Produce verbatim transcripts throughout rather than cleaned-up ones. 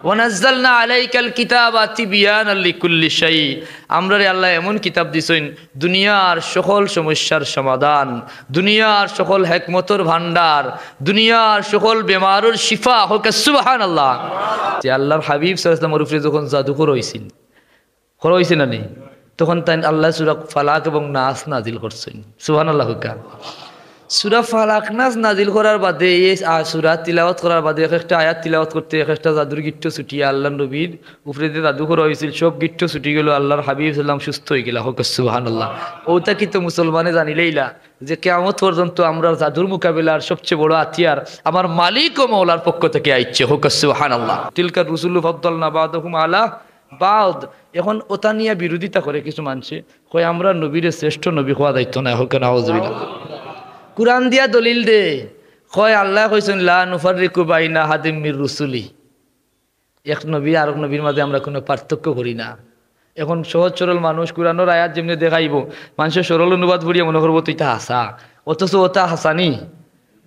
ওয়ানাজ্জালনা আলাইকাল কিতাবা তিবিয়ানাল লিকুল্লি শাই। আমরারে আল্লায় এমন কিতাব দিছইন, দুনিয়ার সকল সমস্যার সমাধান, দুনিয়ার সকল হেকমতর ভান্ডার, দুনিয়ার সকল বেমারর শিফা। হক্কা সুবহানাল্লাহ। যে আল্লাহর হাবিব সাল্লাল্লাহু আলাইহি ওয়াসাল্লামর উপরে যখন জাদু করা অইছিল, করা অইছে না নি? তখন তাইন আল্লায় সূরা ফালাক এবং নাস নাজিল করছইন। সুবহানাল্লাহ হক্কা। সূরা ফালাক নাস নাজিল করার বাদে, এই আ-, সূরা তিলাওয়াত করার বাদে, এক একটা আয়াত তিলাওয়াত করতে এক একটা জাদুর গিট্ট ছুটিয়া আল্লাহর নবীর উপরে যে জাদু করা অইছিল, সব গিট্ট ছুটি গেল, আল্লাহর হাবিব সাল্লাম সুস্থ অইগেলা। হক্কা সুবহানাল্লাহ। অউ থাকি তো মুসলমানে জানিলাইলা যে কিয়ামত পর্যন্ত আমরার জাদুর মোকাবিলার সবচেয়ে বড় হাতিয়ার আমার মালিক ও মওলার পক্ষ থাকি আইছে। হক্কা সুবহানাল্লাহ। তিলকার রুসুলু ফাদ্দালনা বা'দাহুম আলা বা'দ। এখন অতা নিয়া বিরোধিতা করে কিছু মানষে, কয়, "আমরার নবীরে শ্রেষ্ঠ নবী কওয়া যাইতো নায়।" হক্কা নাউজুবিল্লাহ। কুরআন দিয়া দলিল দে, কয়, আল্লায় কইছইন, "লা নুফাররিকু বাইনা আহাদিম মির রুসুলি।" এক নবী আরক নবীর মাঝে আমরা কুনু পার্থক্য করি না। এখন সহজ সরল মানুষ কুরআনর আয়াত যেমনে দেখাইবো, মানষে সরল অনুবাদ পড়িয়া মনে করবো তো ইতা হাছা, অথচ অতা হাছা নি।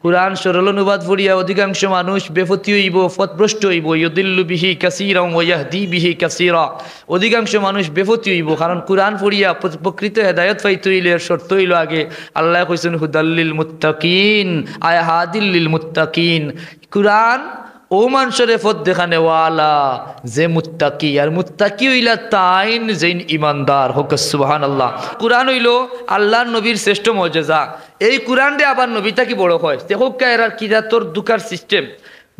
কুরআন সরল অনুবাদ পড়িয়া অধিকাংশ মানুষ বেপথি অইবো, পথভ্রষ্ট অইবো। ইউদিল্লু বিহি কাসীরান ওয়া ইয়াহদি বিহি কাসীরা। অধিকাংশ মানুষ বেপথি অইবো, কারণ কুরআন পড়িয়া প্র-, প্রকৃত হেদায়েত পাইতে অইলে এর শর্ত অইলো আগে আল্লায় কইছইন, "হুদাল্লিল মুত্তাকিন", আয় হাদিল্লিল মুত্তাকিন। কুরআন অউ মানষরে পথ দেখানেওয়ালা যে মুত্তাকি, আর মুত্তাকি অইলা তাইন যেইন ইমানদার। হক্কা সুবহানাল্লাহ। কুরআন অইলো আল্লাহর নবীর শ্রেষ্ঠ মজেজা। এই কুরআনরে আবার নবী থাকি বড় কয়। দেখউক্কা এরার কিজাতর দুকার system।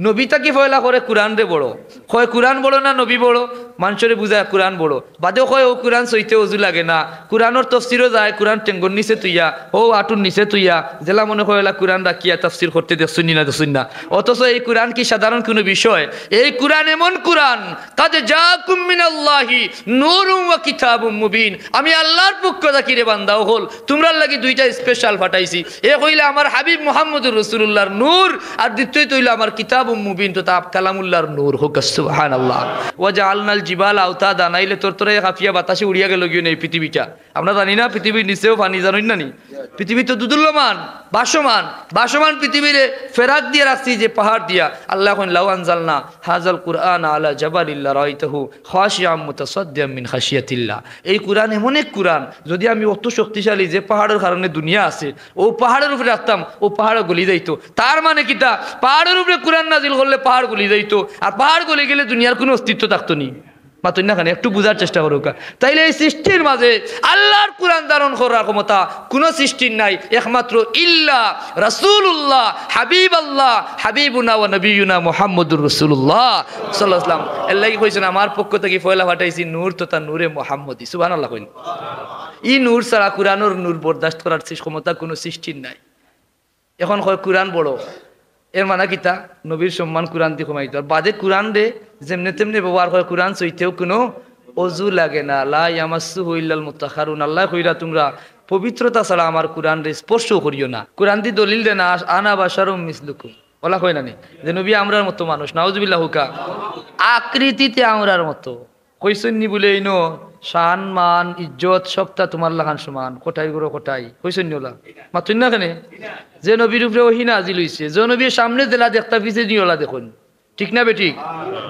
নবী থাকি পয়লা করে কুরআনরে বড়। কয় কুরআন বড় না নবী বড়? মানষরে বুঝায় কুরআন বড়। বাদেও কয় অউ কুরআন ছইতে অজু লাগে না। কুরআনর তফসিরো যায়, কুরআন টেঙ্গর নিচে থুইয়া, অউ আটুর নিচে থুইয়া, যেলা মনে কয় অলা কুরআন রাখিয়া তফসির করতে দেখছইন নি না দেখছইন না। অথচ এই কুরআন কি সাধারণ কুনু বিষয়? এই কুরআন এমন কুরআন, কাদ জাআকুম মিনাল্লাহি নূরুম ওয়া কিতাবুম মুবিন। আমি আল্লাহর পক্ষ থাকি রে বান্দা অকল, তুমরার লাগি দুইটা special পাঠাইছি। এক অইলা আমার হাবিব মুহাম্মদুর রাসূলুল্লাহর নূর, আর দ্বিতীয়ত অইলা আমার কিতাবুম মুবিন, তথা কালামুল্লাহর নূর। হক্কা সুবহানাল্লাহ। ওয়া জাআলনাল জিবালা আওতাদা, নাইলে তরতরাইয়া কাঁপিয়া বাতাসে উড়িয়া গেলো গিয়া নি পৃথিবীটা। আমরা জানি না পৃথিবীর নিচেও পানি, জানইন না নি? পৃথিবী তো দুদুল্যমান, বাসমান, বাসমান পৃথিবীরে ফেরাক দিয়া রাখছি যে পাহাড় দিয়া। আল্লায় কইন, "লাউ আনজালনা হাযাল কুরআনা আলা জাবালিন লারাআইতাহু খাশিআম মুতাসাদ্দিআম মিন খাশিয়াতিল্লাহ।" এই কুরআন এমন এক কুরআন, যুদি আমি অত শক্তিশালী যে পাহাড়র কারণে দুনিয়া আছে, অউ পাহাড়র উপরে রাখতাম, অউ পাহাড় গলি যাইতো। তার মানে কিতা? পাহাড়র উপরে কুরআন নাজিল করলে পাহাড় গলি যাইতো, আর পাহাড় গলি গেলে দুনিয়ার কুনু অস্তিত্ব থাকতো নি। মাতইন না কেনে? একটু বুঝার চেষ্টা করউক্কা। তাইলে এই সৃষ্টির মাঝে আল্লাহর কুরআন ধারণ করার ক্ষমতা কুনু সৃষ্টির নাই, একমাত্র ইল্লা রাসূলুল্লাহ, হাবিবাল্লাহ, হাবিবুনা ওয়া নবিয়ুনা মুহাম্মদুর রাসূলুল্লাহ সাল্লাল্লাহু আলাইহি ওয়াসাল্লাম। এরলাগি কইছইন, "আমার পক্ষ থাকি পয়লা পাঠাইছি নূর তথা নূরে মুহাম্মদী।" সুবহানাল্লাহ কইন। ই নূর ছাড়া কুরআনর নূর বরদাস্ত করার সৃষ-, ক্ষমতা কুনু সৃষ্টির নাই। এখন কয় কুরআন বড়, এর মানে কিতা? নবীর সম্মান কুরআন দি কমাইতো। আর বাদে কুরআনরে যেমনে তেমনে ব্যবহার করে, কুরআন ছইতেও কুনু অজু লাগে না। লা ইয়ামাসসুহু ইল্লাল মুতাহহারুন। আল্লায় কইরা, "তুমরা পবিত্রতা ছাড়া আমার কুরআনরে স্পর্শ করিও না।" কুরআন দি দলিল দেনা, "আনা বাশারুম মিসলুকুম।" অলা কয় না নি? যে নবী আমরার মতো মানুষ, নাউজুবিল্লাহ হক্কা। আকৃতিতে আমরার মতো। কইছইন নি বুলে ইনো শান, মান, ইজ্জত সবতা তুমার লাখান সমান, কটাই গরো কটাই। কইছইন নি অলা? মাতইন না কেনে? যে নবীর উপরে ওহী নাজিল অইছে, যে নবীর সামনে যেলা দেখতা পিছেদি অলা দেখইন। ঠিক না বেঠিক?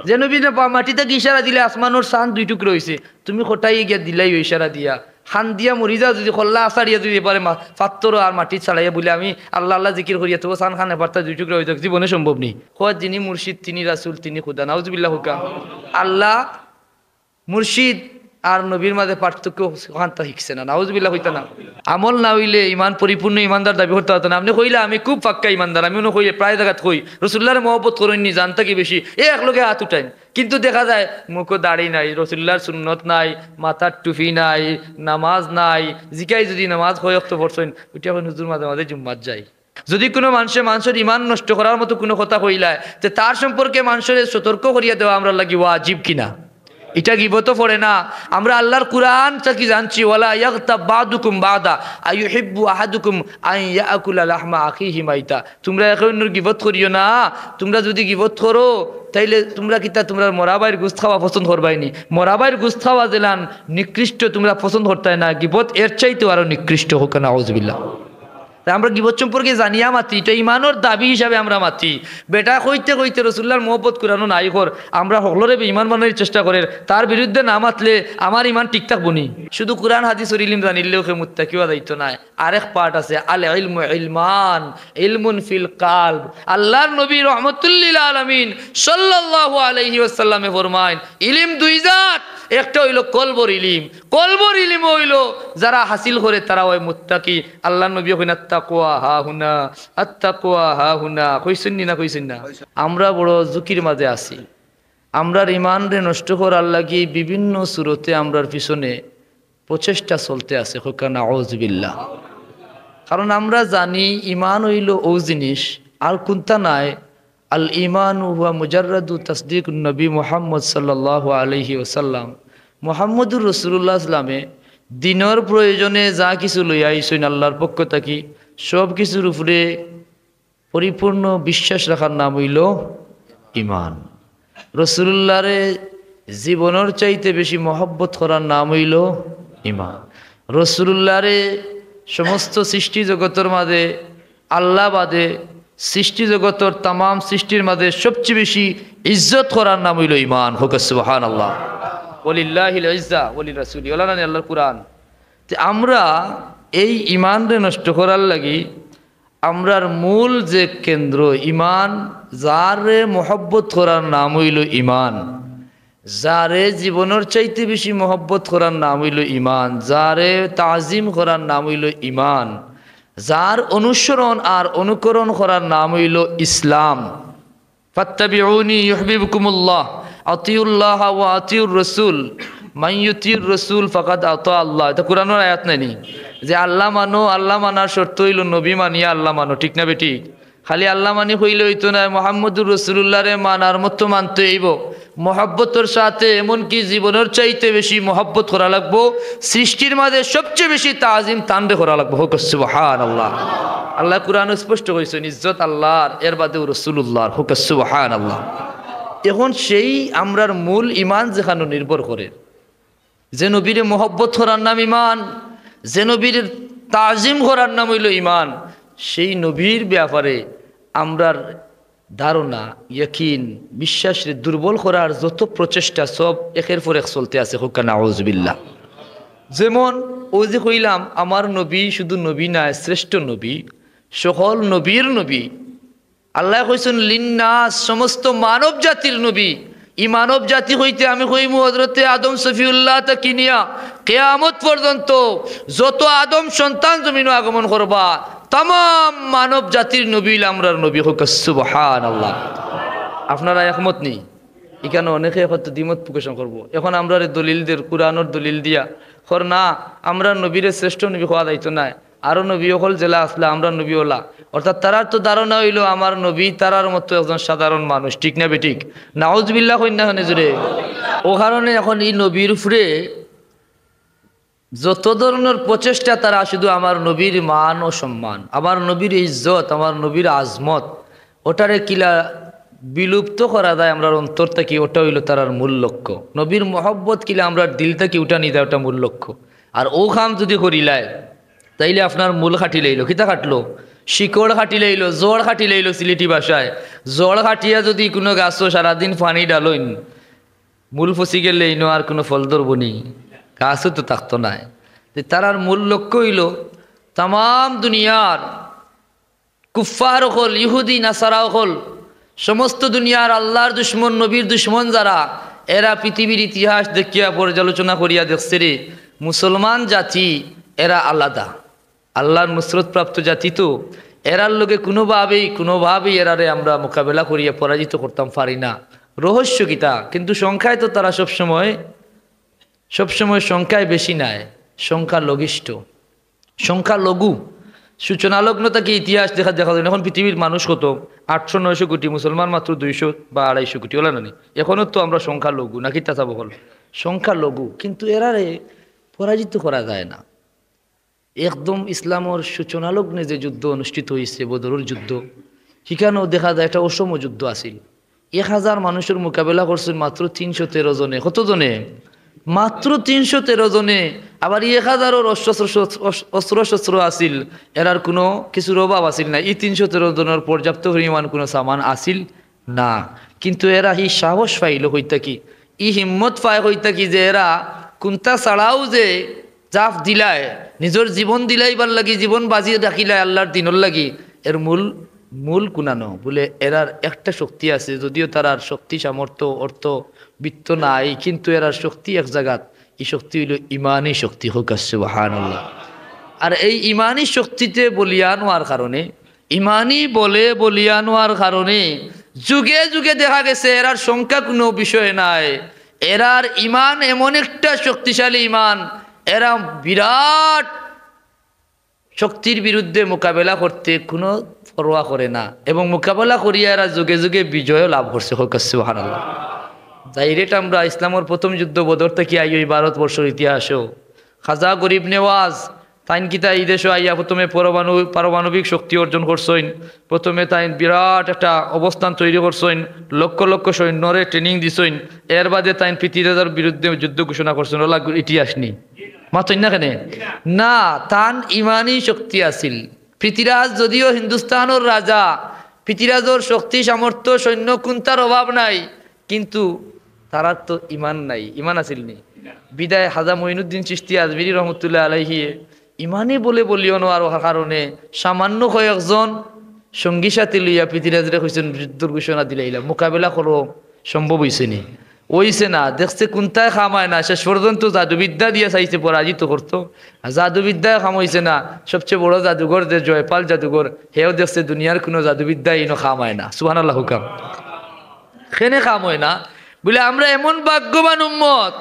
যে নবী না পা-, মাটি থাকি ইশারা দিলে আসমানর চান দুই টুকরা অইছে, তুমি কটাই গিয়া দিলাইও ইশারা দিয়া। কান্দিয়া মরি যাও যুদি, কল্লা আছাড়িয়া যুদি এবারে মা-, ফাত্তর আর মাটিত ছাড়াইয়া বুলে, "আমি আল্লাহ আল্লাহ জিকির করিয়া তবু চান খান এবারতা দুই টুকরা অই যাউক", জীবনে সম্ভব নি। কয়, "যিনি মুর্শিদ, তিনি রাসূল, তিনি খুদা।" নাউজুবিল্লাহ হক্কা। আল্লাহ মুর্শিদ আর নবীর মাঝে পার্থক্য অখানতা হিকছে না, নাউজুবিল্লাহ কইতা না। আমল না অইলে ইমান পরিপূর্ণ ইমানদার দাবি করতা পারতা না। আপনে কইলা, "আমি খুব পাক্কা ইমানদার", আমি অনো কইলে প্রায় জাগাত কই, "রসুল্লাহরে মহব্বত করইন নি, জান থাকি বেশি", এ একলগে আত উঠাইন। কিন্তু দেখা যায় মুখো দাড়ি নাই, রসুল্লাহর সুন্নত নাই, মাথাত টুপি নাই, নামাজ নাই। জিকাই যুদি নামাজ কয় অক্ত পড়ছইন, উঠিয়া কইন, "হুজুর, মাঝে মাঝে জুম্মাত যাই।" যুদি কুনু মানষে মানষর ইমান নষ্ট করার মতো কুনু কথা কইলায়, তে তার সম্পর্কে মানষরে সতর্ক করিয়া দেওয়া আমরার লাগি ওয়াজিব কিনা? ইটা গিবতো পড়ে না। আমরা আল্লাহর কুরআন থাকি জানছি, "ওয়ালা ইয়াগতাব বাদুকুম বাদা, আইয়ুহিব্বু আহাদুকুম আন ইয়াকুলা লাহমা আখিহি মাইতা।" তুমরা একে অইন্যর গিবত করিও না। তুমরা যুদি গিবত করো, তাইলে তুমরা কিতা তুমরার মরা ভাইর গুস্ত খাওয়া পছন্দ করবায় নি? মরা ভাইর গুস্ত খাওয়া যেলান নিকৃষ্ট, তুমরা পছন্দ করতায় না। গিবত এর চাইতেও আরো নিকৃষ্ট। হক্কা নাউজুবিল্লাহ। তে আমরা গিবত সম্পর্কে জানিয়া মাতি, ইটা ইমানর দাবি হিসাবে আমরা মাতি। বেটা কইতে কইতে রসুল্লার মহব্বত কুরানো নাই কর, আমরা হকলরে বেইমান বানানির চেষ্টা করের, তার বিরুদ্ধে না মাতলে আমার ইমান ঠিক থাকবো নি? শুধু কুরআন হাদিসর ইলিম জানিলেও কে মুত্তাকি অওয়া যাইতো নায়। আরেক পার্ট আছে, আল ইলমু ইলমান, ইলমুন ফিল কালব। আল্লার নবী রহমতুল্লিল আলামিন সাল্লাল্লাহু আলাইহি ওয়াসাল্লামে ফরমাইন, ইলিম দুই জাত, একটা অইলো কলবর ইলিম, কলবর ইলিম অইলো যারা হাসিল করে তারা অয় মুত্তাকি। আল্লার নবী কইন, "আত্তাকওয়া হাহুনা, আত্তাকওয়া হাহুনা।" কইছইন নি না, কইছইন না? আমরা বড় ঝুঁকির মাঝে আছি। আমরার ইমানরে নষ্ট করার লাগি বিভিন্ন সুরতে আমরার পিছনে প্রচেষ্টা চলতে আছে। কউক্কা নাউজুবিল্লাহ। কারণ আমরা জানি ইমান অইলো অউ জিনিস, আর কুন্তা নায়। আল ইমানু হুয়া মুজাররাদু তাসদিকুন নবী মুহাম্মদ সাল্লাল্লাহু আলাইহি ওয়াসাল্লাম। মুহাম্মদুর রাসূলুল্লাহ সাল্লামে দিনর প্রয়োজনে যা কিছু লইয়া আইছইন আল্লার পক্ষ থাকি, সব কিছুর উপরে পরিপূর্ণ বিশ্বাস রাখার নাম অইলো ইমান। রসুলুল্লাহরে জীবনর চাইতে বেশি মহব্বত করার নাম অইলো ইমান। রসুলুল্লাহরে সমস্ত সৃষ্টি জগতর মাঝে আল্লাহ বাদে সৃষ্টি জগতর তামাম সৃষ্টির মাঝে সবচেয়ে বেশি ইজ্জত করার নাম অইলো ইমান। কউক্কা সুবহানাল্লাহ। ওয়ালিল্লাহিল ইজ্জা ওয়ালি রাসূলি, ওলা নানি আল্লার কুরআন। তে আমরা এই ইমানরে নষ্ট করার লাগি আমরার মূল যে কেন্দ্র ইমান, যারে মহব্বত করার নাম অইলো ইমান, যারে জীবনর চাইতে বেশি মহব্বত করার নাম অইলো ইমান, যারে তাজিম করার নাম অইলো ইমান, যার অনুসরণ আর অনুকরণ করার নাম অইলো ইসলাম। ফাত্তাবিউনি ইউহবিবকুমুল্লাহ, আতিউল্লাহ ওয়া আতিউর রাসূল, মান ইউতিউর রাসূল ফাকাদ আতা আল্লাহ। ইটা কুরআনর আয়াত নায়নি? যে আল্লাহ মানো, আল্লাহ মানার শর্ত অইলো নবী মানিয়া আল্লাহ মানো, ঠিক না বেঠিক? খালি আল্লাহ মানি কইলে অইতো নায়, মুহাম্মদুর রাসূলুল্লাহরে মানার মতো মানতে অইবো, মহব্বতর সাথে, এমনকি জীবনর চাইতে বেশি মহব্বত করা লাগবো। সৃষ্টির মাঝে সবচেয়ে বেশি তাজিম তানরে করা লাগবো। কউক্কা সুবহানাল্লাহ। আল্লায় কুরআনো স্পষ্ট কইছইন, ইজ্জত আল্লার, এর বাদেউ রাসূলুল্লাহর। কউক্কা সুবহানাল্লাহ। এখন সেই আমরার মূল ইমান যেখানো নির্ভর করে, যে নবীরে মহব্বত করার নাম ইমান, যে নবীর তাজিম করার নাম অইলো ইমান, সেই নবীর ব্যাপারে আমরার ধারণা, ইয়াকিন, বিশ্বাসরে দুর্বল করার যত প্রচেষ্টা, সব একের পর এক চলতে আছে। কউক্কা নাউজুবিল্লাহ। যেমন অউ যে কইলাম, আমার নবী শুধু নবী নায়, শ্রেষ্ঠ নবী, সকল নবীর নবী। আল্লায় কইছইন লিন্নাস, সমস্ত মানব জাতির নবী। ই মানব জাতি কইতে আমি কইমু হযরতে আদম সফিউল্লাহ থাকি নিয়া কিয়ামত পর্যন্ত যত আদম সন্তান জমিনো আগমন করবা, তামাম মানব জাতির নবী অইলা আমরার নবী। কউক্কা সুবহানাল্লাহ। আপনারা একমত নি? ইখানো অনেকে হয়তো দ্বিমত পোষণ করবো। এখন আমরারে দলিল দের, কুরআনর দলিল দিয়া, কর না, আমরার নবীরে শ্রেষ্ঠ নবী কওয়া যাইতো নায়। আরো নবী অকল যেলা আছলা, আমরার নবী অলা। অর্থাৎ তারার তো ধারণা অইলো আমার নবী তারার মতো একজন সাধারণ মানুষ, ঠিক না বেঠিক? নাউজুবিল্লাহ কইন না কেনে জোরে? অউ কারণে এখন ই নবীর উপরে যত ধরনর প্রচেষ্টা তারা শুধু আমার নবীর মান ও সম্মান, আমার নবীর ইজ্জত, আমার নবীর আজমত, ওটারে কিলা বিলুপ্ত করা যায় আমরার অন্তর থাকি, ওটা অইলো তারার মূল লক্ষ্য। নবীর মহব্বত কিলা আমরার দিল থাকি উঠানি যায়, ওটা মূল লক্ষ্য। আর অউ কাম যুদি করিলায়, তাইলে আপনার মূল কাটিলাইলো। কিতা কাটলো? শিকড় কাটিলাইলো, জড় কাটিলাইলো সিলেটি ভাষায়। জড় কাটিয়া যুদি কুনু গাছো সারাদিন পানি ঢালইন, মূল ফসি গেলে ইনো আর কুনু ফল ধরবো নি, গাছও তো থাকতো নায়। তে তারার মূল লক্ষ্য অইলো তামাম দুনিয়ার কুফফার অকল, ইহুদি নাসারা অকল, সমস্ত দুনিয়ার আল্লার দুশমন, নবীর দুশমন যারা, এরা পৃথিবীর ইতিহাস দেখিয়া পর্যালোচনা করিয়া দেখছে রে, মুসলমান জাতি এরা আলাদা। আল্লার নুসরতপ্রাপ্ত জাতি তো, এরার লগে কুনুভাবেই, কুনুভাবেই এরারে আমরা মোকাবেলা করিয়া পরাজিত করতাম পারি না। রহস্য কিতা? কিন্তু সংখ্যায় তো তারা সবসময়, সবসময় সংখ্যায় বেশি নায়, সংখ্যালঘিষ্ঠ, সংখ্যালঘু। সূচনালগ্ন থাকি ইতিহাস দেখা, দেখা যায়। এখন পৃথিবীর মানুষ কত? আটশো নয়শো কোটি, মুসলমান মাত্র দুইশো বা আড়াইশো কোটি, অলা নানি? এখনো তো আমরা সংখ্যালঘু, নাকি চাচা অকল? সংখ্যালঘু, কিন্তু এরারে পরাজিত করা যায় না। একদম ইসলামর সূচনালগ্নে যে যুদ্ধ অনুষ্ঠিত অইছে, বদরর যুদ্ধ, হিখানো দেখা যায় একটা অসম যুদ্ধ আছিল। এক হাজার মানুষর মোকাবেলা করছইন মাত্র তিনশো তেরো জনে। কত জনে? মাত্র তিনশো তেরো জনে। আবার ই এক হাজারর অস্ত্র-, অস্ত্র-, অস্ত্র-শস্ত্র আছিল, এরার কুনু কিছুর অভাব আছিল না। ই তিনশো তেরো জনর পর্যাপ্ত পরিমাণ কুনু সামান আছিল না। কিন্তু এরা ই সাহস পাইল কই থাকি, ই হিম্মত পায় কই থাকি যে এরা কুন্তা ছাড়াও যে জাফ দিলায়, নিজর জীবন দিলাইবার লাগি, জীবন বাজি রাখিলায় আল্লার দিনর লাগি, এর মূল, মূল কুনানো? বুলে, এরার একটা শক্তি আছে, যদিও তারার শক্তি, সামর্থ্য, অর্থ, বিত্ত নাই, কিন্তু এরার শক্তি এক জাগাত, ই শক্তি অইলো ইমানি শক্তি। কউক্কা সুবহানাল্লাহ। আর এই ইমানি শক্তিতে বলিয়ান অওয়ার কারণে, ইমানি বলে বলিয়ান অওয়ার কারণে যুগে যুগে দেখা গেছে এরার সংখ্যা কুনু বিষয় নায়। এরার ইমান এমন একটা শক্তিশালী ইমান, এরা বিরাট শক্তির বিরুদ্ধে মোকাবেলা করতে কুনু পরোয়া করে না, এবং মোকাবেলা করিয়া এরা যুগে যুগে বিজয়ও লাভ করছে। কউক্কা সুবহানাল্লাহ। Direct আমরা ইসলামর প্রথম যুদ্ধ বদর থাকি আইয়া ই ভারতবর্ষর ইতিহাসও খাজা গরিব নেওয়াজ, তাইন কিতা ই দেশো আইয়া প্রথমে পরমাণু-, পারমাণবিক শক্তি অর্জন করছইন। প্রথমে তাইন বিরাট একটা অবস্থান তৈরি করছইন, লক্ষ লক্ষ সৈন্যরে training দিছইন। এর বাদে তাইন পৃথ্বীরাজর বিরুদ্ধে যুদ্ধ ঘোষণা করছইন। অলা ইতিহাস নি? মাতইন না কেনে? না, তান ইমানি শক্তি আছিল। পৃথ্বীরাজ যদিও হিন্দুস্তানর রাজা, পৃথ্বীরাজর শক্তি, সামর্থ্য, সৈন্য কুন্তার অভাব নাই, কিন্তু তারার তো ইমান নাই। ইমান আছিল নি? বিদায় খাজা মঈনুদ্দিন চিশতি আজমিরি রহমতুল্লাহ আলাইহিয়ে ইমানি বলে বলিয়ান অওয়ার কারণে সামান্য কয়েকজন সঙ্গী সাথী লইয়া পৃথ্বীরাজরে কইছইন, যুদ্ধর ঘোষণা দিলাইলা, মোকাবেলা করো, সম্ভব অইছে নি? অইছে না। দেখছে কুন্তায় কাম অয় না, শেষ পর্যন্ত জাদুবিদ্যা দিয়া চাইছে পরাজিত করতো। আর জাদুবিদ্যায় কাম অইছে না, সবচেয়ে বড় জাদুঘর যে জয়পাল জাদুঘর, হেও দেখছে দুনিয়ার কুনু জাদুবিদ্যায় ইনো কাম অয় না। সুবহানাল্লাহ কউক্কা। কেনে কাম অয় না? বুলে, আমরা এমন ভাগ্যবান উম্মত,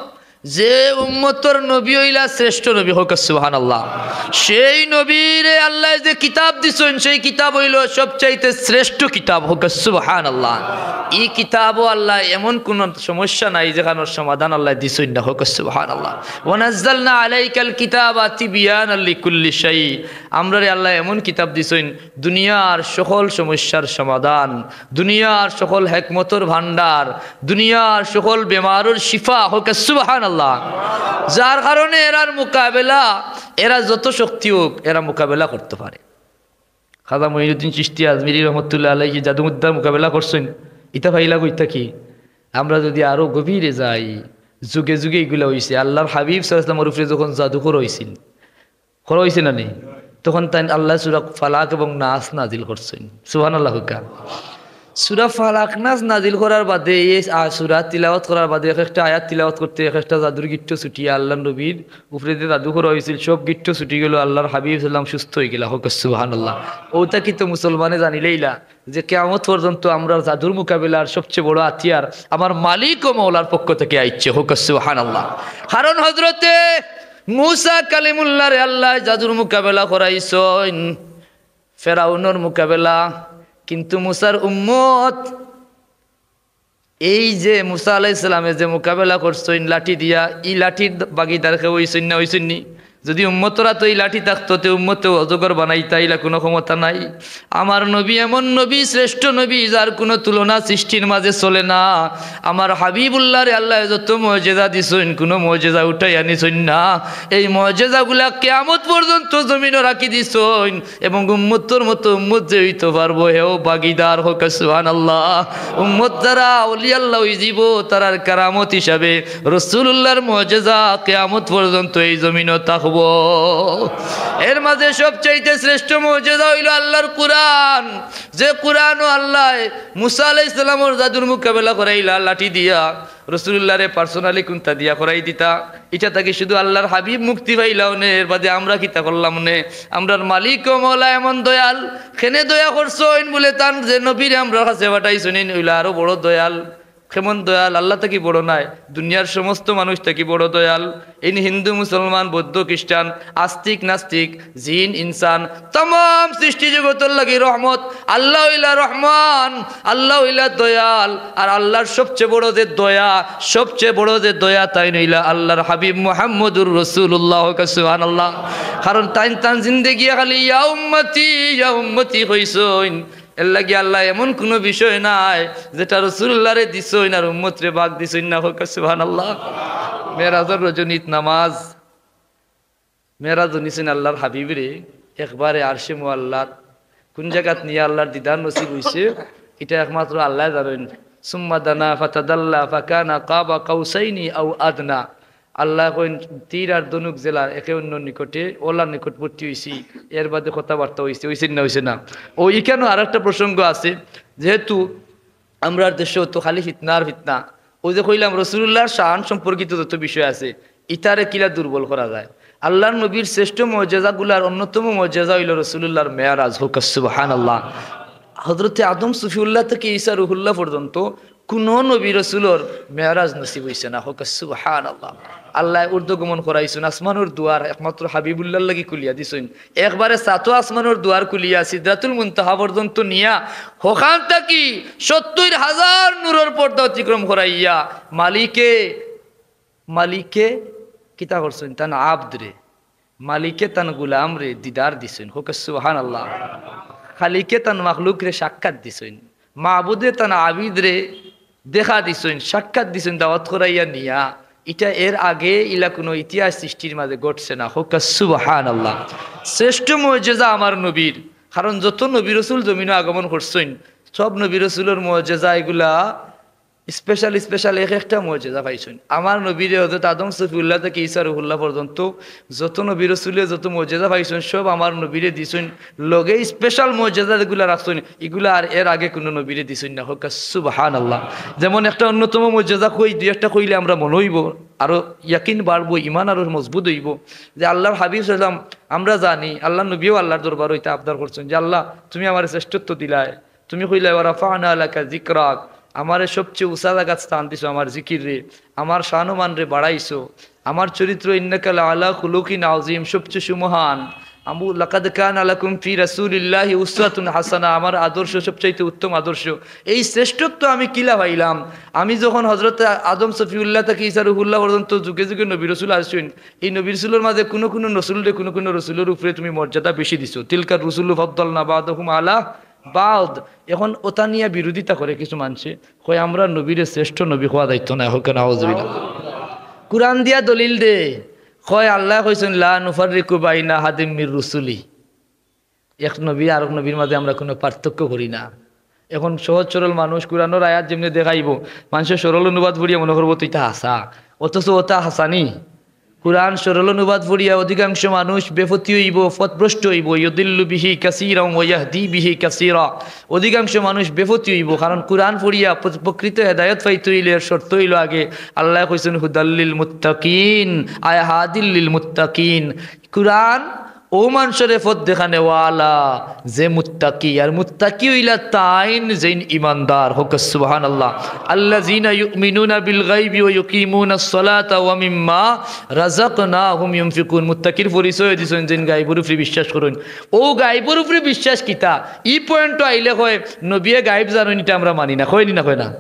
যে উম্মতর নবী অইলা শ্রেষ্ঠ নবী। কউক্কা সুবহানাল্লাহ। সেই নবীরে আল্লায় যে কিতাব দিছইন, সেই কিতাব অইলো সবচাইতে শ্রেষ্ঠ কিতাব। কউক্কা সুবহানাল্লাহ। ই কিতাবও আল্লায় এমন কুনু সমস্যা নাই যেখানোর সমাধান আল্লায় দিছইন না। কউক্কা সুবহানাল্লাহ। ওয়া নাজ্জালনা আলাইকাল কিতাবা তিবিয়ানাল লিকুল্লি শাই। আমরারে আল্লায় এমন কিতাব দিছইন, দুনিয়ার সকল সমস্যার সমাধান, দুনিয়ার সকল হেকমতর ভান্ডার, দুনিয়ার সকল বেমারর শিফা। কউক্কা সুবহানাল্লাহ। যার কারণে এরার মোকাবেলা, এরা যত শক্তি অউক, এরা মোকাবেলা করতো পারে। খাজা মঈনুদ্দিন চিশতি আজমিরি রহমতুল্লাহ আলাইহি জাদুবিদ্যার মোকাবেলা করছইন, ইতা পাইলা কই থাকি? আমরা যুদি আরো গভীরে যাই, যুগে যুগে ইগুলা অইছে। আল্লার হাবিব সাল্লাল্লাহু আলাইহি ওয়াসাল্লামর উপরে যখন জাদু করা অইছিল, করা অইছে না নি? তখন তাইন আল্লায় সূরা ফালাক এবং নাস নাজিল করছইন। সুবহানাল্লাহ কউক্কা। সূরা ফালাক নাস নাজিল করার বাদে, এই আ-, সূরা তিলাওয়াত করার বাদে, এক একটা আয়াত তিলাওয়াত করতে এক একটা জাদুর গিট্ট ছুটিয়া আল্লার নবীর উপরে যে জাদু করা অইছিল, সব গিট্ট ছুটি গেলো, আল্লার হাবিব সাল্লাম সুস্থ অইগেলা। কউক্কা সুবহানাল্লাহ। অউ থাকি তো মুসলমানে জানিলাইলা যে কিয়ামত পর্যন্ত আমরার জাদুর মোকাবিলার সবচেয়ে বড় হাতিয়ার আমার মালিক ও মওলার পক্ষ থাকি আইছে। কউক্কা সুবহানাল্লাহ। কারণ হযরতে মুসা কালিমুল্লাহরে আল্লায় জাদুর মোকাবিলা করাইছইন, ফেরাউনর মোকাবিলা। কিন্তু মুসার উম্মত, এই যে মুসা আলাইহিস সালামে যে মোকাবিলা করছইন লাঠি দিয়া, ই লাঠির ভাগিদার কেউ অইছইন না, অইছইন নি? যুদি উম্মতর আতো ই লাঠি থাকতো, তে উম্মতে অজগর বানাইতা, ইলা কুনু ক্ষমতা নাই। আমার নবী এমন নবী, শ্রেষ্ঠ নবী, যার কুনু তুলনা সৃষ্টির মাঝে চলে না। আমার হাবিবুল্লাহরে আল্লায় যত মুজিজা দিছইন, কুনু মুজিজা উঠাইয়া নিছইন না। এই মুজিজাগুলা কিয়ামত পর্যন্ত জমিনো রাখি দিছইন। এবং উম্মতর মতো উম্মত যে অইতো পারবো, হেও ভাগিদার। কউক্কা সুবহানাল্লাহ। উম্মত যারা আউলিয়া আল্লাহ অইযিবো, তারার কারামত হিসাবে রাসূলুল্লাহর মুজিজা কিয়ামত পর্যন্ত এই জমিনো থাকবো। এর মাঝে সবচাইতে শ্রেষ্ঠ মুজিজা অইলো আল্লাহর কুরআন। যে কুরআনো আল্লায় মুসা আলাইহিস সালামর জাদুর মোকাবিলা করাইলা লাঠি দিয়া, রাসূলুল্লাহরে personally কুন্তা দিয়া করাই দিতা। ইটা থাকি শুধু আল্লাহর হাবিব মুক্তি পাইলা অনে, এর বাদে আমরা কিতা করলাম অনে? আমরার মালিক ও মওলা এমন দয়াল, কেনে দয়া করছইন বুলে তান যে নবীরে আমরার কাছে পাঠাইছইন, ইন অইলা আরো বড় দয়াল। কেমন দয়াল? আল্লাহ থাকি বড় নায়, দুনিয়ার সমস্ত মানুষ থাকি বড় দয়াল। ইন হিন্দু, মুসলমান, বৌদ্ধ, খ্রিস্টান, আস্তিক, নাস্তিক, জিন, ইনসান, তামাম সৃষ্টি জগতর লাগি রহমত। আল্লাহ অইলা রহমান, আল্লাহ অইলা দয়াল, আর আল্লাহর সবচেয়ে বড় যে দয়া, সবচেয়ে বড় যে দয়া, তাইন অইলা আল্লাহর হাবিব মুহাম্মদুর রাসূলুল্লাহ। কউক্কা সুবহানাল্লাহ। কারণ তাইন তান জিন্দেগি খালি ইয়া উম্মতি, ইয়া উম্মতি কইছইন। এর লাগি আল্লায় এমন কুনু বিষয় নাই যেটা রাসূলুল্লাহরে দিছইন আর উম্মতরে ভাগ দিছইন না। কউক্কা সুবহানাল্লাহ। মেরাজর রজনীত নামাজ, মেরাজ হুনিছইন আল্লাহর হাবিবরে একবারে আরশে মুআল্লাত। কুন জাগাত নিয়া আল্লাহর দিদার নসিব অইছে, ইটা একমাত্র আল্লায় জানইন। সুম্মা দানা ফাতাদাল্লা ফাকানা কাবা কাউসাইনি আও আদনা। আল্লায় কইন, তীর আর ধনুক যেলা একে অন্যর নিকটে, অলার নিকটবর্তী অইছি, এর বাদে কথাবার্তা অইছে, অইছে না, অইছে না? অউ ইখানো আরেকটা প্রসঙ্গ আছে, যেহেতু আমরার দেশো তো খালি ফিতনা আর ফিতনা। অউ যে কইলাম, রসুলুল্লাহর শান সম্পর্কিত যত বিষয় আছে, ইতারে কিলা দুর্বল করা যায়। আল্লাহর নবীর শ্রেষ্ঠ মুজেজাগুলার অন্যতম মুজেজা অইলো রসুলুল্লাহর মেরাজ। হক্কা সুবহানাল্লাহ। হযরতে আদম সফিউল্লাহ থাকি ঈসা রুহুল্লাহ পর্যন্ত কুনু নবী রসুলর মেরাজ নসিব অইছে না। হক্কা সুবহানাল্লাহ। আল্লায় ঊর্ধ্বগমন করাইছইন, আসমানর দুয়ার একমাত্র হাবিবুল্লাহর লাগি খুলিয়া দিছইন। একবারে সাতো আসমানর দুয়ার খুলিয়া সিদরাতুল মুনতাহা পর্যন্ত নিয়া হখান থাকি সত্তইর হাজার নূরর পর্দা অতিক্রম করাইয়া মালিকে, মালিকে কিতা করছইন? তান আবদরে, মালিকে তান গুলামরে দিদার দিছইন। হক্কা সুবহানাল্লাহ। খালিকে তান মাখলুকরে সাক্ষাৎ দিছইন। মাবুদে তান আবিদরে দেখা দিছইন, সাক্ষাৎ দিছইন, দাওয়াত করাইয়া নিয়া। ইটা এর আগে ইলা কুনু ইতিহাস সৃষ্টির মাঝে ঘটছে না। হক্কা সুবহানাল্লাহ। শ্রেষ্ঠ মুজেজা আমার নবীর, কারণ যত নবী রসুল জমিনো আগমন করছইন, সব নবী রসুলর মুজেজা ইগুলা special, special এক একটা মুজেজা পাইছইন। আমার নবীরে হযরত আদম সফিউল্লাহ থাকি ঈসা রুহুল্লাহ পর্যন্ত যত নবী রসুলে যত মুজেজা পাইছইন, সব আমার নবীরে দিছইন। লগে special মুজেজা যেগুলা রাখছইন, ইগুলা আর এর আগে কুনু নবীরে দিছইন না। হক্কা সুবহানাল্লাহ। যেমন একটা অন্যতম মুজেজা কই, দুই একটা কইলে আমরা মনো অইবো, আরো ইয়াকিন বাড়বো, ইমান আরো মজবুত অইবো। যে আল্লাহর হাবিব সাল্লাম, আমরা জানি আল্লাহর নবীও আল্লাহর দরবারো ইতা আবদার করছইন যে, "আল্লাহ, তুমি আমারে শ্রেষ্ঠত্ব দিলায়, তুমি কইলায়, ওয়া রাফা'না লাকা যিকরাক, আমারে সবচেয়ে উঁচা জাগাত স্থান দিছো, আমার জিকিররে, আমার শান ও মানরে বাড়াইছো, আমার চরিত্র, ইন্নাকা লাআলা খুলুকিন আযীম, সবচেয়ে সুমহান। আমু লাকাদ কানা লাকুম ফি রাসূলিল্লাহি উসওয়াতুন হাসানা, আমার আদর্শ সবচাইতে উত্তম আদর্শ। এই শ্রেষ্ঠত্ব আমি কিলা পাইলাম? আমি যখন হযরত আদম সফিউল্লাহ থাকি ঈসা রুহুল্লাহ পর্যন্ত যুগে যুগে নবী রসুল আসছইন, এই নবী রসুলর মাঝে কুনু কুনু রসুলরে কুনু কুনু রসুলর উপরে তুমি মর্যাদা বেশি দিছো। তিলকার রুসুলু ফাদ্দালনা বা'দাহুম আলা বা'দ।" এখন ওটা নিয়া বিরোধিতা করে কিছু মানষে, কয়, "আমরার নবীরে শ্রেষ্ঠ নবী কওয়া যাইতো নায়।" হক্কা নাউজুবিল্লাহ। কুরআন দিয়া দলিল দে, কয়, আল্লায় কইছইন, "লা নুফাররিকু বাইনা আহাদিম মির রুসুলি।" এক নবী আরক নবীর মাঝে আমরা কুনু পার্থক্য করি না। এখন সহজ সরল মানুষ কুরআনর আয়াত যেমনে দেখাইবো, মানষে সরল অনুবাদ পড়িয়া মনো করবো তো ইটা হাছা, অথচ ওটা হাছা নি। কুরআন সরল অনুবাদ পড়িয়া অধিকাংশ মানুষ বেপথি অইবো, পথভ্রষ্ট অইবো। ইউদিল্লু বিহি কাসীরান ওয়া ইয়াহদি বিহি কাসীরা। অধিকাংশ মানুষ বেপথি অইবো, কারণ কুরআন পড়িয়া প্র-, প্রকৃত হেদায়েত পাইতে অইলে এর শর্ত অইলো আগে আল্লায় কইছইন, "হুদাল্লিল মুত্তাকিন, আয় হাদিল্লিল মুত্তাকিন।" কুরআন অউ মানষরে পথ দেখানেওয়ালা যে মুত্তাকি, আর মুত্তাকি অইলা তাইন যেইন ইমানদার। হক্কা সুবহানাল্লাহ। আল্লাযীনা ইউমিনুনা বিল গায়বি ওয়া ইউকিমুনাস সালাতা ওয়া মিম্মা রাযাকনাহুম ইউনফিকুন। মুত্তাকির পরিচয় দিছইন যেইন গায়বর উপরে বিশ্বাস করইন। অউ গায়বর উপরে বিশ্বাস কিতা? ই পয়েন্টো আইলে কয়, নবিয়ে গায়ব জানইন, ইটা আমরা মানি না। কয় নি না, কয় না?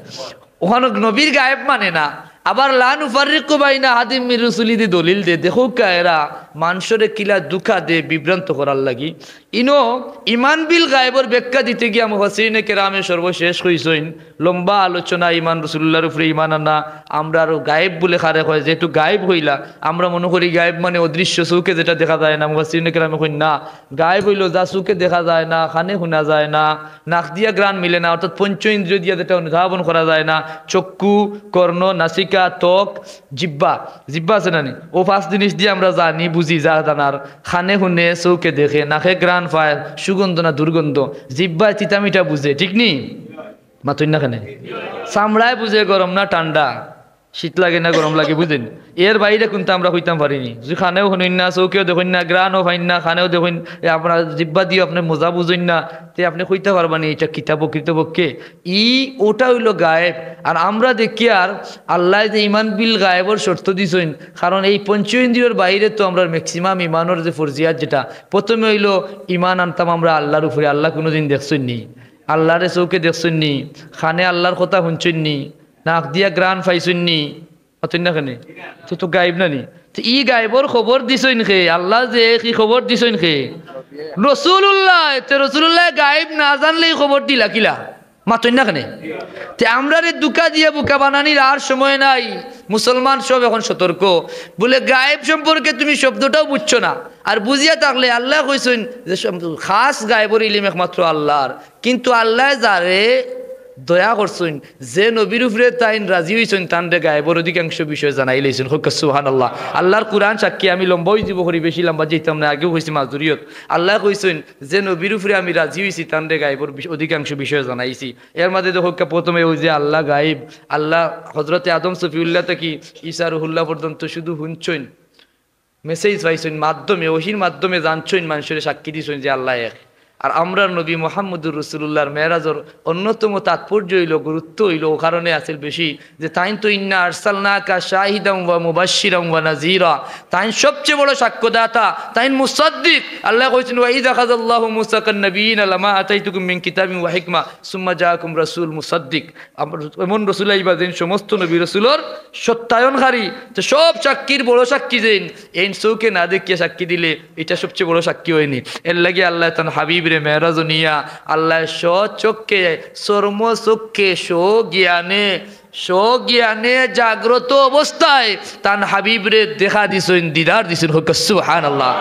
ওখানো নবীর গায়েব মানে না। আবার লা নুফাররিকু বাইনা আহাদিম মির রুসুলি দি দলিল দে। দেখউক্কা এরা মানষরে কিলা ধুকা দে, বিভ্রান্ত করার লাগি। ইনো ইমান বিল গায়েবর ব্যাখ্যা দিতে গিয়া মুফাসসিরিনে কেরামে সর্বশেষ কইছইন, লম্বা আলোচনা, ইমান রসুলুল্লাহর উপরে ইমান আনা, আমরা আরো গায়েব বুলে কারে কয়, যেহেতু গায়েব কইলা, আমরা মনো করি গায়েব মানে অদৃশ্য, চউখে যেটা দেখা যায় না। মুফাসসিরিনে কেরামে কইন না, গায়েব অইলো যা চউখে দেখা যায় না, কানে হুনা যায় না, নাক দিয়া ঘ্রাণ মিলে না, অর্থাৎ পঞ্চ ইন্দ্রিয় দিয়া যেটা অনুধাবন করা যায় না, চক্ষু, কর্ণ, নাসিকা, ত্বক, জিহ্বা, জিহ্বা আছে না নি? অউ পাঁচ জিনিস দিয়া আমরা জানি, বুঝি, যা জানার, কানে হুনে, চউখে দেখে, নাকে ঘ্রাণ পায়, সুগন্ধ না দুর্গন্ধ, জিহ্বায় তিতা মিঠা বুঝে, ঠিক নি? মাতইন না কেনে? চামড়ায় বুঝে গরম না ঠান্ডা, শীত লাগে না গরম লাগে, বুঝইন? এর বাইরে কুন্তা আমরা কইতাম পারি নি। যদি কানেও হুনইন না, চউখেও দেখইন না, ঘ্রাণও পাইন না, কানেও দেখইন, এ আপনার জিহ্বা দিয়াও আপনে মজা বুঝইন না, তে আপনে কইতা পারবা নি ইটা কিতা প্রকৃতপক্ষে? ই ওটা অইলো গায়েব। আর আমরা দেখিয়ার আল্লায় যে ইমান বিল গায়েবর শর্ত দিছইন, কারণ এই পঞ্চ ইন্দ্রিয়র বাইরে তো আমরার maximum ইমানর যে ফরজিয়াত যেটা, প্রথমে অইলো ইমান আনতাম আমরা আল্লাহর উপরে। আল্লাহ কুনুদিন দেখছইন নি? আল্লাহরে চউখে দেখছইন নি? কানে আল্লাহর কথা হুনছইন নি? নাক দিয়া ঘ্রাণ পাইছইন নি? মাতইন না কেনে? তে তো গায়েব না নি? তে ই গায়েবর খবর দিছইন কে? আল্লাহ যে এক, ই খবর দিছইন কে? রসুলুল্লায়। তে রসুলুল্লায় গায়েব না জানলে ই খবর দিলা কিলা? মাতইন না কেনে? তে আমরারে ধুকা দিয়া বুকা বানানির আর সময় নাই। মুসলমান সব এখন সতর্ক। বলে, গায়েব সম্পর্কে তুমি শব্দটাও বুঝছো না, আর বুঝিয়া থাকলে আল্লায় কইছইন যে সব-, খাস গায়েবর ইলিম একমাত্র আল্লাহর। কিন্তু আল্লায় যারে দয়া করছইন, যে নবীর উপরে তাইন রাজি অইছইন, তানরে গায়েবর অধিকাংশ বিষয় জানাইলাইছইন। কউক্কা সুবহানাল্লাহ। আল্লাহর কুরআন সাক্ষী, আমি লম্বা অইযিবো করি, বেশি লম্বা যাইতাম না, আগেও কইছি মাদুরিয়ত। আল্লায় কইছইন, যে নবীর উপরে আমি রাজি অইছি, তানরে গায়েবর বিষ-, অধিকাংশ বিষয় জানাইছি। এর মাঝে দেখউক্কা, প্রথমে ওই যে আল্লাহ গায়েব, আল্লাহ হযরতে আদম সফিউল্লাহ থাকি ঈসা রুহুল্লাহ পর্যন্ত শুধু হুনছইন, message পাইছইন, মাধ্যমে, ওহীর মাধ্যমে জানছইন, মানষরে সাক্ষী দিছইন যে আল্লাহ এক। আর আমরার নবী মুহাম্মদুর রাসূলুল্লাহর মেরাজর অন্যতম তাৎপর্য অইলো, গুরুত্ব অইলো, ও কারণে আছিল বেশি যে তাইন তো, "ইন্না আরসালনাকা শাহিদাম ওয়া মুবাশশিরাম ওয়া নাযীরা।" তাইন সবচেয়ে বড় সাক্ষ্যদাতা, তাইন মুসাদ্দিক। আল্লায় কইছইন, "ওয়া ইয আখাযাল্লাহু মিসাকান নাবিয়্যিনা লামা আতাইতুকুম মিন কিতাবিন ওয়া হিকমা সুম্মা জাআকুম রাসূল মুসাদ্দিক।" আম-, এমন রসুল আইবা যেইন সমস্ত নবী রসুলর সত্যায়নকারী। তো সব সাক্ষীর বড় সাক্ষী যেইন, এইন চউখে না দেখিয়া সাক্ষী দিলে, ইটা সবচেয়ে বড় সাক্ষী অয়নি। এরলাগি আল্লায় তান হাবিবরে মেরাজো নিয়া, আল্লায় স্বচক্ষে, চর্ম চক্ষে, স্বজ্ঞানে, স্বজ্ঞানে জাগ্রত অবস্থায় তান হাবিবরে দেখা দিছইন, দিদার দিছইন। কউক্কা সুবহানাল্লাহ।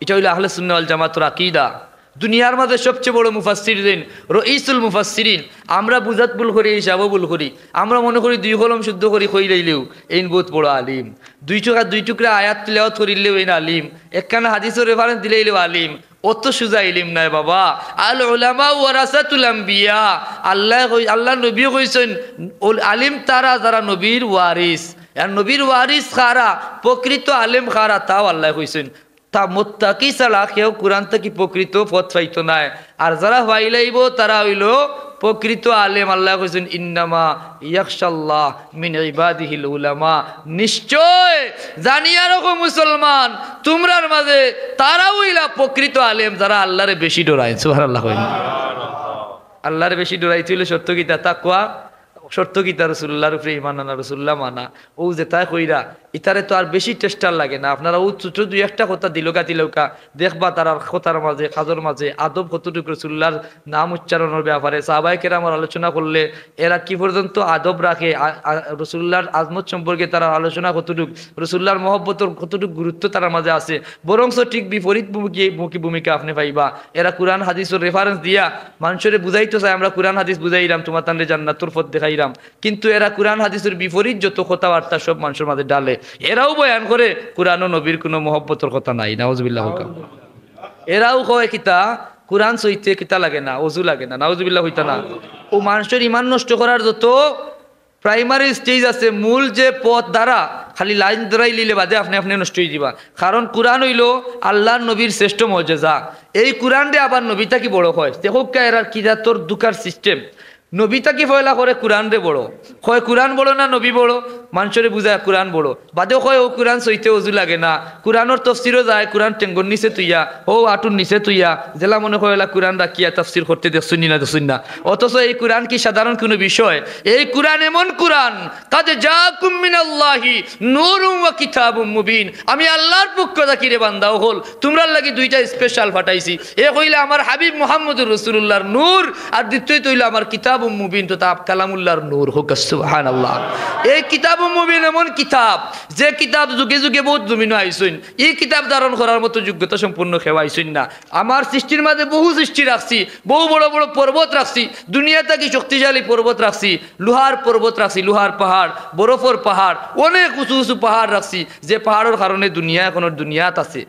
ইটা অইলো আহলে সুন্নাহ ওয়াল জামাতর আকীদা। দুনিয়ার মাঝে সবচেয়ে বড় মুফাসসির যেইন, রইসুল মুফাসসিরিন। আমরা বুঝাত ভুল করি, হিসাবো ভুল করি। আমরা মনে করি দুই কলম শুদ্ধ করি কইলাইলেউ এইন বউত বড় আলিম। দুই টুকরা, দুই টুকরা আয়াত তিলাওয়াত করিলেউ এইন আলিম। একখান হাদিসর reference দিলাইলেউ আলিম। অত সুজা ইলিম নায় বাবা। আল উলামা ওয়ারাসাতুল আম্বিয়া। আল্লায় কই-, আল্লাহর নবী কইছইন, "ওল-, আলিম তারা যারা নবীর ওয়ারিস।" আর নবীর ওয়ারিস কারা, প্রকৃত আলেম কারা, তাও আল্লায় কইছইন। তা মুত্তাকি ছাড়া কেউ কুরআন থাকি প্রকৃত পথ পাইতো নায়। আর যারা পাইলাইবো, তারা অইলো প্রকৃত আলেম। আল্লায় কইছইন, "ইন্নামা ইয়াখশাল্লাহ মিন ইবাদিহিল উলামা।" নিশ্চয় জানিয়া রাখো মুসলমান, তুমরার মাঝে তারা অইলা প্রকৃত আলেম, যারা আল্লাহরে বেশি ডরাইন। সুবহানাল্লাহ কইন। আল্লাহরে বেশি ডরাইতে অইলে শর্ত কিতা? তাকওয়া। শর্ত কিতা? রসুলুল্লাহর উপরে ঈমান আনা, রসুলুল্লাহ মানা। অউ যেতায় কইরা, ইতারে তো আর বেশি tester লাগে না। আপনারা অউ ছোট দুই একটা কথা দিলউক্কা দিলউক্কা, দেখবা তারার কথার মাঝে, কাজর মাঝে আদব কতটুক, রসুলুল্লাহর নাম উচ্চারণর ব্যাপারে সাহাবায়ে কেরামর আলোচনা করলে এরা কি পর্যন্ত আদব রাখে, আ-, আ-, রসুলুল্লাহর আজমত সম্পর্কে তারার আলোচনা কতটুক, রসুলুল্লাহর মহব্বতর কতটুক গুরুত্ব তারার মাঝে আছে। বরঞ্চ ঠিক বিপরীত মুখী, মুখী ভূমিকা আপনে পাইবা। এরা কুরআন হাদিসর reference দিয়া মানষরে বুঝাইতো চায়, "আমরা কুরআন হাদিস বুঝাইরাম, তুমাতানরে জান্নাতর পথ দেখাইরাম।" কিন্তু এরা কুরআন হাদিসর বিপরীত যত কথাবার্তা সব মানষর মাঝে ঢালে। এরাও বয়ান করে কুরআন ও নবীর কুনু মহব্বতর কথা নাই। নাউজুবিল্লাহ কউক্কা। এরাও কয় কিতা, কুরআন সইতে কিতা লাগে না, অজু লাগে না। নাউজুবিল্লাহ কইতা না? অউ মানষর ঈমান নষ্ট করার যত primary stage আছে, মূল যে পথ দ্বারা, খালি line ধরাইলিলে বাদে আপনে আপনে নষ্ট অইযিবা। কারণ কুরআন অইলো আল্লাহর নবীর শ্রেষ্ঠ মুজেজা। এই কুরআনরে আবার নবী থাকি বড় কয়। দেখউক্কা এরার কি জাতর ধুকার system। নবী থাকি পয়লা করে কুরআনরে বড়। কয় কুরআন বড় না নবী বড়? মানষরে বুঝায় কুরআন বড়। বাদে কয় অউ কুরআন সইতে অজু লাগে না। কুরআনর তফসিরো যায়, কুরআন টেঙ্গর নিচে থুইয়া, অউ আটুর নিচে থুইয়া, যেলা মনে কয় অলা কুরআন রাখিয়া তফসির করতে দেখছইন নি না দেখছইন না? অথচ এই কুরআন কি সাধারণ কুনু বিষয়? এই কুরআন এমন কুরআন, কাদ জাআকুম মিনাল্লাহি নূরুম ওয়া কিতাবুম মুবিন। আমি আল্লাহর পক্ষ থাকি রে বান্দা অকল, তুমরার লাগি দুইটা special পাঠাইছি। এক অইলা আমার হাবিব মুহাম্মদুর রাসূলুল্লাহর নূর, আর দ্বিতীয়ত অইলা আমার কিতাবুম মুবিন, তথা কালামুল্লাহর নূর। কউক্কা সুবহানাল্লাহ। এই কিতাবুম মুবিন এমন কিতাব, যে কিতাব যুগে যুগে বউত জমিনো আইছইন, ই কিতাব ধারণ করার মতো যোগ্যতা সম্পন্ন কেউ আইছইন না। আমার সৃষ্টির মাঝে বহু সৃষ্টি রাখছি, বহু বড় বড় পর্বত রাখছি, দুনিয়া থাকি শক্তিশালী পর্বত রাখছি, লোহার পর্বত রাখছি, লোহার পাহাড়, বরফর পাহাড়, অনেক উঁচু উঁচু পাহাড় রাখছি, যে পাহাড়র কারণে দুনিয়া এখনো দুনিয়াত আছে।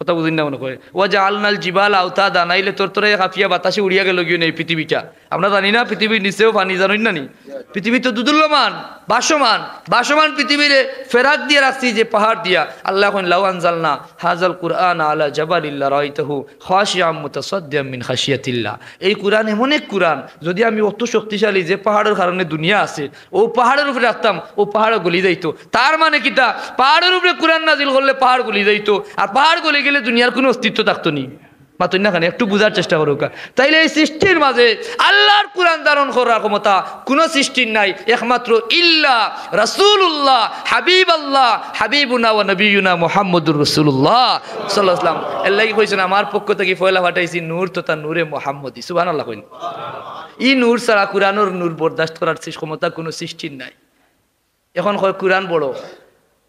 কথা বুঝইন না মনে কয়। "ওয়া জাআলনাল জিবালা আওতাদা", নাইলে তরতরাইয়া কাঁপিয়া বাতাসে উড়িয়া গেলোগিয়া নে ই পৃথিবীটা। আমরা জানি না পৃথিবীর নিচেও পানি, জানইন না নি? পৃথিবী তো দুদুল্যমান, ভাসমান, ভাসমান পৃথিবীরে ফেরাক দিয়া রাখছি যে পাহাড় দিয়া। আল্লায় কইন, "লাউ আনজালনা হাযাল কুরআনা আলা জাবালিল লারাআইতাহু খাশিআম মুতাসাদ্দিআম মিন খাশিয়াতিল্লাহ।" এই কুরআন এমন এক কুরআন, যুদি আমি অত শক্তিশালী যে পাহাড়র কারণে দুনিয়া আছে, অউ পাহাড়র উপরে রাখতাম, অউ পাহাড় গলি যাইতো। তার মানে কিতা? পাহাড়র উপরে কুরআন নাজিল করলে পাহাড় গলি যাইতো, আর পাহাড় গলি গেলে দুনিয়ার কুনু অস্তিত্ব থাকতো নি। মাতইন না কেনে, একটু বুঝার চেষ্টা করউক্কা। তাইলে এই সৃষ্টির মাঝে আল্লাহর কুরআন ধারণ করার ক্ষমতা কুনু সৃষ্টির নাই, একমাত্র ইল্লা রাসূলুল্লাহ, হাবিব আল্লাহ, হাবিবুনা ওয়া নবিয়ুনা মুহাম্মদুর রাসূলুল্লাহ সাল্লাল্লাহু আলাইহি ওয়াসাল্লাম। এর লাগি কইছইন, "আমার পক্ষ থাকি পয়লা পাঠাইছি নূর তথা নূরে মুহাম্মদী।" সুবহানাল্লাহ কইন। ই নূর ছাড়া, কুরআনর নূর বরদাস্ত করার সৃষ-, ক্ষমতা কুনু সৃষ্টির নাই। এখন কয় কুরআন বড়,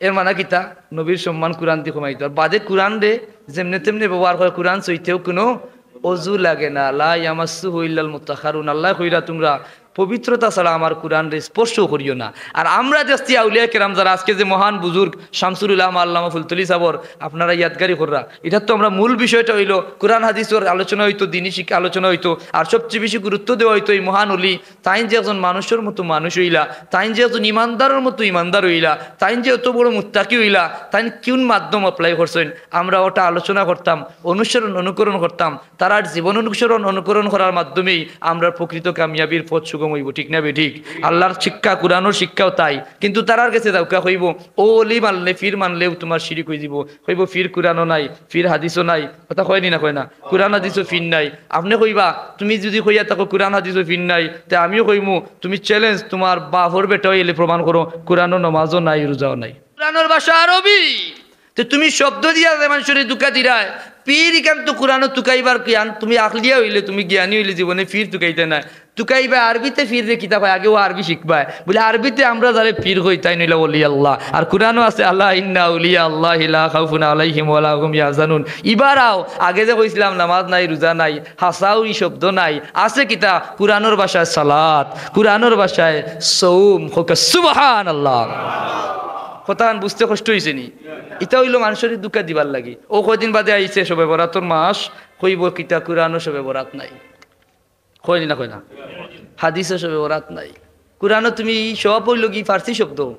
এর মানে কিতা? নবীর সম্মান কুরআন দি কমাইতো। আর বাদে কুরআনরে যেমনে তেমনে ব্যবহার করে, কুরআন ছইতেও কুনু অজু লাগে না। লা ইয়ামাসসুহু ইল্লাল মুতাহহারুন। আল্লায় কইরা, "তুমরা পবিত্রতা ছাড়া আমার কুরআনরে স্পর্শ করিও না।" আর আমরা দেখছি আউলিয়া কেরাম যারা, আজকে যে মহান বুজুর্গ শামসুল উলামা আল্লামা ফুলতলি সাবর আপনারা ইয়াদগারি কররা, ইটার তো আমরা মূল বিষয়টা অইলো কুরআন হাদিসর আলোচনা অইতো, দিনী শিক্ষা আলোচনা অইতো, আর সবচেয়ে বেশি গুরুত্ব দেওয়া অইতো এই মহান অলি তাইন যে একজন মানুষর মতো মানুষ অইলা, তাইন যে একজন ইমানদারর মতো ইমানদার অইলা, তাইন যে অত বড় মুত্তাকি অইলা, তাইন কুন মাধ্যম apply করছইন, আমরা ওটা আলোচনা করতাম, অনুসরণ অনুকরণ করতাম। তারার জীবন অনুসরণ অনুকরণ করার মাধ্যমেই আমরা প্রকৃত কামিয়াবির পথ সুগম অইবো, ঠিক না বেঠিক? আল্লাহর শিক্ষা, কুরআনর শিক্ষাও তাই। কিন্তু তারার গেছে যাউক্কা, কইবো, "ও অলি মানলে, পীর মানলেও তুমার শিরিক অইযিবো।" কইবো, "পীর কুরআনও নাই, পীর হাদিসও নাই।" কথা কয়নি না, কয় না? কুরআন হাদিসও পীর নাই। আপনে কইবা, "তুমি যুদি কইয়া থাকো কুরআন হাদিসও পীর নাই, তে আমিও কইমু, তুমি challenge, তুমার বাপর বেটাও এলে প্রমাণ করো, কুরআনও, নমাজও নাই, রোজাও নাই।" কুরআনর ভাষা আরবি। তে তুমি শব্দ দিয়া যে মানষরে ধুকা দিরায়, পীর ইখান তো কুরআনও তুকাইবার কিয়ান, তুমি আকলিয়া অইলে, তুমি জ্ঞানী অইলে জীবনে পীর তুকাইতায় নায়। তুকাইবায় আরবিতে পীররে কিতা কয়, আগে অউ আরবি শিখবায়। বুলে, "আরবিতে আমরা যারে পীর কই, তাইন অইলা অলি আল্লাহ।" আর কুরআনও আছে, "আলা ইন্না আউলিয়া আল্লাহি লা খাউফুন আলাইহিম ওয়া লা হুম ইয়াহজানুন।" ইবার আও, আগে যে কইছলাম নামাজ নাই, রোজা নাই, হাছাউ ই শব্দ নাই, আছে কিতা? কুরআনর ভাষায় সালাত, কুরআনর ভাষায় সওম। কউক্কা সুবহানাল্লাহ। কথাখান বুঝতে কষ্ট অইছে নি? ইটা অইলো মানষরে ধুকা দিবার লাগি। অউ কয়দিন বাদে আইছে শবে বরাতর মাস, কইবো কিতা কুরআনও শবে বরাত নাই। কয়নি না, কয় না? হাদিসও শবে বরাত নাই। কুরআনও তুমি, ই শব অইলো গি ফার্সি শব্দ।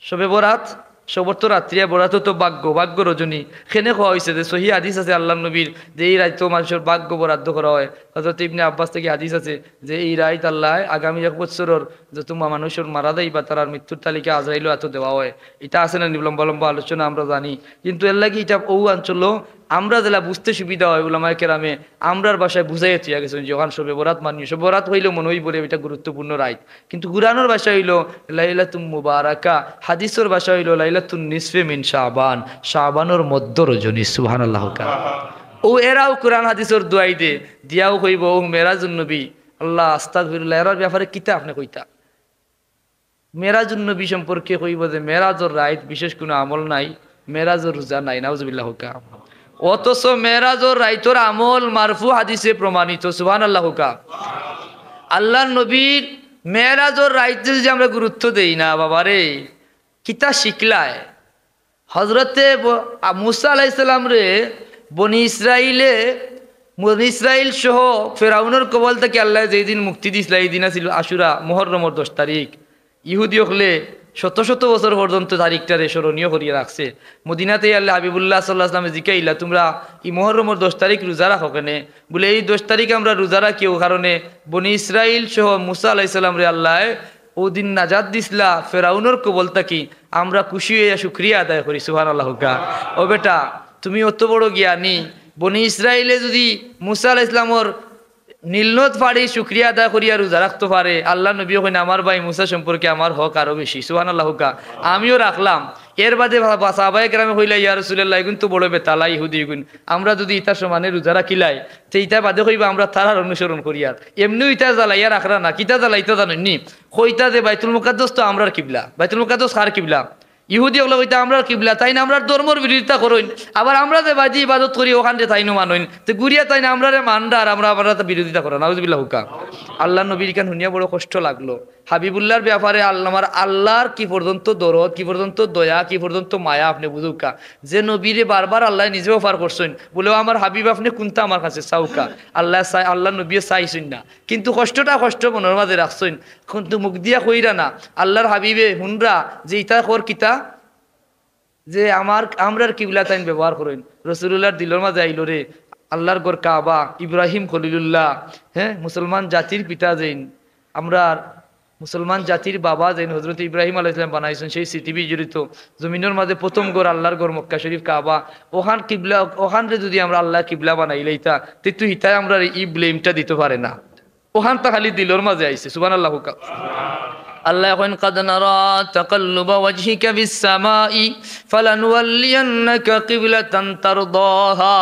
শবে বরাত, শবর তো রাত্রি, আর বরাতও তো ভাগ্য, ভাগ্য রজনী। কেনে কওয়া অইছে যে সহি হাদিস আছে আল্লাহর নবীর যে ই রাইতো মানষর ভাগ্য বরাদ্দ করা অয়। হযরত ইবনে আব্বাস থাকি হাদিস আছে যে ই রাইত আল্লায় আগামী এক বছরর যত মা-, মানষর মারা যাইবা তারার মৃত্যুর তালিকা আজরাইলর আতো দেওয়া অয়। ইটা আছে না নি, লম্বা লম্বা আলোচনা আমরা জানি। কিন্তু এর লাগি ইটা অউ অঞ্চলো আমরা যেলা বুঝতে সুবিধা অয়, উলামায়ে কেরামে আমরার ভাষায় বুঝাইয়া থইয়া গেছইন যে অখান শবে বরাত মানিও, শবে বরাত অইলে মনো অইবো রে ইটা গুরুত্বপূর্ণ রাইত। কিন্তু কুরআনর ভাষা অইলো লাইলাতুম মুবারাকা, হাদিসর ভাষা অইলো লাইলাতুন নিসফে মিন শাবান, শাবানর মধ্য রজনী। সুবহানাল্লাহ কউক্কা। অউ এরাও কুরআন হাদিসর দুয়াই দে, দিয়াও কইবো অউ মেরাজুন নবী। আল্লাহ, আস্তাগফিরুল্লাহ, এরার ব্যাপারে কিতা আপনে কইতা? মেরাজুন নবী সম্পর্কে কইবো যে মেরাজর রাইত বিশেষ কুনু আমল নাই, মেরাজর রোজা নাই, নাউজুবিল্লাহ কউক্কা। অথচ মেরাজর রাইতর আমল মারফু হাদিসে প্রমাণিত, সুবহানাল্লাহ কউক্কা। আল্লাহর নবীর মেরাজর রাইতে যুদি আমরা গুরুত্ব দেই না, বাবারে, কিতা শিখলায়? হযরতে ব-, আ, মুসা আলাইহিস সালামরে বনি ইসরাইলে, বনি ইসরাইল সহ ফেরাউনর কবল থাকি আল্লায় যেদিন মুক্তি দিছলা, ই দিন আছিল আশুরা, মুহররমর দশ তারিখ। ইহুদি অকলে শত শত বছর পর্যন্ত তারিখটারে স্মরণীয় করিয়া রাখছে। মদিনাত আইয়া আল্লাহ হাবিবুল্লাহ সাল্লাল্লাহু আলাইহি ওয়াসাল্লামে জিকাইলা, "তুমরা ই মুহররমর দশ তারিখ রোজা রাখো কেনে?" বুলে, "এই দশ তারিখ আমরা রোজা রাখি অউ কারণে বনি ইসরাইল সহ মুসা আলাইহিস সালামরে আল্লায় অউ দিন নাজাত দিছলা ফেরাউনর কবল থাকি, আমরা খুশি অইয়া শুকরিয়া আদায় করি।" সুবহানাল্লাহ কউক্কা। ও বেটা, তুমি অত বড় জ্ঞানী, বনি ইসরাইলে যুদি মুসা আলাইহিস সালামর নীলনদ ফাড়ি শুকরিয়া আদায় করিয়া রোজা রাখতো পারে, আল্লাহর নবীয়ে কইন, "আমার ভাই মুসা সম্পর্কে আমার হক আরো বেশি।" সুবহানাল্লাহ কউক্কা। আমিও রাখলাম। এর বাদে বা-, বা-, সাহাবায়ে কেরামে কইলা, "ইয়া রাসূলুল্লাহ, ইগুন তো বড় বেতালা ইহুদি ইগুন। আমরা যুদি ইতার সমানে রোজা রাখিলাই, তে ইতা বাদে কইবা আমরা তারার অনুসরণ করিয়ার।" এমনেও ইতা জ্বালাইয়া রাখরা না, কিতা জ্বালাইতা জানইন নি? কইতা যে বাইতুল মুকাদ্দাস তো আমরার কিবলা। বাইতুল মুকাদ্দাস কার কিবলা? ইহুদি অকলে কইতা আমরার কিবলা, তাইন আমরার ধর্মর বিরোধিতা করইন। আবার আমরা যে বায়দি ইবাদত করি অখানরে তাইনও মানইন। তে ঘুরিয়া তাইন আমরারে মানরা আর আমরা, আমরা তা বিরোধিতা করা। নাউজুবিল্লাহ কউক্কা। আল্লাহর নবীর ইখান হুনিয়া বড় কষ্ট লাগলো। হাবিবুল্লাহর ব্যাপারে আল্লাহ, আমার আল্লাহর কি পর্যন্ত দরদ, কি পর্যন্ত দয়া, কি পর্যন্ত মায়া আপনে বুঝউক্কা। যে নবীরে বারবার আল্লায় নিজে offer করছইন, বুলে, "ও আমার হাবিব, আপনে কুনটা আমার কাছে চাউক্কা।" আল্লায় চাই-, আল্লাহর নবীয়ে চাইছইন না। কিন্তু কষ্টটা কষ্ট মনর মাঝে রাখছইন, কিন্তু মুখ দিয়া কইরা না। আল্লাহর হাবিবে হুনরা যে ইতা কর কিতা, যে আমার, আমরার কিবলা তাইন ব্যবহার করইন। রাসূলুল্লাহর দিলর মাঝে আইলো রে, আল্লাহর ঘর কাবা, ইব্রাহিম খলিলুল্লাহ, হ্যাঁ, মুসলমান জাতির পিতা যেইন, আমরার মুসলমান জাতির বাবা যেইন হযরত ইব্রাহিম আলাইহিস সালাম বানাইছইন, সেই স্মৃতি বিজড়িত জমিনর মাঝে প্রথম ঘর আল্লাহর ঘর মক্কা শরীফ কাবা, ওখান কিবলা, ওখানরে যদি আমরা আল্লাহ কিবলা বানাইলাইতা, তে তো হিতায় আমরারে ই blameটা দিতো পারে না। ওখানটা খালি দিলর মাঝে আইছে, সুবহানাল্লাহ কউক্কা। আল্লায় কইন, "قد نرى تقلب وجهك في السماء فلنولينك قبلة ترضاها।"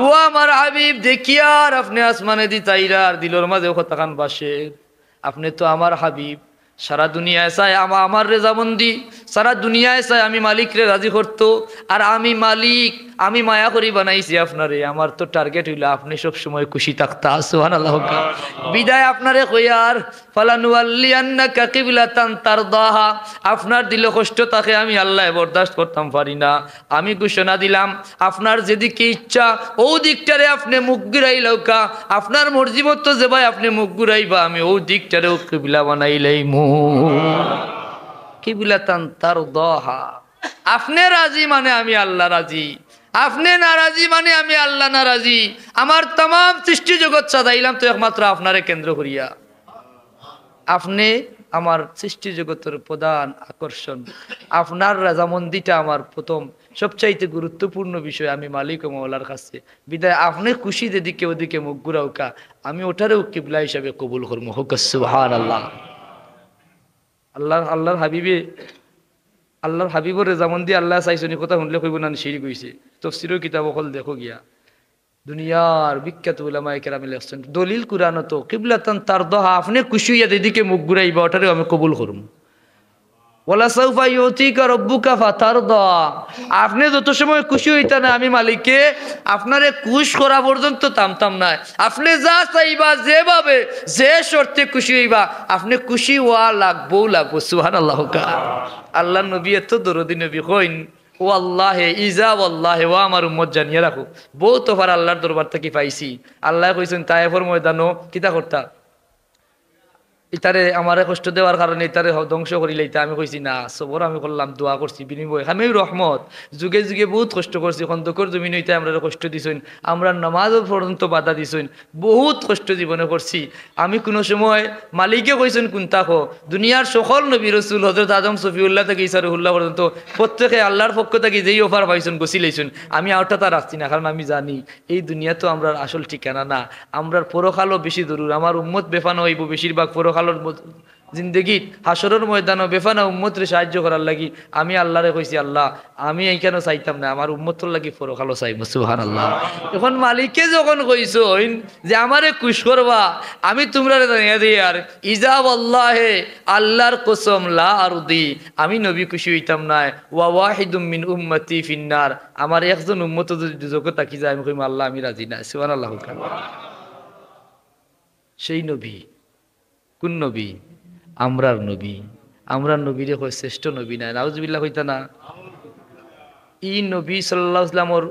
ও আমার হাবিব, দেখিয়ার আপনে আসমানেদি চাইরার, দিলর মাঝে কথাখান ভাসের। আপনে তো আমার হাবিব, সারা দুনিয়ায় চায় আমা-, আমার রেজামন্দি, সারা দুনিয়ায় চায় আমি মালিকরে রাজি করতো। আর আমি মালিক, আমি মায়া করি বানাইছি আপনারে। আমার তো target অইলো আপনে সব সময় খুশি থাকতা। সুবহানাল্লাহ কউক্কা। বিদায় আপনারে কইয়ার, "فلنولينك قبلة ترضاها।" আপনার দিলো কষ্ট থাকে, আমি আল্লায় বরদাস্ত করতাম পারি না। আমি ঘোষণা দিলাম, আপনার যেদিকে ইচ্ছা, অউ দিকটারে আপনে মুখ ঘুরাইলাউক্কা। আপনার মর্জি মতো যেবায় আপনে মুখ ঘুরাইবা, আমি অউ দিকটারেউ কিবলা বানাইলাইমু। কিবলাতান তারদাহা। আপনে রাজি মানে আমি আল্লাহ রাজি, আপনে নারাজি মানে আমি আল্লাহ নারাজি। আমার তামাম সৃষ্টি জগৎ সাজাইলাম তো একমাত্র আপনারে কেন্দ্র করিয়া। আপনে আমার সৃষ্টি জগতর প্রধান আকর্ষণ। আপনার রাজামন্দিটা আমার প্রথম সবচাইতে গুরুত্বপূর্ণ বিষয় আমি মালিক ও মওলার কাছে। বিদায় আপনে খুশি যেদিকে ওদিকে মুখ ঘুরাউক্কা, আমি ওটারেও কিবলা হিসাবে কবুল করমু। কউক্কা সুবহানাল্লাহ। আল্লাহর, আল্লাহর হাবিবে, আল্লাহর হাবিবর রেজামন্দি আল্লায় চাইছইন, ই কথা হুনলে কইবো না নি শিরিক অইছে। তফসিরর কিতাব অকল দেখো গিয়া। দুনিয়ার বিখ্যাত উলামায়ে কেরামে লেখছইন, দলিল কুরআনো তো, "কিবলাতান তারদাহা", আপনে খুশি অইয়া যেদিকে মুখ ঘুরাইবা, ওটারেও আমি কবুল করমু। "ওয়ালাসাউফা ইউতিকা রাব্বুকা ফাতারদা", আপনে যত সময় খুশি অইতা না, আমি মালিকে আপনারে খুশ করা পর্যন্ত থামতাম নায়। আপনে যা চাইবা, যেভাবে, যে শর্তে খুশি অইবা, আপনে খুশি অওয়া লাগবো, লাগবো। সুবহানাল্লাহ কউক্কা। আল্লাহর নবী এত দরদি নবী, কইন, "ও আল্লাহে, ইজা ওয়াল্লাহে, ও আমার উম্মত জানিয়া রাখো।" বউত অফার আল্লাহর দরবার থাকি পাইছি। আল্লায় কইছইন, "তায়েফর ময়দানো কিতা করতা? ইতারে, আমারে কষ্ট দেওয়ার কারণে ইতারে হ-, ধ্বংস করিলাইতা।" আমি কইছি, "না, সবর আমি করলাম, দোয়া করছি, বিনিময়ে আমি রহমত।" যুগে যুগে বউত কষ্ট করছি, খন্দকর জমিনো ইতায় আমরারে কষ্ট দিছইন, আমরার নামাজও পর্যন্ত বাধা দিছইন, বউত কষ্ট জীবনে করছি। আমি কুনু সময়, মালিকে কইছইন কুনতা কও, দুনিয়ার সকল নবী রসুল, হযরত আদম সফিউল্লাহ থাকি ঈসা রুহুল্লাহ পর্যন্ত প্রত্যেকে আল্লাহর পক্ষ থাকি যেই অফার পাইছইন, গছিলাইছইন। আমি আউটটা তা রাখছি না, কারণ আমি জানি এই দুনিয়া তো আমরার আসল ঠিকানা না, আমরার পরকালও বেশি জরুর। আমার উম্মত বেফানা অইবো বেশিরভাগ পরকালর মত-, জিন্দেগিত, হাশরর ময়দানো বেফানা উম্মতরে সাহায্য করার লাগি আমি আল্লাহরে কইছি, "আল্লাহ, আমি এইখানো চাইতাম না, আমার উম্মতর লাগি পরকালও চাইমু।" সুবহানাল্লাহ। এখন মালিকে যখন কইছইন যে, "আমারে খুশ করবা", আমি তুমরারে জানাইয়া দেই, আর ইজা ওয়াল্লাহে, আল্লাহর কসম, লা আরদি, আমি নবী খুশি অইতাম নায়, ওয়া ওয়াহিদুম মিন উম্মতি ফিন্নার, আমার একজন উম্মত যদি দুজখো থাকি যায়, আমি কইমু, "আল্লাহ, আমি রাজি না।" সুবহানাল্লাহ কউক্কা। সেই নবী, কুন নবী? আমরার নবী। আমরার নবীরে কয় শ্রেষ্ঠ নবী নায়, নাউজুবিল্লাহ কইতা না? ই নবী সাল্লাল্লাহু আলাইহি ওয়াসাল্লামর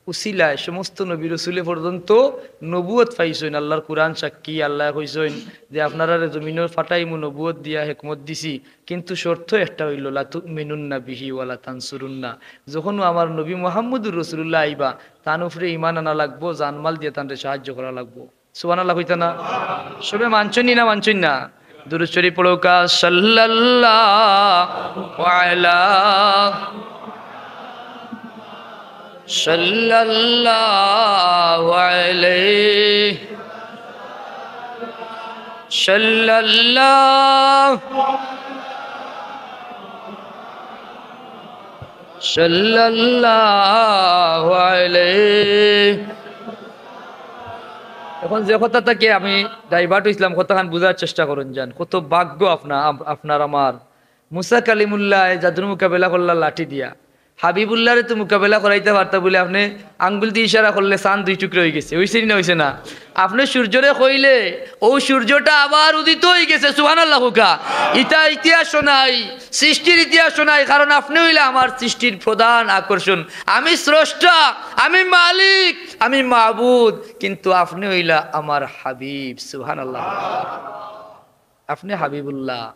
উসিলায় সমস্ত নবী রসুলে পর্যন্ত নবুয়ত পাইছইন। আল্লাহর কুরআন সাক্ষী, আল্লায় কইছইন যে, "আপনারারে জমিনো ফাটাইমু নবুয়ত দিয়া, হেকমত দিছি, কিন্তু শর্ত একটা অইলো, লাতুমিনুন্না বিহি ওয়ালা তানসুরুন্না।" যখনও আমার নবী মুহাম্মদুর রাসূলুল্লাহ আইবা, তান উপরে ঈমান আনা লাগবো, জানমাল দিয়া তানরে সাহায্য করা লাগবো। সুবহানাল্লাহ কইতা না? সবে মানছইন নি না মানছইন না? দুরূদ শরীফ পড়উক্কা, সাল্লাল্লাহু আলা, সাল্লাল্লাহু আলাইহি, সাল্লাল্লাহু, সাল্লাল্লাহু আলাইহি। এখন যে কথা থাকি আমি divert অইছলাম, কথাখান বুঝার চেষ্টা করইন যান। কত ভাগ্য আপনা-, আপ-, আপনার আমার। মুসা কালিমুল্লায় জাদুর মোকাবেলা করলা লাঠি দিয়া। হাবিবুল্লাহরে তো মোকাবেলা করাইতা পারতা বুলে আপনে আঙ্গুল দি ইশারা করলে চান দুই টুকরা অইগেছে। অইছে নি না অইছে না? আপনে সূর্যরে কইলে অউ সূর্যটা আবার উদিত অইগেছে। সুবহানাল্লাহ কউক্কা। ইতা ইতিহাসও নাই, সৃষ্টির ইতিহাসও নাই, কারণ আপনে অইলা আমার সৃষ্টির প্রধান আকর্ষণ। আমি স্রষ্টা, আমি মালিক, আমি মাবুদ, কিন্তু আপনে অইলা আমার হাবিব। সুবহানাল্লাহ। আপনে হাবিবুল্লাহ,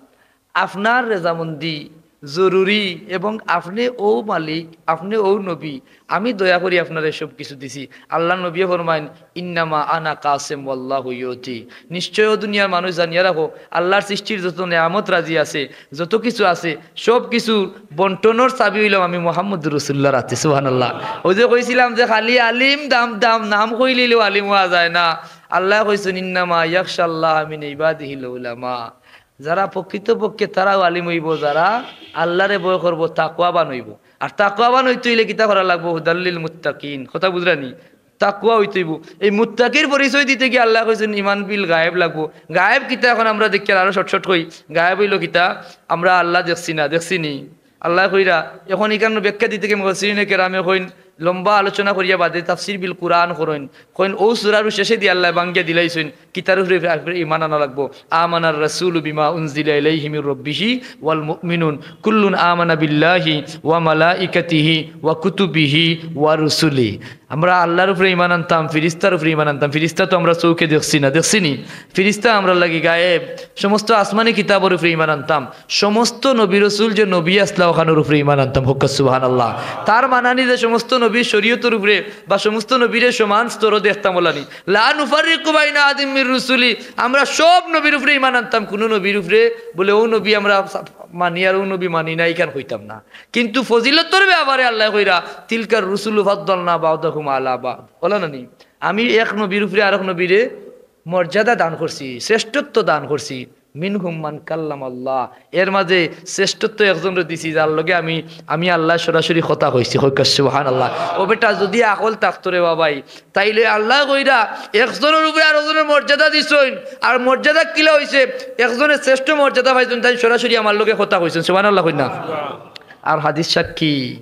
আপনার রেজামন্দি জরুরি, এবং আপনে অউ মালিক, আপনে অউ নবী। আমি দয়া করি আপনারে সব কিছু দিছি। আল্লার নবীয়ে ফরমাইন, "ইন্নামা আনা কাসেম ওয়াল্লাহু ইউতি।" নিশ্চয় অউ দুনিয়ার মানুষ জানিয়া রাখো, আল্লার সৃষ্টির যত নেয়ামত রাজি আছে, যত কিছু আছে, সব কিছুর বন্টনর চাবি অইলাম আমি মুহাম্মদুর রাসূলুল্লাহর আতে। সুবহানাল্লাহ। অউ যে কইছিলাম যে খালি আলিম দাম দাম, নাম কইলিলেউ আলিম অওয়া যায় না। আল্লায় কইছইন, "ইন্নামা ইয়াখশাল্লাহা মিন ইবাদিহিল উলামা।" যারা প্রকৃতপক্ষে তারাউ আলিম অইবো, যারা আল্লারে ভয় করবো, তাকওয়াবান অইবো। আর তাকওয়াবান অইতে অইলে কিতা করা লাগবো? হুদাল্লিল মুত্তাকিন। কথা বুঝরানি? তাকওয়া অইতে অইবো। এই মুত্তাকির পরিচয় দিতে গিয়া আল্লায় কইছইন, "ইমান বিল গায়েব" লাগবো। গায়েব কিতা অখন আমরা দেখিয়ার আরো short short কই। গায়েব অইলো কিতা? আমরা আল্লা দেখছি না, দেখছি নি? আল্লায় কইরা, অখন ইখান ব্যাখ্যা দিতে গিয়া মুফাসসিরিনে কেরামে কইন, লম্বা আলোচনা করিয়া বাদে তাফসির বিল কুরআন করইন। কইন অউ সূরার শেষেদি আল্লায় ভাঙ্গিয়া দিলাইছইন, কিতার উপরে, উপরে ইমান আনা লাগবো। আমানার রাসূলু বিমা উনজিলা ইলাইহি মির রাব্বিহি ওয়াল মুমিনুন কুল্লুন আমানা বিল্লাহি ওয়া মালাইকাতিহি ওয়া কুতুবিহি ওয়া রুসুলি। আমরা আল্লার উপরে ইমান আনতাম, ফিরিস্তার উপরে ইমান আনতাম। ফিরিস্তা তো আমরা চউখে দেখছি না, দেখছি নি? ফিরিস্তা আমরার লাগি গায়েব। সমস্ত আসমানি কিতাবর উপরে ইমান আনতাম। সমস্ত নবী রসুল যে নবী আছলা, অখানর উপরে ইমান আনতাম। হক্কা সুবহানাল্লাহ। তার মানানি যে সমস্ত নবীর শরীয়তর উপরে বা সমস্ত নবীরে সমান স্তরো দেখতাম অলানি। লা নুফাররিকু বাইনা আহাদিম মির রুসুলি, আমরা সব নবীর উপরে ইমান আনতাম। কুনু নবীর উপরে বলে অউ নবী আমরা মানি আর অউ নবী মানি না, ইখান কইতাম না। কিন্তু ফজিলতর ব্যাপারে আল্লায় কইরা, "তিলকার রুসুলু ফাদ্দালনা বা'দাহুম আলা বা'দ।" অলা না নি? আমি এক নবীর উপরে আরক নবীরে মর্যাদা দান করছি, শ্রেষ্ঠত্ব দান করছি। মিনহুম মান কাল্লামাল্লাহ, এর মাঝে শ্রেষ্ঠত্ব একজনরে দিছি, যার লগে আমি, আমি আল্লায় সরাসরি কথা কইছি। হক্কা সুবহানাল্লাহ। ও বেটা, যুদি আকল থাকতো রে বাবাই, তাইলে আল্লায় কইরা একজনর উপরে আরকজনর মর্যাদা দিছইন, আর মর্যাদা কিলা অইছে, একজনে শ্রেষ্ঠ মর্যাদা পাইছইন, তাইন সরাসরি আমার লগে কথা কইছইন। সুবহানাল্লাহ কইন না? আর হাদিস সাক্ষী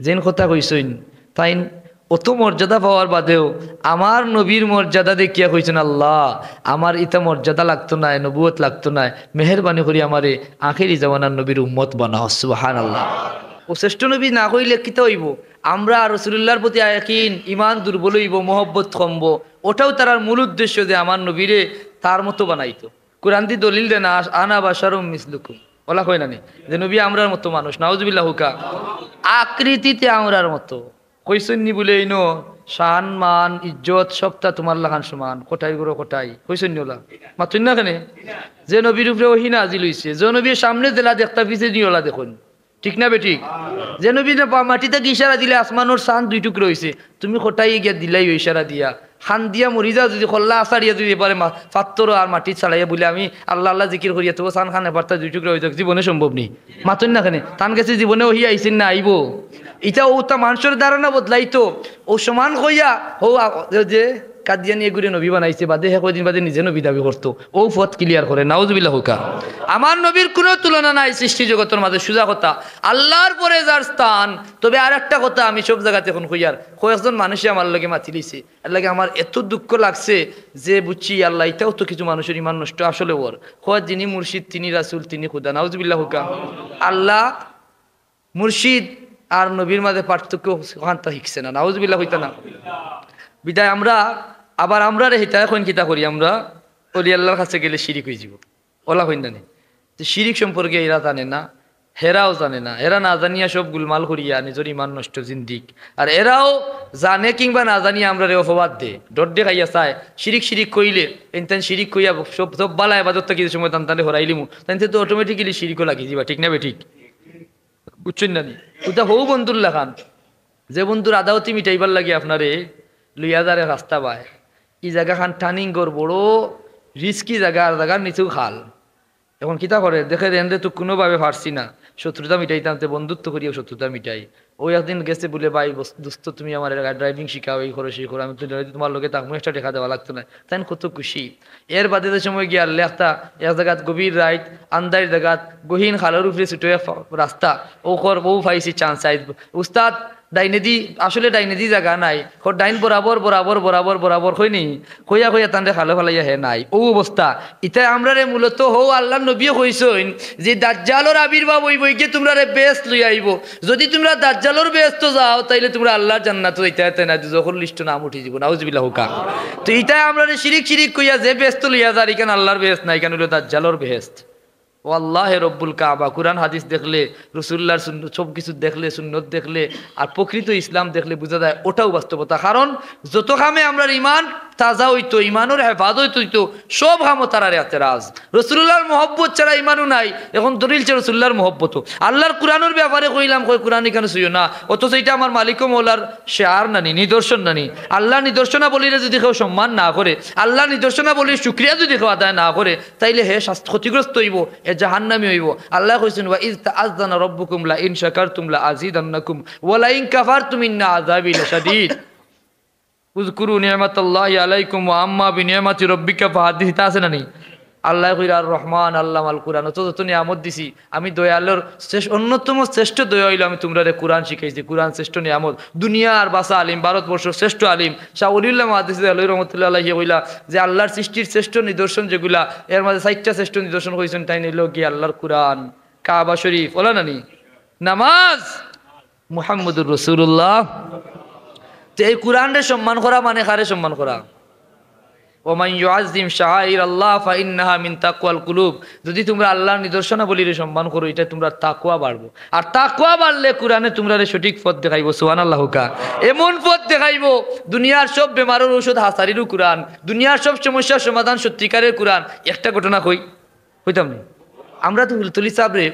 যেইন কথা কইছইন, তাইন অত মর্যাদা পাওয়ার বাদেও আমার নবীর মর্যাদা দেখিয়া কইছইন, "আল্লাহ, আমার ইতা মর্যাদা লাগতো নায়, নবুয়ত লাগতো নায়, মেহেরবানি করি আমারে আখেরি জামানার নবীর উম্মত বানাও।" সুবহানাল্লাহ। অউ শ্রেষ্ঠ নবী না কইলে কিতা অইবো? আমরা রাসূলুল্লাহর প্রতি ইয়াকিন, ইমান দুর্বল অইবো, মহব্বত কমবো। অটাউ তারার মূল উদ্দেশ্য যে আমার নবীরে তার মতো বানাইতো। কুরআনদি দলিল দেনা, "আনা বাশারুম মিসলুকুম।" অলা কয় না নি? যে নবী আমরার মতো মানুষ, নাউজুবিল্লাহ কউক্কা। আকৃতিতে আমরার মতো। কইছইন নি বুলে, "ইনো শান, মান, ইজ্জত সবতা তুমার লাখান সমান, কটাই গুরু কটাই।" কইছইন নি অলা? মাতইন না কেনে? যে নবীর উপরে ওহী নাজিল অইছে, যে নবীর সামনে যেলা দেখতা পিছেদি অলা দেখইন। ঠিক না বেঠিক? যে নবীয়ে পা-, মাটি থাকি ইশারা দিলে আসমানর চান দুই টুকরা অইছে, তুমি কটাই গিয়া দিলাইও ইশারা দিয়া। কান্দিয়া মরি যাও যুদি, কল্লা আছাড়িয়া যুদি এবারে মা-, পাত্থর আর মাটিত ছাড়াইয়া বুলে, "আমি আল্লাহ আল্লাহ জিকির করিয়া তবু চান খান এবারতা দুই টুকরা অইযাউক", জীবনে সম্ভব নি। মাতইন না কেনে? তান গেছে জীবনে ওহী আইছে না আইবো? ইতা অউতা মানষর ধারণা বদলাইতো। অউ সমান কইয়া, হউ আ-, যে কাদিয়ানি এগুরে নবী বানাইছে, বাদে হে কয়দিন বাদে নিজে নবী দাবি করতো। অউ পথ clear করে, নাউজুবিল্লাহ কউক্কা। আমার নবীর কুনু তুলনা নাই সৃষ্টি জগতর মাঝে, সুজা কথা। আল্লাহর পরে যার স্থান। তবে আরেকটা কথা আমি সব জাগাত অখন কইয়ার, কয়েকজন মানুষে আমার লগে মাতিলিছে, এর লাগি আমার এত দুঃখ লাগছে যে বুঝছি, আল্লাহ, ইতাও তো কিছু মানুষর ইমান নষ্ট আসলে অর। কয়, "যিনি মুর্শিদ, তিনি রাসূল, তিনি খুদা।" নাউজুবিল্লাহ কউক্কা। আল্লাহ, মুর্শিদ আর নবীর মাঝে পার্থক্য অখানতা হিকছে না। নাউজুবিল্লাহ কইতা না। বিদায় আমরা, আবার আমরারে হিতায় কইন কিতা করি আমরা, অলি আল্লাহর কাছে গেলে শিরিক অইযিবো। অলা কইন না নি? তে শিরিক সম্পর্কে এরা জানে না, হেরাও জানে না। এরা না জানিয়া সব গুলমাল করিয়া নিজর ইমান নষ্ট জিন্দিক। আর এরাও জানে কিংবা না জানিয়া আমরারে অপবাদ দে, ডর দেখাইয়া চায়। শিরিক শিরিক কইলে, এনতান শিরিক কইয়া সব, সব বালা এবাদত থাকি যে সময় তান তানে হরাইলিমু, তাইনতে তো automatically শিরিকও লাগি যিবা, ঠিক না বেঠিক? বুঝছইন না নি? অটা হউ বন্ধুর লাখান, যে বন্ধুর আদাওতি মিটাইবার লাগি আপনারে লইয়া যারে রাস্তা বায়। ই জাগাখান turning ঘর, বড় risky জাগা, আর জাগার নিচেউ খাল। অখন কিতা করে? দেখে, "এনরে তো কুনুভাবে পারছি না, শত্রুতা মিটাইতাম, তে বন্ধুত্ব করিয়াউ শত্রুতা মিটাই।" অউ একদিন গেছে বুলে, "ভাই, বস-, দোস্ত, তুমি আমার এলাকায় driving শিখাও, এই করো, সেই করো, আমি তো তুমার লগে থাকমু, extra টেকা দেওয়া লাগতো নায়।" তাইন কত খুশি। এর বাদে যে সময় গিয়া লেখতা এক জাগাত গভীর রাইত, আন্দাইর জাগাত, গহীন খালর উপরে ছুটো এক ফা-, রাস্তা, অউ কর, অউ পাইছি chance, আইজ উস্তাদ ডাইনেদি, আসলে ডাইনেদি জাগা নাই, কর ডাইন বরাবর, বরাবর, বরাবর, বরাবর, কইনি, কইয়া কইয়া তানরে খালো ফালাইয়া হে নাই, অউ অবস্থা। ইতায় আমরারে মূলত হউ আল্লাহর নবীয়ে কইছইন যে দাজ্জালর আবির্ভাব অইবো, ইগে তুমরারে বেহেস্ত লইয়া আইবো। যুদি তুমরা দাজ্জালর বেহেস্তো যাও, তাইলে তুমরা আল্লাহর জান্নাতো যাইতায় পারতায় নায়, দুজখর list-ও নাম উঠি যিবো। নাউজুবিল্লাহ কউক্কা। তো ইতায় আমরারে শিরিক শিরিক কইয়া যে বেহেস্তো লইয়া যার, ইখান আল্লাহর বেহেস্ত নায়, ইখান অইলো দাজ্জালর বেহেস্ত। ও আল্লাহে রব্বুল কাবা, কুরআন হাদিস দেখলে, রসুল্লাহর সুন্নত, সব কিছু দেখলে, সুন্নত দেখলে, আর প্রকৃত ইসলাম দেখলে বুঝা যায় ওটাও বাস্তবতা। কারণ যত কামে আমরার ইমান তাজা অইতো, ইমানর হেফাজত অইতো, সব কামো তারার এতেরাজ। রসুল্লাহর মহব্বত ছাড়া ইমানও নাই। এখন দলিল চায় রসুল্লাহর মহব্বতও। আল্লাহর কুরআনর ব্যাপারে কইলাম, কয় কুরআন ইখান ছুইও না, অথচ ইটা আমার মালিক ও মৌলার শেয়ার নানি, নিদর্শন নানি। আল্লাহর নিদর্শনাবলীরে যদি কেউ সম্মান না করে, আল্লাহর নিদর্শনাবলীর শুকরিয়া যদি কেউ আদায় না করে, তাইলে হে শাস্ত-, ক্ষতিগ্রস্ত অইবো, হে জাহান্নামী অইবো। আল্লায় কইছইন, "ওয়া ইজ তাআজ্জানা রাব্বুকুম লা ইন শাকারতুম লা আজিদান্নাকুম ওয়া লা ইন কাফারতুম ইন্না আযাবি লাশাদীদ।" উযকুরু নি'মাতাল্লাহি আলাইকুম ওয়া আম্মা বিনি'মাতি রাব্বিকা ফাহাদ্দিস, ইতা আছে না নি? আল্লায় কইরা, "আর রহমান আল্লামাল কুরআন", অত যত নিয়ামত দিছি, আমি দয়ালুর শ্রেষ্ঠ, অন্যতম শ্রেষ্ঠ দয়া অইলো আমি তুমরারে কুরআন শিখাইছি, কুরআন শ্রেষ্ঠ নিয়ামত। দুনিয়ার বাছা আলিম, ভারতবর্ষর শ্রেষ্ঠ আলিম, শাহ ওলিউল্লাহ মুহাদ্দিস দেহলভী রহমতুল্লাহ আলাইহি কইলা যে আল্লাহর সৃষ্টির শ্রেষ্ঠ নিদর্শন যেগুলা, এর মাঝে চাইরটা শ্রেষ্ঠ নিদর্শন কইছইন, তাইন অইলো গিয়া আল্লাহর কুরআন, কাবা শরীফ, অলা না নি? নামাজ, মুহাম্মদুর রাসূলুল্লাহ। তো এই কুরআনরে সম্মান করা মানে কারে সম্মান করা? "ওয়া মান ইউআজ্জিম শাআইরাল্লাহ ফাইন্নাহা মিন তাকওয়াল কুলুব।" যদি তুমরা আল্লাহর নিদর্শনাবলীরে সম্মান করো, ইটা তুমরার তাকওয়া বাড়বো, আর তাকওয়া বাড়লে কুরআনে তুমরারে সঠিক পথ দেখাইবো। সুবহানাল্লাহ কউক্কা। এমন পথ দেখাইবো, দুনিয়ার সব বেমারর ঔষধ হাছারিরও কুরআন, দুনিয়ার সব সমস্যার সমাধান সত্যিকারের কুরআন। একটা ঘটনা কই, কইতাম নি? আমরা তো হুলতলি সাবরে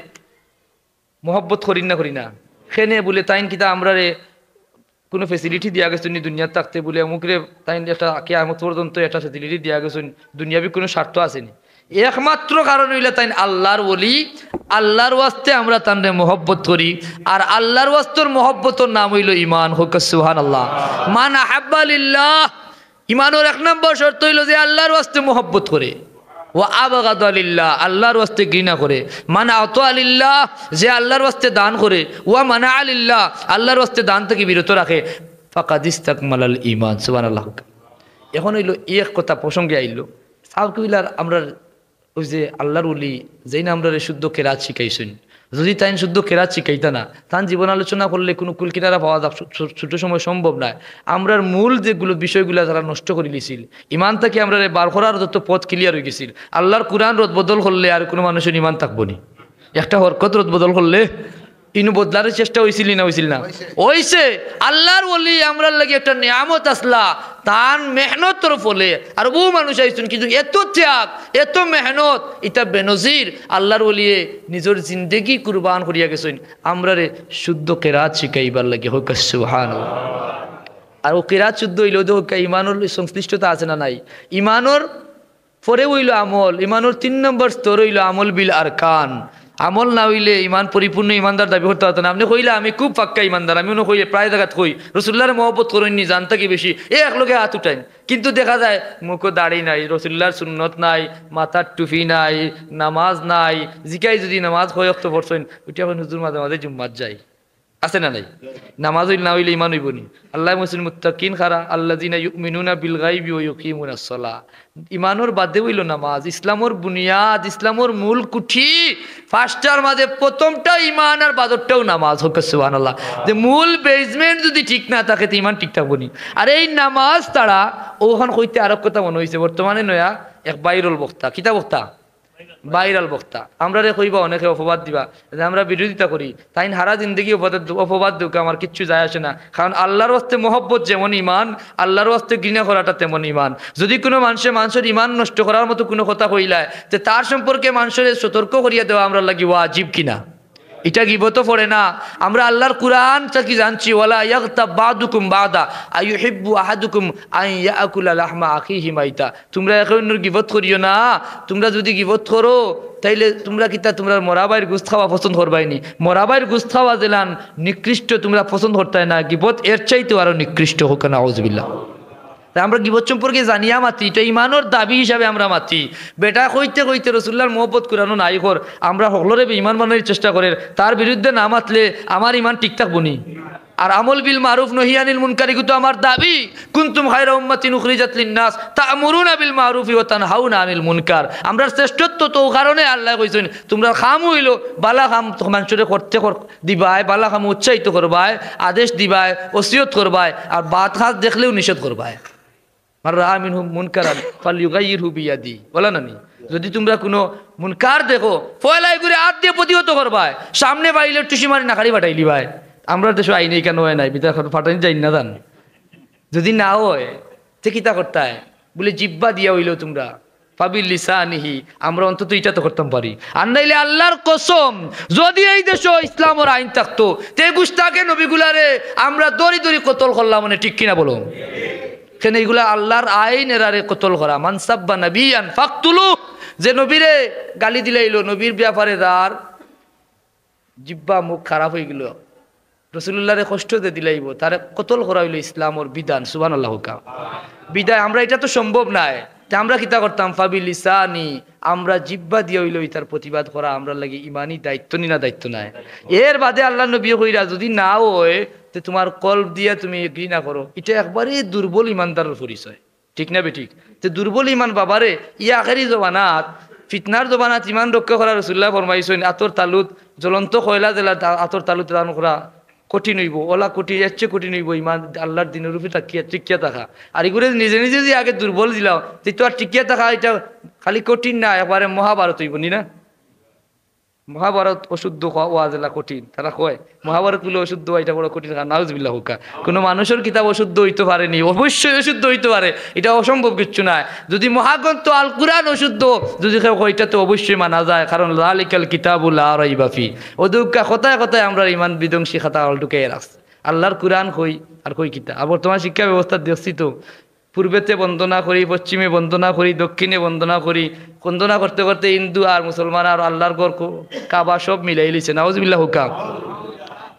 মহব্বত করি না, করি না? কেনে বুলে তাইন কিতা আমরারে কুনু facility দিয়া গেছইন নি দুনিয়াত থাকতে বুলে, অমুকরে তাইন একটা কিয়ামত পর্যন্ত একটা facility দিয়া গেছইন, দুনিয়াবি কুনু স্বার্থ আছে নি? একমাত্র কারণ অইলা তাইন আল্লাহর ওলি, আল্লাহর ওয়াস্তে আমরা তানরে মহব্বত করি, আর আল্লাহর ওয়াস্তর মহব্বতর নাম অইলো ইমান। কউক্কা সুবহানাল্লাহ। মান আহাব্বা লিল্লাহ, ইমানর এক নম্বর শর্ত অইলো যে আল্লাহর ওয়াস্তে মহব্বত করে। ওয়া আবগাদা লিল্লাহ, আল্লাহর ওয়াস্তে ঘৃণা করে। মান আতা লিল্লাহ, যে আল্লাহর ওয়াস্তে দান করে। ওয়া মানা লিল্লাহ, আল্লাহর ওয়াস্তে দান থাকি বিরত রাখে। ফাকাদ ইস্তাকমালাল ইমান। সুবহানাল্লাহ। এখন অইলো এক কথা প্রসঙ্গে আইলো, সাব কিবলার আমরার ওই যে আল্লাহর ওলি, যেইন আমরারে শুদ্ধ কেরাত শিখাইছইন, যদি তাইন শুদ্ধ কেরাত শিখাইতা না, তান জীবন আলোচনা করলে কুনু কুলকিনারা পাওয়া যা-, ছো-, ছো-, ছোট সময় সম্ভব নায়। আমরার মূল যেগুলো বিষয়গুলা তারা নষ্ট করিলিছিল, ইমান থাকি আমরারে বার করার যত পথ clear অইগেছিল। আল্লাহর কুরআন রদবদল করলে আর কুনু মানুষর ইমান থাকবো নি? একটা হরকত রদবদল করলে ইনো বদলার চেষ্টা অইছিল নি না অইছিল না? অইছে। আল্লাহর ওলি আমরার লাগি একটা নিয়ামত আছলা, তান মেহনতর ফলে আর বহু মানুষ আইছইন, কিন্তু এত ত্যাগ, এত মেহনত, ইটা বেনজির। আল্লাহর ওলিয়ে নিজর জিন্দেগি কুরবান করিয়া গেছইন আমরারে শুদ্ধ কেরাত শিখাইবার লাগি। কউক্কা সুবহানাল্লাহ। আর ও কেরাত শুদ্ধ অইলেও তো কউক্কা ইমানর সংশ্লিষ্টতা আছে না নাই? ইমানর পরে অইলো আমল, ইমানর তিন নম্বর স্তর অইলো আমল বিল আরকান। আমল না অইলে ইমান পরিপূর্ণ ইমানদার দাবি করতা পারতা না। আপনে কইলা, "আমি খুব পাক্কা ইমানদার", আমি অনো কইলে প্রায় জাগাত কই, "রসুল্লাহরে মহব্বত করইন নি, জান থাকি বেশি", এ এক লগে আত উঠাইন। কিন্তু দেখা যায় মুখো দাড়ি নাই, রসুল্লাহর সুন্নত নাই, মাথার টুপি নাই, নামাজ নাই। জিকাই যদি নামাজ কয় ওয়াক্ত পড়ছইন, উঠিয়া কইন, "হুজুর, মাঝে মাঝে জুম্মাত যাই।" আছে না নাই? নামাজ অইল না অইলে ইমান অইবো নি? আল্লায় কইছইন মুত্তাকিন কারা, আল্লাযিনা ইউমিনুনা বিল গাইবি ওয়া ইউকিমুনাস সালাহ। ইমানর বাদে অইলো নামাজ, ইসলামর বুনিয়াদ, ইসলামর মূল কুঠি। পাঁচটার মাঝে প্রথমটা ইমান আর বাদরটাও নামাজ। কউক্কা সুবহানাল্লাহ। যে মূল basement যদি ঠিক না থাকে, তে ইমান ঠিক থাকবো নি? আর এই নামাজ ছাড়া, অখান কইতে আরক কথা মনো অইছে, বর্তমানে নয়া এক viral বক্তা, কিতা বক্তা? Viral বক্তা। আমরারে কইবা, অনেকে অপবাদ দিবা যে আমরা বিরোধিতা করি, তাইন হারা জিন্দেগি অপবাদ, অপবাদ দেউক্কা, আমার কিচ্ছু যায় আসে না। কারণ আল্লাহর ওয়াস্তে মহব্বত যেমন ইমান, আল্লাহর ওয়াস্তে ঘৃণা করাটা তেমন ইমান। যদি কুনু মানষে মানষর ইমান নষ্ট করার মতো কুনু কথা কইলায়, তে তার সম্পর্কে মানষরে সতর্ক করিয়া দেওয়া আমরার লাগি ওয়াজিব কিনা? ইটা গিবতো পড়ে না। আমরা আল্লাহর কুরআন থাকি জানছি, "ওয়ালা ইয়াগতাব বাদুকুম বাদা, আইয়ুহিব্বু আহাদুকুম আন ইয়াকুলা লাহমা আখিহি মাইতা।" তুমরা একে অইন্যর গিবত করিও না। তুমরা যদি গিবত করো, তাইলে তুমরা কিতা তুমরার মরা ভাইর গুস্ত খাওয়া পছন্দ করবায় নি? মরা ভাইর গুস্ত খাওয়া যেলান নিকৃষ্ট, তুমরা পছন্দ করতায় না। গিবত এর চাইতেও আরো নিকৃষ্ট। কউক্কা নাউজুবিল্লাহ। তে আমরা গিবত সম্পর্কে জানিয়া মাতি, ইটা ইমানর দাবি হিসাবে আমরা মাতি। বেটা কইতে কইতে রসুল্লাহর মহব্বত কুরআনো নাই কর, আমরা হকলরে বেইমান বানানির চেষ্টা করের, তার বিরুদ্ধে না মাতলে আমার ইমান ঠিক থাকবো নি? আর আমল বিল মারুফ নহি আনিল মুনকার, ইগু তো আমার দাবি। কুনতুম খায়রা উম্মাতিন উখরিজাত লিন্নাস তা'মুরুনা বিল মারুফি ওয়া তানহাউনা আনিল মুনকার। আমরার শ্রেষ্ঠত্ব তো অউ কারণে আল্লায় কইছইন, তুমরার কাম অইলো বালা কাম মানষরে করতে কর-, দিবায়, বালা কামো উৎসাহিত করবায়, আদেশ দিবায়, ওসিয়ত করবায়, আর বাদ কাজ দেখলেও নিষেধ করবায়। মান রাআ মিনকুম মুনকারান ফালইউগাইয়িরহু বিয়াদিহি। অলা না নি? যদি তুমরা কুনু মুনকার দেখো, পয়লা ইগুরে আত দিয়া প্রতিহত করবায়, সামনে পাইলে টুসি মারি নাকাড়ি ফাটাইলিবায়। আমরার দেশো আইন ইখান অয় নাই, বিধায় ফাটানি যাইন না জান। যদি না অয়, তে কিতা করতায়? বুলে, জিব্বা দিয়া অইলেও তুমরা, ফাবিলিসানিহি, আমরা অন্তত ইটা তো করতাম পারি। আর নাইলে আল্লার কসম, যদি এই দেশো ইসলামর আইন থাকতো, তে গুস্তাখে নবীগুলারে আমরা দড়ি দড়ি কতল করলাম, মানে, ঠিক কিনা বলো? কেনে ইগুলা আল্লার আইন, এরারে কতল করা। মান সাব্বা নাবিয়ান ফাকতুলু, যে নবীরে গালি দিলাইলো, নবীর ব্যাপারে যার জিব্বা মুখ খারাপ অইগেলো, রসুলুল্লারে কষ্ট দিয়া দিলাইবো, তারে কতল করা অইলো ইসলামর বিধান। সুবহানাল্লাহ কউক্কা। বিধায় আমরা, ইটা তো সম্ভব নায়, তে আমরা কিতা করতাম? ফাবিলিসানি, আমরা জিব্বা দিয়া অইলেও ইতার প্রতিবাদ করা আমরার লাগি ইমানি দায়িত্ব নি না দায়িত্ব নায়? এর বাদে আল্লার নবীয়ে কইরা, যদি না অয়, তে তুমার কলব দিয়া তুমি agree না করো, ইটা একবারে দুর্বল ইমানদারর পরিচয়। ঠিক না বেঠিক? তে দুর্বল ইমান বাবারে, ই আখেরি জমানাত, ফিতনার জমানাত ইমান রক্ষা করা, রসুলুল্লায় ফরমাইছইন, আতর তালুত, জ্বলন্ত কয়লা যেলা তা-, আতর তালুত দান করা কঠিন অইবো, অলা কঠিন, এর চেয়ে কঠিন অইবো ইমান আল্লার দিনর উপরে টিকিয়া, টিকিয়া থাকা। আর ইগুরে নিজে নিজে যদি আগে দুর্বল দিলাও, তে তো আর টিকিয়া থাকা ইটা খালি কঠিন না, একবারে মহাভারত অইবো নি না? মহাভারত অশুদ্ধ কওয়া, ওয়া যেলা কঠিন, তারা কয়, মহাভারত বুলে অশুদ্ধ, ইটা বড় কঠিন। নাউজুবিল্লাহ কউক্কা। কুনু মানুষর কিতাব অশুদ্ধ অইতো পারে নি, অবশ্যই অশুদ্ধ অইতো পারে, ইটা অসম্ভব কিচ্ছু নায়। যদি মহাগ্রন্থ আল কুরআন অশুদ্ধ, যদি কেউ কয়, ইটা তো অবশ্যই মানা যায়, কারণ যালিকাল কিতাবু লা রাইবা ফি। অউ দেউক্কা কথায় কথায় আমরার ইমান বিধ্বংসী খাতা হল ঢুকাইয়া রাখছে। আল্লার কুরআন কই আর কই কিতা? আর বর্তমান শিক্ষা ব্যবস্থা দেখছি তো, পূর্বেতে বন্দনা করি, পশ্চিমে বন্দনা করি, দক্ষিণে বন্দনা করি, বন্দনা করতে করতে হিন্দু আর মুসলমান আর আল্লার ঘর ক-, কাবা সব মিলাইলিছে। নাউজুবিল্লাহ কউক্কা।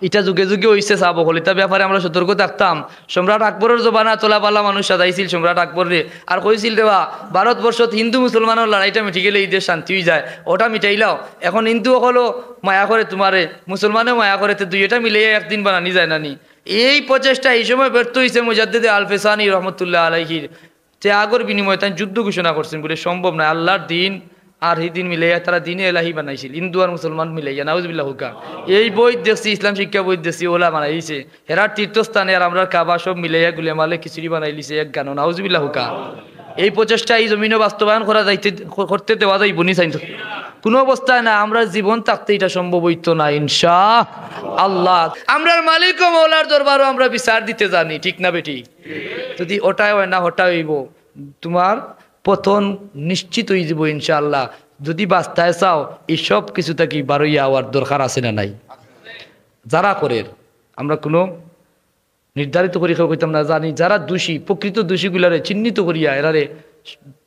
ইটা যুগে যুগে অইছে, সাব অকল, ইতার ব্যাপারে আমরা সতর্ক থাকতাম। সম্রাট আকবরর জমানাত অলা বালা মানুষ সাজাইছিল সম্রাট আকবররে, আর কইছিল, "রে বা, ভারতবর্ষত হিন্দু মুসলমানর লড়াইটা মিটি গেলে ই দেশ শান্তি অইযায়, অটা মিটাইলাও।" এখন হিন্দু অকলও মায়া করে তুমারে, মুসলমানেও মায়া করে, তে দুইওটা মিলাইয়া একদিন বানানি যায় না নি? এই প্রচেষ্টা এই সময় ব্যর্থ অইছে মুজাদ্দেদে আল ফেসানি রহমতুল্লাহ আলাইহির ত্যাগর বিনিময়ে তাইন যুদ্ধ ঘোষণা করছইন বুলে, সম্ভব নায়। আল্লার দিন আর হি দিন মিলাইয়া তারা দিনে এলাহি বানাইছিল, হিন্দু আর মুসলমান মিলাইয়া। নাউজুবিল্লাহ কউক্কা। এই বইত দেখছি, ইসলাম শিক্ষা বইত দেখছি, অলা বানাইছে। হেরার তীর্থস্থানে আর আমরার কাবা সব মিলাইয়া গুলেমালে খিচুড়ি বানাইলিছে এক গানো। নাউজুবিল্লাহ কউক্কা। এই প্রচেষ্টা ই জমিনো বাস্তবায়ন করা যাইতে, করতে দেওয়া যাইবো নি চাইন তো? কুনু অবস্থায় না, আমরার জীবন থাকতে ইটা সম্ভব অইতো না, ইনশা আল্লাহ। আমরার মালিক ও মওলার দরবারো আমরা বিচার দিতে জানি, ঠিক না বেঠিক? যদি অটায় অয় না, হটায় অইবো, তুমার পতন নিশ্চিত অইযিবো ইনশাআল্লাহ। যদি বাঁচতায় চাও, ই সব কিছু থাকি বারইয়া আওয়ার দরকার আছে না নাই? যারা করের, আমরা কুনু নির্ধারিত করি কেউ কইতাম না, জানি যারা দোষী, প্রকৃত দোষীগুলারে চিহ্নিত করিয়া এরারে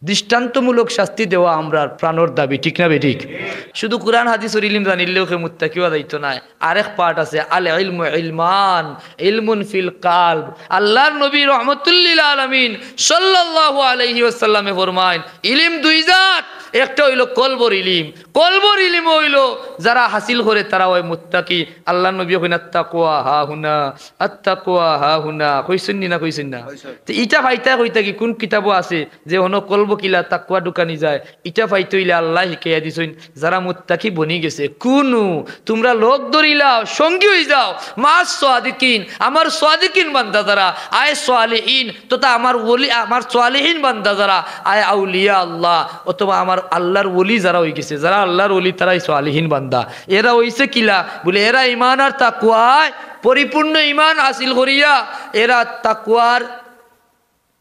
দৃষ্টান্তমূলক শাস্তি দেওয়া আমরার প্রাণর দাবি, ঠিক না বেঠিক? শুধু কুরআন হাদিসর ইলিম জানিলেও কেউ মুত্তাকি অওয়া যাইতো নায়। আরেক part আছে, আল ইলমু ইলমান, ইলমুন ফিল কালব। আল্লার নবী রহমতুল্লিল আলামিন সাল্লাল্লাহু আলাইহি ওয়াসাল্লামে ফরমাইন, ইলিম দুই জাত, একটা অইলো কলবর ইলিম, কলবর ইলিম অইলো যারা হাসিল করে তারা অয় মুত্তাকি। আল্লার নবী কইন, "আত্তাকওয়া হাহুনা, আত্তাকওয়া হাহুনা।" কইছইন নি না কইছইন না? কইছইন। তে ইটা পাইতা কই থাকি, কুন কিতাবো আছে যে হনো কলবো কিলা তাকওয়া ঢুকানি যায়? ইটা পাইতে অইলে আল্লায় হিকাইয়া দিছইন, যারা মুত্তাকি বনি গেছে, কুনু, তুমরা লগ ধরিলাও, সঙ্গী অইযাও, মাস সাদিকিন, আমার সাদিকিন বান্দা যারা, আয় সালিহিন, তথা আমার ওলি, আমার সালিহিন বান্দা যারা, আয় আউলিয়া আল্লাহ, অথবা আমার আল্লার ওলি যারা অইগেছে, যারা আল্লার ওলি, তারাই সালিহিন বান্দা। এরা অইছে কিলা? বুলে, এরা ইমান আর তাকওয়ায় পরিপূর্ণ ইমান হাসিল করিয়া, এরা তাকওয়ার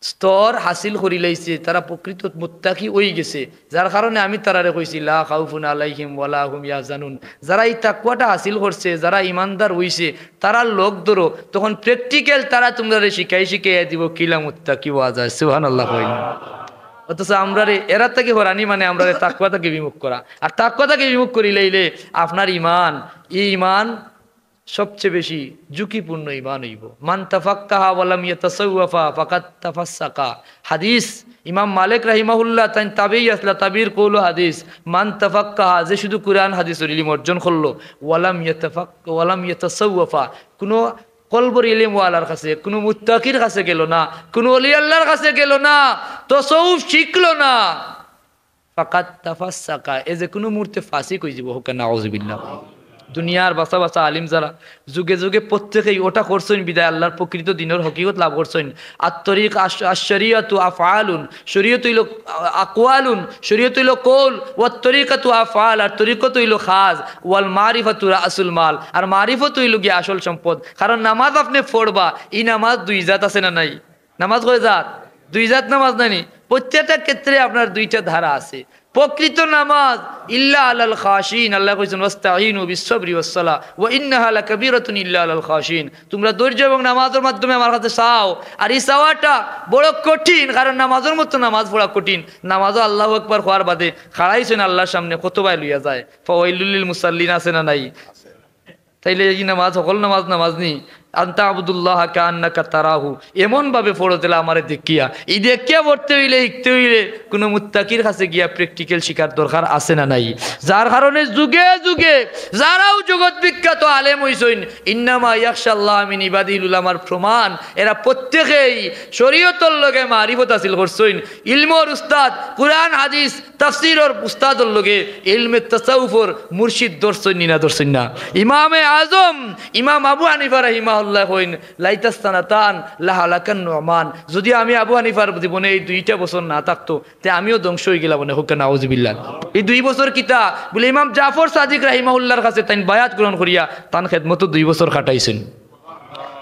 স্তর হাসিল করিলাইছে, তারা প্রকৃত মুত্তাকি অইগেছে, যার কারণে আমি তারারে কইছি, "লা খাউফুন আলাইহিম ওয়ালা হুম ইয়াহজানুন।" যারা ই তাকওয়াটা হাসিল করছে, যারা ইমানদার অইছে, তারার লগ ধরো, তখন practical তারা তুমরারে শিখাই শিখাইয়া দিবো কিলা মুত্তাকি অওয়া যায়। সুবহানাল্লাহ কইন। অথচ আমরারে এরা থাকি হরানি মানে আমরারে তাকওয়া থাকি বিমুখ করা, আর তাকওয়া থাকি বিমুখ করিলাইলে আপনার ইমান, ই ইমান সবচেয়ে বেশি ঝুঁকিপূর্ণ ইমান অইবো। "মান তাফাক্কাহা ওয়া লাম ইয়াতাসাওয়াফা ফাকাদ তাফাসসাকা।" হাদিস, ইমাম মালিক রাহিমাহুল্লাহ, তাইন তাবেয়ী আছলা, তাবেয়ীর কওলো হাদিস, "মান তাফাক্কাহা", যে শুধু কুরআন হাদিসর ইলিম অর্জন করলো, "ওয়া লাম ইয়াতাফাক-, ওয়া লাম ইয়াতাসাওয়াফা", কুনু কলবর ইলিমওয়ালার কাছে, কুনু মুত্তাকির কাছে গেলো না, কুনু ওলি আল্লার কাছে গেলো না, তসউফ শিখলো না, ফাকাদ তাফাসসাকা, এ যে কুনু মুহূর্তে ফাসিক অইযিবো, কউক্কা নাউজুবিল্লাহ। দুনিয়ার বাছা বাছা আলিম যারা যুগে যুগে প্রত্যেকেই ওটা করছইন, বিদায় আল্লাহর প্রকৃত দ্বীনর হকিকত লাভ করছইন। আত-তরিক আশ-, আশ-শরিয়াতু আফআলুন, শরীয়ত অইল আ-, আকওয়ালুন, শরীয়ত অইল কওল, ওয়াত তরিকাতু আফআল, আর তরিকত অইল কাজ, ওয়াল মারিফাতু রাসুল মাল, আর মারিফত অইল গিয়া আসল সম্পদ। কারণ নামাজ আপনে পড়বা, ই নামাজ দুই জাত আছে না নাই? নামাজ কয় জাত? দুই জাত নামাজ নানি? প্রত্যেকটা ক্ষেত্রে আপনার দুইটা ধারা আছে। প্রকৃত নামাজ ইল্লা আলাল খাশিন, আল্লায় কইছইন, "ওয়াস্তাইনু বিস-সাবরি ওয়াস-সালাহ ওয়া ইন্নাহা লাকাবীরাতুন ইল্লা আলাল খাশিন।" তোমরা ধৈর্য এবং নামাজর মাধ্যমে আমার কাছে চাও। আর ই চাওয়াটা বড় কঠিন, কারণ নামাজর মতো নামাজ পড়া কঠিন। নামাজও আল্লাহু আকবার কওয়ার বাদে খাড়াইছইন আল্লাহর সামনে, কতবায় লইয়া যায়। ফাওয়াইলুল লিল মুসাল্লিন আছে না নাই? তাইলে ই নামাজ, হকল নামাজ নামাজ নি? আন তা'বুদাল্লাহা কাআন্নাকা তারাহু, এমন ভাবে পড়ো যেলা আমারে দেখিয়া। ই দেখিয়া পড়তে অইলে, শিখতে অইলে কুনু মুত্তাকির কাছে গিয়া practical শিখার দরকার আছে না নাই? যার কারণে যুগে যুগে যারাও জগৎ বিখ্যাত আলেম অইছইন, ইন্নামা ইয়াখশাল্লাহা মিন ইবাদিহিল উলামার প্রমাণ, এরা প্রত্যেকেই শরীয়তর লগে মারিফত হাসিল করছইন, ইলমর উস্তাদ, কুরআন হাদিস, তাফসিরর উস্তাদর লগে ইলমে তাসাউফর মুর্শিদ ধরছইন নি না ধরছইন না? ইমামে আজম ইমাম আবু হানিফা রাহিমাহুল্লাহ কইন, "লাইতাস সানাতান লাহালাকান নু'মান।" যদি আমি আবু হানিফার জীবনে এই দুইটা বছর না থাকতো, তে আমিও ধ্বংস অইগেলাম অনে। কউক্কা নাউজুবিল্লাহ। ই দুই বছর কিতা? বুলে ইমাম জাফর সাদিক রাহিমাহুল্লাহর কাছে তাইন বায়াত গ্রহণ করিয়া তান খেদমতো দুই বছর কাটাইছইন।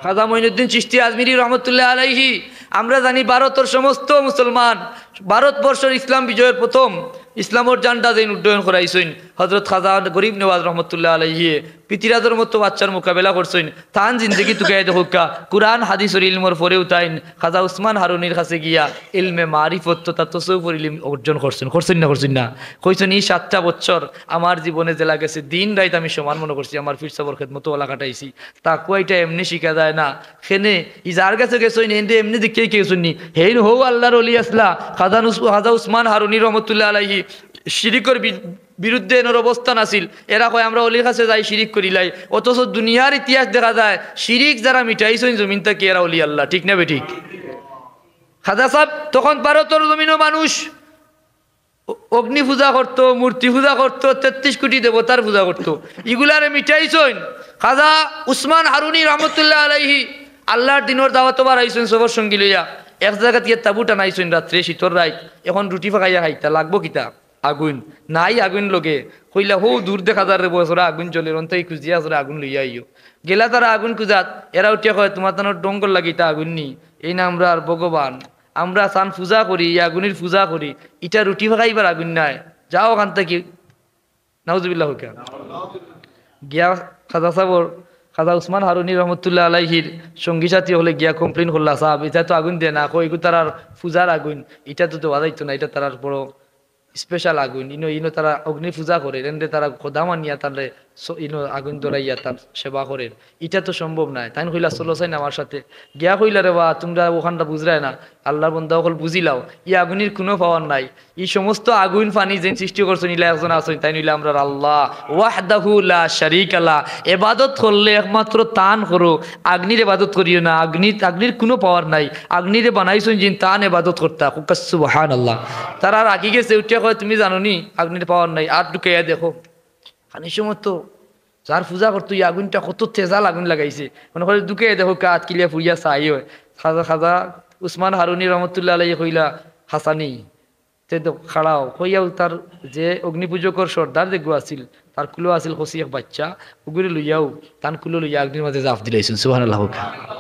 খাজা মঈনুদ্দিন চিশতি আজমিরী রহমতুল্লাহ আলাইহি, আমরা জানি ভারতর সমস্ত মুসলমান, ভারতবর্ষর ইসলাম বিজয়র প্রথম ইসলামর ঝান্ডা যেইন উড্ডয়ন করাইছইন, হজরত খাজা গরিব নওয়াজ রহমতুল্লাহ আলাইহিয়ে পিতিরাজর মতো বাচ্চার মোকাবেলা করছইন। তান জিন্দেগি তুকাইয়া দেখউক্কা, কুরআন হাদিসর ইলমর পরেউ তাইন খাজা উসমান হারুনির কাছে গিয়া ইলমে মারিফত তথা তসৌফর ইলম অর্জন করছইন, করছইন না করছইন না? কইছইন, "ই সাতটা বছর আমার জীবনে যেলা গেছে, দিন রাইত আমি সমান মনো করছি, আমার পীর সাবর খেদমতো অলা কাটাইছি।" তাকওয়া ইটা এমনে শিখা যায় না। কেনে, ই যার গেছে গেছইন, এইনরে এমনে দেখিয়া গেছইন নি? হেইন হউ আল্লাহর ওলি আছলা, খাজা নুস-, খাজা উসমান হারুনি রহমতুল্লাহ আলাইহি শিরিকর বি-, বিরুদ্ধে এনর অবস্থান আছিল। এরা কয়, "আমরা ওলির কাছে যাই, শিরিক করিলাই।" অথচ দুনিয়ার ইতিহাস দেখা যায়, শিরিক যারা মিটাইছইন জমিন থাকি, এরা ওলি আল্লাহ, ঠিক না বেঠিক? খাজা সাব তখন ভারতর জমিনো মানুষ অ-, অগ্নি পূজা করতো, মূর্তি পূজা করতো, তেত্রিশ কোটি দেবতার পূজা করতো। ইগুলারে মিটাইছইন। খাজা উসমান হারুনি রহমতুল্লাহ আলাইহি আল্লাহর দিনর দাওয়াতো বারাইছইন সফর সঙ্গী লইয়া। এক জাগাত গিয়া তাবু টানাইছইন রাত্রে, শীতর রাইত। এখন রুটি ফাকাইয়া খাইতা, লাগবো কিতা? আগুইন। নাই আগুইন লগে। কইলা, "হউ দূর দেখা যার রে বছরা আগুইন জ্বলের, অন্তাই খুজিয়া আসরে আগুইন লইয়া আইও।" গেলা তারা আগুইন খুজাত, এরা উঠিয়া কয়, "তুমার তানোর ডঙ্গর লাগি ইতা আগুইন নি? এইন আমরার ভগবান।" আমরা তান পূজা করি, ই আগুনির পূজা করি, ইটা রুটি ফাকাইবার আগুইন নায়, যাও অখান থাকি। নাউজুবিল্লাহ কউক্কা। গিয়া খাজা সাবর, খাজা উসমান হারুনি রহমতুল্লাহ আলাইহির সঙ্গী সাথী অকলে গিয়া complain করলা, "সাব, ইটা তো আগুইন দে না, কই ইগু তারার পূজার আগুইন, ইটা তো দেওয়া যাইতো না, ইটা তারার বড় special আগুইন, ইনো, ইনো তারা অগ্নি পূজা করের, এনরে তারা খোদা মানিয়া তানরে স-, ইনো আগুইন ধরাইয়া তান সেবা করের, ইটা তো সম্ভব নায়।" তাইন কইলা, "চলো চাইন আমার সাথে।" গিয়া কইলা, "রে বা, তুমরা অখানটা বুঝরায় না, আল্লাহর বন্দা অকল বুঝিলাও, ই আগুইনর কুনু power নাই, ই সমস্ত আগুইন পানি যেইন সৃষ্টি করছইন, ইলা একজন আছইন, তাইন অইলা আমরার আল্লাহ, ওয়াহদাহু লা শারীকা লাহ, এবাদত করলে একমাত্র তান করো, আগুইনর এবাদত করিও না, আগুইন, আগুইনর কুনু power নাই, আগুইনরে বানাইছইন যেইন তান এবাদত করতা।" কউক্কা সুবহানাল্লাহ। তারা রাগি গেছে, উঠিয়া কয়, "তুমি জানো নি আগুইনর power নাই, আত ঢুকাইয়া দেখো।" খানি সময় তো যার পূজা করতো, ই আগুইনটা কত তেজাল আগুইন লাগাইছে। মনে করে ঢুকাইয়া দেখউক্কা, আত কিলা পুড়িয়া ছাই অয়। খাজা, খাজা উসমান হারুনি রহমতুল্লাহ আলাইহি কইলা, "হাছানি, তে তো খাড়াও।" কইয়াউ তার যে অগ্নিপূজকর সর্দার যেগু আছিল, তার কুলো আছিল কচি এক বাইচ্চা, উগুরে লইয়াউ, তান কুলো লইয়া আগুইনর মাঝে জাফ দিলাইছইন। সুবহানাল্লাহ কউক্কা।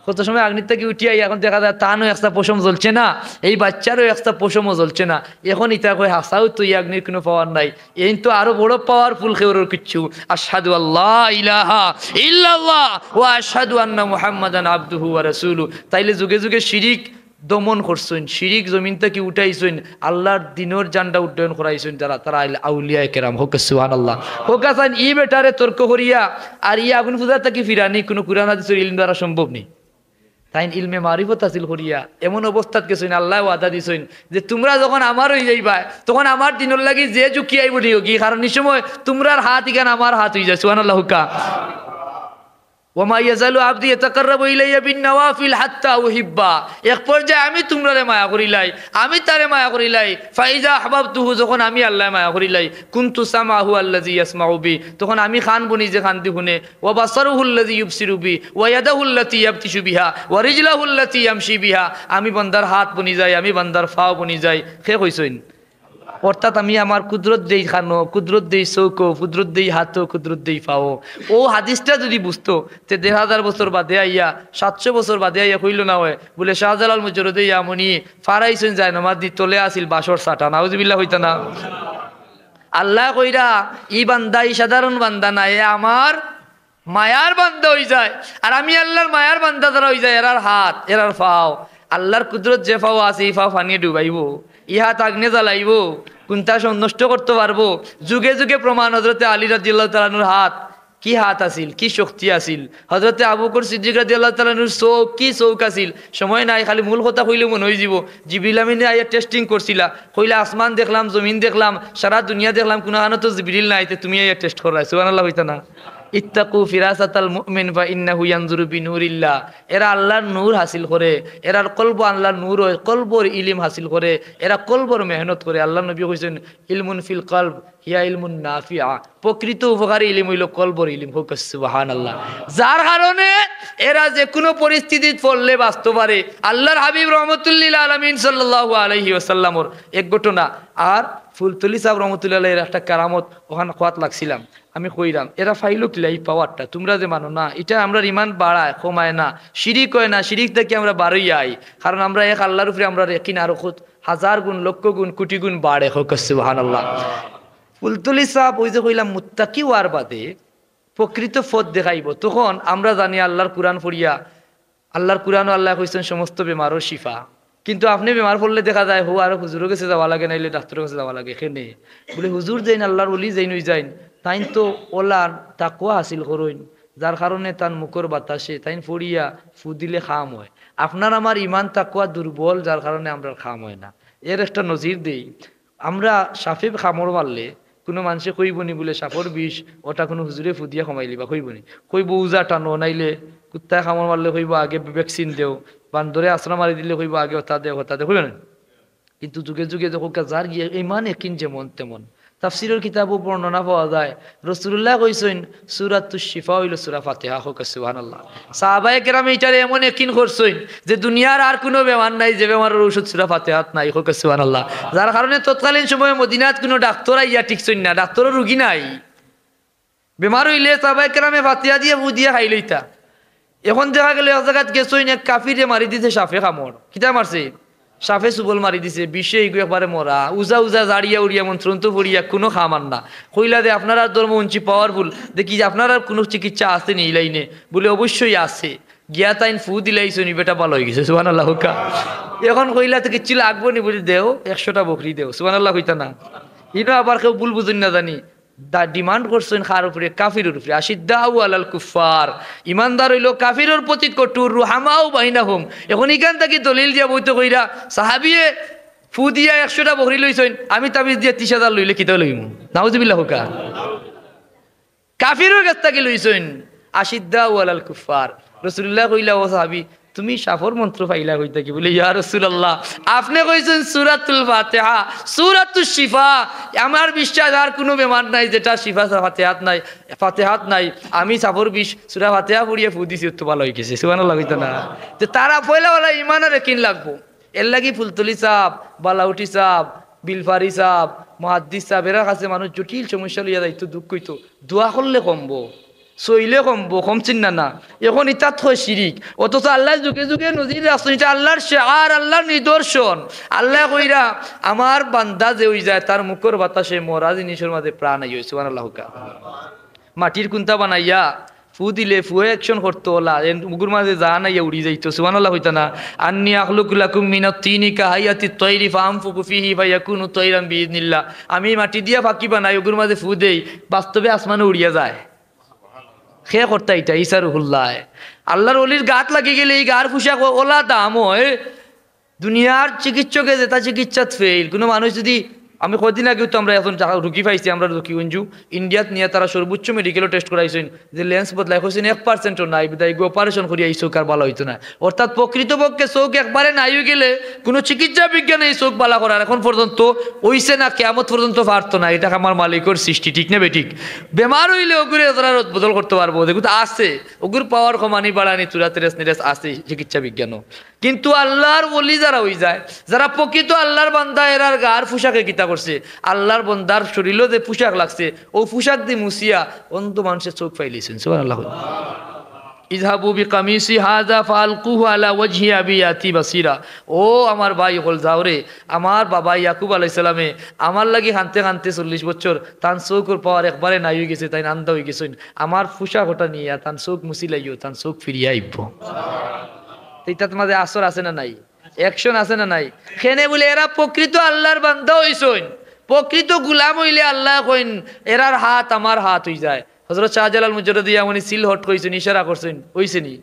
কত সময় আগুইন থাকি উঠিয়া আইয়া এখন দেখা যায় তানও একটা পশম জ্বলছে না, এই বাইচ্চারও একটা পশমও জ্বলছে না। এখন ইতা কয়, "হাছাউ তো ই আগুইনর কুনু power নাই।" এইন তো আরো বড় powerful কেউরর কিচ্ছু। আশহাদু আল্লা ইলাহা ইল্লাল্লাহ ওয়া আশহাদু আন্না মুহাম্মাদান আবদুহু ওয়া রাসূলু। তাইলে যুগে যুগে শিরিক দমন করছইন, শিরিক জমিন থাকি উঠাইছইন, আল্লাহর দিনর ঝান্ডা উড্ডয়ন করাইছইন যারা, তারা আইলা আউলিয়ায়ে কেরাম। কউক্কা সুবহানাল্লাহ। কউক্কা চাইন, ই বেটারে তর্ক করিয়া আর ই আগুইন পূজা থাকি ফিরানি কুনু কুরআন হাদিসর ইলম দ্বারা সম্ভব নি। তাইন ইলমে মারিফত হাসিল করিয়া এমন অবস্থাত গেছইন, আল্লায় ওয়াদা দিছইন যে, "তুমরা যখন আমার অইযাইবায়, তখন আমার দিনর লাগি যে ঝুঁকি আইবো নিয়োগী, কারণ ই সময় তুমরার হাত ইখান আমার হাত অইযায়।" সুবহানাল্লাহ কউক্কা। ওয়া মা ইয়াজালু আবদি ইয়াতাকাররাবু ইলাইয়া বিন নাওয়াফিল হাত্তা উহিব্বা। এক পর্যায়ে আমি তুমরারে মায়া করিলাই, আমি তারে মায়া করিলাই। ফাইজা আহবাবতুহু, যখন আমি আল্লায় মায়া করিলাই, কুনতু সামআহু আল্লাযী ইয়াসমাউ বি, তখন আমি কান বনি যে কান দি হুনে, ওয়া বাসারুহু আল্লাযী ইউবসিরু বি, ওয়া ইয়াদাহু আল্লাতী ইয়াবতিশু বিহা, ওয়া রিজলাহু আল্লাতী ইয়ামশি বিহা, আমি বান্দার হাত বনি যাই, আমি বান্দার ফাও বনি যাই। কে কইছইন? অর্থাৎ আমি আমার কুদরত দেই কানো, কুদরত দেই চউখো, কুদরত দেই হাতো, কুদরত দেই ফাও। অউ হাদিসটা যুদি বুঝতো, তে দেড় হাজার বছর বাদে আইয়া, সাতশো বছর বাদে আইয়া কইলো না অয়, বুলে শাহজালাল মুজররদে ইয়ামনি ফারাইছইন যায় নমাজ দি, তলে আছিল বাঁশর চাটা। নাউজুবিল্লাহ কইতা না? আল্লায় কইরা, ই বান্দা, ই সাধারণ বান্দা না, এ আমার মায়ার বান্দা অইযায়। আর আমি আল্লার মায়ার বান্দা যারা অইযায়, এরার হাত, এরার ফাও। আল্লার কুদরত যে ফাও আছে, ই ফাও ফানিয়ে ডুবাইবো, ই হাত আগ্নে জ্বালাইবো, কুনতা সন-, নষ্ট করতো পারবো। যুগে যুগে প্রমাণ, হজরতে আলী রাদিয়াল্লাহু তাআলা আনহুর হাত, কি হাত আছিল, কি শক্তি আছিল। হজরতে আবু বকর সিদ্দিক রাদিয়াল্লাহু তাআলা আনহুর চউখ, কি চউখ আছিল। সময় নাই, খালি মূল কথা কইলে মনো অইযিবো। জিবরিল আমিনে আইয়া testing করছিলা, কইলা, আসমান দেখলাম, জমিন দেখলাম, সারা দুনিয়া দেখলাম, কুনুখানো তো জিবরিল নাই, তে তুমি আইয়া test কররায়। সুবহানাল্লাহ কইতা না? ইত্তাকু ফিরাসাতাল মুমিন ফা ইন্নাহু ইয়ানজুরু বিনুরিল্লাহ। এরা আল্লার নূর হাসিল করে, এরার কলব আল্লার নূর অয়, কলবর ইলিম হাসিল করে, এরা কলবর মেহনত করে। আল্লার নবী কইছইন, ইলমুন ফিল কলব হিয়া ইলমুন নাফিআ। প্রকৃত উপকারী ইলিম অইলো কলবর ইলিম। কউক্কা সুবহানাল্লাহ। যার কারণে এরা যেকুনু পরিস্থিতিত পড়লে বাঁচতো পারে। আল্লার হাবিব রহমতুল্লিল আলামিন সাল্লাল্লাহু আলাইহি ওয়াসাল্লামর এক ঘটনা, আর ফুলতলি সাব রহমতুল্লাহ আলাইহির একটা কারামত অখান কওয়াত লাগছিলাম। আমি কইরাম, এরা পাইলো কিলা ই powerটা? তুমরা যে মানো না, ইটা আমরার ইমান বাড়ায়, কমায় না, শিরিক অয় না, শিরিক থাকি আমরা বারইয়া আই। কারণ আমরা এক আল্লার উপরে আমরার একিন আরো কত হাজার গুণ, লক্ষ গুণ, কুটি গুণ বাড়ে। কউক্কা সুবহানাল্লাহ। ফুলতলি সাব, অউ যে কইলাম, মুত্তাকি অওয়ার বাদে প্রকৃত পথ দেখাইবো। তখন আমরা জানি আল্লার কুরআন পড়িয়া, আল্লার কুরআনো আল্লায় কইছইন সমস্ত বেমারর শিফা। কিন্তু আপনে বেমার পড়লে দেখা যায়, হউ আরো হুজুরর গেছে যাওয়া লাগে, নাইলে ডাক্তরর গেছে যাওয়া লাগে। কেনে? বুলে, হুজুর যেইন আল্লার ওলি যেইন অইযাইন, তাইন তো অউলা তাকওয়া হাসিল করইন, যার কারণে তান মুখর বাতাসে তাইন পড়িয়া ফু দিলে কাম অয়। আপনার আমার ইমান তাকওয়া দুর্বল, যার কারণে আমরার কাম অয় না। এর একটা নজির দেই, আমরা সাপে কামড় মারলে কুনু মানষে কইবো নি বুলে সাপর বিষ, ওটা কুনু হুজুরে ফু দিয়া কমাইলিবা, কইবো নি? কইবো, উজা টানো, নাইলে কুত্তায় কামড় মারলে কইবো আগে vaccine দেও, বান্দরে আছড়া মারি দিলে কইবো আগে ওটা দেও, ওটা দেও, কইবো না? কিন্তু যুগে যুগে দেখউক্কা যার গিয়া ইমান একিন যেমন তেমন। তাফসিরর কিতাবো বর্ণনা পাওয়া যায়, রাসুলুল্লায় কইছইন, সূরাতুশ শিফা অইলো সূরা ফাতিহা। কউক্কা সুবহানাল্লাহ। সাহাবায়ে কেরামে ইটারে এমন একিন করছইন যে দুনিয়ার আর কুনু বেমার নাই যে বেমারর ঔষধ সূরা ফাতিহাত নাই। কউক্কা সুবহানাল্লাহ। যার কারণে তৎকালীন সময়ে মদিনাত কুনু ডাক্তর আইয়া টিকছইন না, ডাক্তরর রুগী নাই। বেমার অইলে সাহাবায়ে কেরামে ফাতিহা দিয়া ফু দিয়া খাইলইতা। এখন দেখা গেলো এক জাগাত গেছইন, এক কাফিররে মারি দিছে সাপে কামড়। কিতা মারছে? সাপে চুবল মারি দিছে, বিষে ইগু একবারে মরা, উজা উজা জাড়িয়া উড়িয়া মন্ত্রতন্ত্র পড়িয়া কুনু কাম আর না। কইলা দে, আপনারার ধর্ম হুনছি powerful, দেখি যে আপনারার কুনু চিকিৎসা আছে নি ই লাইনে? বুলে, অবশ্যই আছে। গিয়া তাইন ফু দিলাইছইন, ই বেটা ভালা অইগেছে। সুবহানাল্লাহ কউক্কা। এখন কইলা, তে কিচ্ছু লাগবো নি? বুলে, দেও, একশোটা বকরি দেও। সুবহানাল্লাহ কইতা না? ইনো আবার কেউ ভুল বুঝইন না জানি। দা-, demand করছইন কার উপরে? কাফিরর উপরে। আশিদ্দাউ আলাল কুফফার। ইমানদার অইলো কাফিরর প্রতি কঠোর, রুহামাউ বাইনাহুম। এখন ইখান থাকি দলিল দিয়া বইতে কইরা, সাহাবিয়ে ফু দিয়া একশোটা বকরি লইছইন, আমি তাবিজ দিয়া তিশ হাজার লইলে কিতা লইমু? নাউজুবিল্লাহ কউক্কা। কাফিরর গেছ থাকি লইছইন। আশিদ্দাউ আলাল কুফফার। রাসুলুল্লায় কইলা, ও সাহাবি, তুমি সাপর মন্ত্র পাইলা কই থাকি? বুলে, ইয়া রাসুলাল্লাহ, আপনে কইছইন সূরাতুল ফাতিহা, সূরাতুশ শিফা। আমার বিশ্বাস আর কুনু বেমার নাই যেটা শিফা ফাতিহাত নাই, ফাতিহাত নাই। আমি সাপর বিষ সূরা ফাতিহা পড়িয়া ফু দিছি, অউ তো ভালা অইগেছে। সুবহানাল্লাহ কইতা না? তে তারা পয়লা পয়লা ইমানর একিন লাগবো। এরলাগি ফুলতলি সাব, বালাউটি সাব, বিলফারি সাব, মুহাদ্দিস সাব, এরার কাছে মানুষ জটিল সমস্যা লইয়া যাইতো, দুখ কইতো। দোয়া করলে কমবো, সইলে কমবো, কমছইন না না। এখন ইতাত কয় শিরিক। অথচ আল্লায় যুগে যুগে নজির রাখছইন, ইটা আল্লার শেয়ার, আল্লার নিদর্শন। আল্লায় কইরা, আমার বান্দা যে অইযায়, তার মুখর বাতাসে মরা জিনিসর মাঝে প্রাণ আইয়। সুবহানাল্লাহ কউক্কা। মাটির কুন্তা বানাইয়া ফু দিলে ফুয়ে action করতো অলা, এন মুখর মাঝে জান আইয়া উড়ি যাইতো। সুবহানাল্লাহ কইতা না? আন্নী আখলুকু লাকুম মিনাত তিনি কাহাইয়াতিত তয়রি ফাআনফুখু ফিহি ফায়াকুনু তয়রান বিইজনিল্লাহ। আমি মাটি দিয়া পাখি বানাই, অগুর মাঝে ফু দেই, বাস্তবে আসমানো উড়িয়া যায়। কে করতা ইটা? ঈসা রুহুল্লায়। আল্লার ওলির গাত লাগি গেলে ই গার পোশাক অলা দাম অয়। দুনিয়ার চিকিৎসকে যেটা চিকিৎসাত fail, কুনু মানুষ যুদি আমি কয়দিন আগেও তো আমরা একজন যা-, রুগী পাইছি, আমরা রুগীগঞ্জু ইন্ডিয়াত নিয়া তারা সর্বোচ্চ মেডিকেলও টেস্ট করাইছইন, যে লেন্স বদলাই কইছইন এক পার্সেন্টও নাই, বিদায় গিয়ে অপারেশন করিয়া এই চোখ আর ভালা অইতো না। অর্থাৎ প্রকৃতপক্ষে চোখ একবারে নাই অইগেলে কুনু চিকিৎসা বিজ্ঞানে এই চোখ ভালা করার এখন পর্যন্ত অইছে না, কিয়ামত পর্যন্ত পারতো না। ইটা আমার মালিকর সৃষ্টি, ঠিক না বেঠিক? বেমার অইলে অগুরে তারা রদ বদল করতো পারবো, যেগুত আছে, অগুর পাওয়ার কমানি বাড়ানি, তুরা তেরেস নিরেস আছে চিকিৎসা বিজ্ঞানও। কিন্তু আল্লার ওলি যারা অইযায়, যারা প্রকৃত আল্লার বান্দা, এরার গার পোশাকে কিতা করছে, আল্লার বান্দার শরীলো যে পোশাক লাগছে, অউ পোশাক দি মুছিয়া অন্ধ মানষে চোখ পাইলিছইন। সুবহানাল্লাহ। ইযহাবু বিকামিসি হাযা ফাআলকুহু আলা ওয়াজহি আবি ইয়াতি বাসীরা। ও আমার ভাই অকল, যাও রে, আমার বাবা ইয়াকুব আলাইহিস সালামে আমার লাগি কানতে কানতে চল্লিশ বছর, তান চোখর পাওয়ার একবারে নাই অইগেছে, তাইন আন্ধা অইগেছইন। আমার পোশাক অটা নিয়া তান চোখ মুছিলাইও, তান চোখ ফিরিয়া আইবো। তো ইতাত মাঝে আসর আছে না নাই? অ্যাকশন আছে না নাই? কেনে বুলে এরা প্রকৃত আল্লার বান্দা অইছইন, প্রকৃত গুলাম অইলে আল্লায় কইন, এরার হাত আমার হাত অইযায়। হযরত শাহজালাল মুজাররদে ইয়ামানি সিলহট কইছইন, ইশারা করছইন, অইছে নি?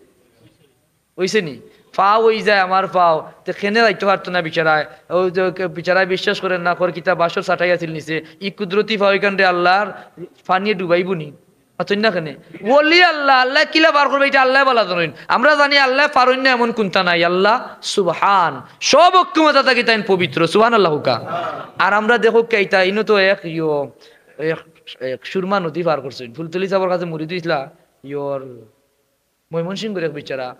অইছে নি? পাও অইযায় আমার পাও। তে কেনে যাইতো পারতো না বিচারায়? অউ যে কে-, বিচারায় বিশ্বাস করের না, কর কিতা বাঁশর চাটাই আছিল নিচে। ই কুদরতি পাও ইখানরে আল্লার পানিয়ে ডুবাইবো নি? মাতইন না কেনে? ওলি আল্লা, আল্লায় কিলা বার করবা, ইটা আল্লায় ভালা জানইন। আমরা জানি আল্লায় পারইন না এমন কুন্তা নাই। আল্লা সুবহান, সব অক্ষমতা থাকি তাইন পবিত্র। সুবহানাল্লাহ কউক্কা। আর আমরা দেখউক্কা ইতা, ইনো তো এক ইয়ো, এক, এক সুরমা নদী পার করছইন। ফুলতলি ছাবর কাছে মুরিদ অইছলা, ইয়র ময়মনসিংহর এক বিচারা,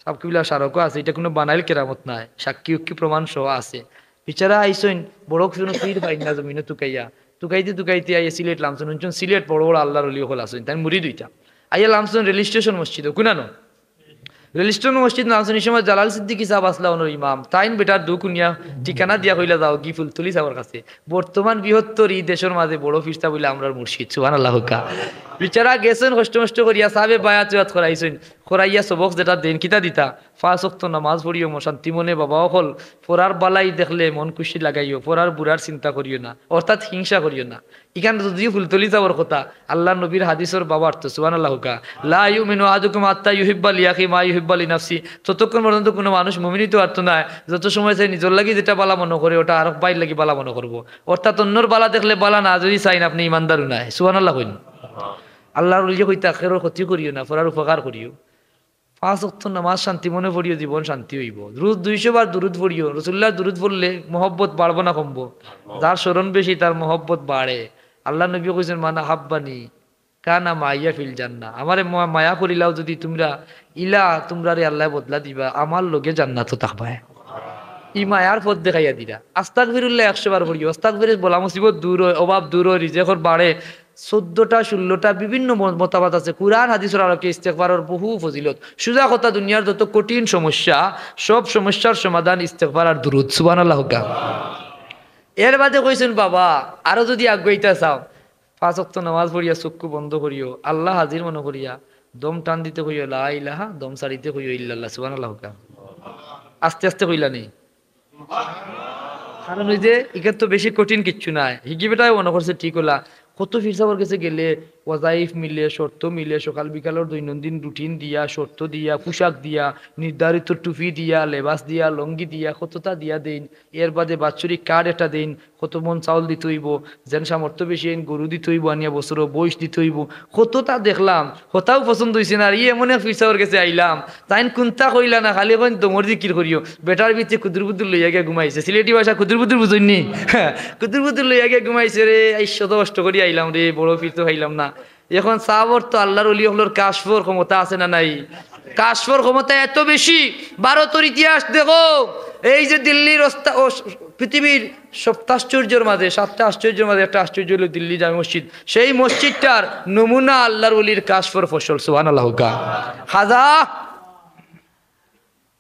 ছাব কিবলা স্মারকও আছে, ইটা কুনু বানাইল কেরামত নায়, সাক্ষী উক্ষী প্রমাণ সহ আছে। বিচারা আইছইন, বড় কুনু পীর পাইন না জমিনো তুকাইয়া, তুকাইতে তুকাইতে আইয়া সিলেট লামছইন, হুনছইন সিলেট বড় বড় আল্লার ওলি অকল আছইন, তাইন মুরিদ অইতা। আইয়া লামছইন রেল স্টেশন মসজিদো, কুনানো? রেল স্টেশন মসজিদ লামছইন, ই সময় জালাল সিদ্দিকী ছাব আছলা অনর ইমাম, তাইন বেটার দুখ হুনিয়া ঠিকানা দিয়া কইলা, যাওগি ফুলতলি ছাবর কাছে। বর্তমান বৃহত্তর ই দেশর মাঝে বড় পীর ছাব অইলা আমরার মুর্শিদ, সুবহানাল্লাহ কউক্কা। বিচারা গেছইন কষ্ট মষ্ট করিয়া, ছাবে বায়াত উয়াত করাইছইন, করাইয়া সবক যেটা দেইন, কিতা দিতা? পাঁচ ওয়াক্ত নামাজ পড়িও, ম-, শান্তি মনে বাবা অকল, পরার বালাই দেখলে মন খুশি লাগাইও, পরার বুরার চিন্তা করিও না, অর্থাৎ হিংসা করিও না। ইখান যদিও ফুলতলি ছাবর কথা, আল্লার নবীর হাদিসর ভাবার্থ, সুবহানাল্লাহ কউক্কা। লা ইউমিনু আহাদুকুম হাত্তা ইউহিব্বা লিআখি মা ইউহিব্বা লিনাফসি। ততক্ষণ পর্যন্ত কুনু মানুষ মুমিন অইতো পারতো নায়, যত সময় সে নিজর লাগি যেটা ভালা মনো করে, ওটা আরক ভাইর লাগি ভালা মনো করবো। অর্থাৎ অন্যর ভালা দেখলে ভালা না যদি চাইন, আপনে ইমানদারও নায়। সুবহানাল্লাহ কইন। আল্লার ওলিয়ে কইতা, আখেরর ক্ষতি করিও না, পরার উপকার করিও। পাঁচ ওয়াক্ত নামাজ শান্তি মনে পড়িও, জীবন শান্তি অইবো। রোজ দুইশো বার দুরুদ পড়িও। রাসুলুল্লাহর দুরুদ পড়লে মহব্বত বাড়বো না কমবো? যার স্মরণ বেশি, তার মহব্বত বাড়ে। আল্লার নবী কইছইন, "মান আহাব্বানি কানা মাইয়া ফিল জান্নাহ।" আমারে মা-, মায়া করিলাও যদি তুমরা, ইলা তুমরারে আল্লায় বদলা দিবা, আমার লগে জান্নাতো থাকবায়। ই মায়ার পথ দেখাইয়া দিরা। আস্তাগফিরুল্লাহ একশো বার পড়িও। আস্তাগফিরুল্লাহ, বলা মুসিবত দূর অয়, অভাব দূর অয়, রিজেকর বাড়ে। চৌদ্দটা, ষোলোটা বিভিন্ন ম-, মতামত আছে। কুরআন হাদিসর আলোকে ইস্তেগফারর বহু ফজিলত। সুজা কথা, দুনিয়ার যত কঠিন সমস্যা, সব সমস্যার সমাধান ইস্তেগফার আর দুরুদ। সুবহানাল্লাহ কউক্কা। এর বাদে কইছইন, বাবা, আরো যদি আগুয়াইতা চাও, পাঁচ ওয়াক্ত নামাজ পড়িয়া চক্ষু বন্ধ করিও, আল্লাহ হাজির মনো করিয়া দম টান দিতে কইও লা ইলাহা, দম ছাড়িতে কইও ইল্লাল্লাহ। সুবহানাল্লাহ কউক্কা। আস্তে আস্তে কইলা নি? কারণ অউ যে ইখান তো বেশি কঠিন কিচ্ছু নায়। হিগি বেটায় মনো করছে ঠিক অলা। কত পীর ছাবর গেছে গেলে ওয়াজাইফ মিলে, শর্ত মিলে, সকাল বিকালর দৈনন্দিন রুটিন দিয়া, শর্ত দিয়া, পোশাক দিয়া, নির্ধারিত টুপি দিয়া, লেবাস দিয়া, লুঙ্গি দিয়া, কততা দিয়া দেইন। এর বাদে বাৎসরিক কার্ড একটা দেইন, কত মন চাউল দিতে অইবো, যেন সামর্থ্য বেশি অইন গরু দিতে অইবো, আনিয়া বছরো বইস দিতে অইবো, কততা দেখলাম, হতাউ পছন্দ অইছে না। আর ই এমন এক পীর ছাবর গেছে আইলাম, তাইন কুন্তা কইলা না, খালি কইন দমর জিকির করিও। বেটার ভিতরে কুদুর বুদুর লইয়া গিয়া ঘুমাইছে। সিলেটি ভাষা কুদুর বুদুর বুঝইন নি? কুদুর বুদুর লইয়া গিয়া ঘুমাইছে রে, আইজ শত কষ্ট করি আইলাম রে, বড় পীর তো পাইলাম না। এখন ছাবর তো আল্লার ওলি অকলর কাশফর ক্ষমতা আছে না নাই? কাশফর ক্ষমতা এত বেশি, ভারতর ইতিহাস দেখো, এই যে দিল্লির ওস্তা-, ও স-, পৃথিবীর সপ্তাশ্চর্যর মাঝে, সাতটা আশ্চর্যর মাঝে একটা আশ্চর্য অইলো দিল্লি জামে মসজিদ। সেই মসজিদটার নমুনা আল্লার ওলির কাশফর ফসল। সুবহানাল্লাহ কউক্কা। খাজা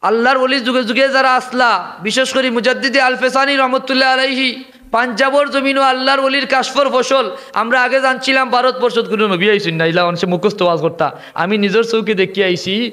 আল্লার ওলির যুগে যুগে যারা আছলা, বিশেষ করি মুজাদ্দিদে আলফেসানি রহমতুল্লাহ আলাইহি, পাঞ্জাবর জমিনো আল্লার ওলির কাশফর ফসল। আমরা আগে জানছিলাম ভারতবর্ষত কুনু নবী আইছইন না, ইলা অনসে মুখস্থ ওয়াজ করতা। আমি নিজর চউখে দেখিয়া আইছি,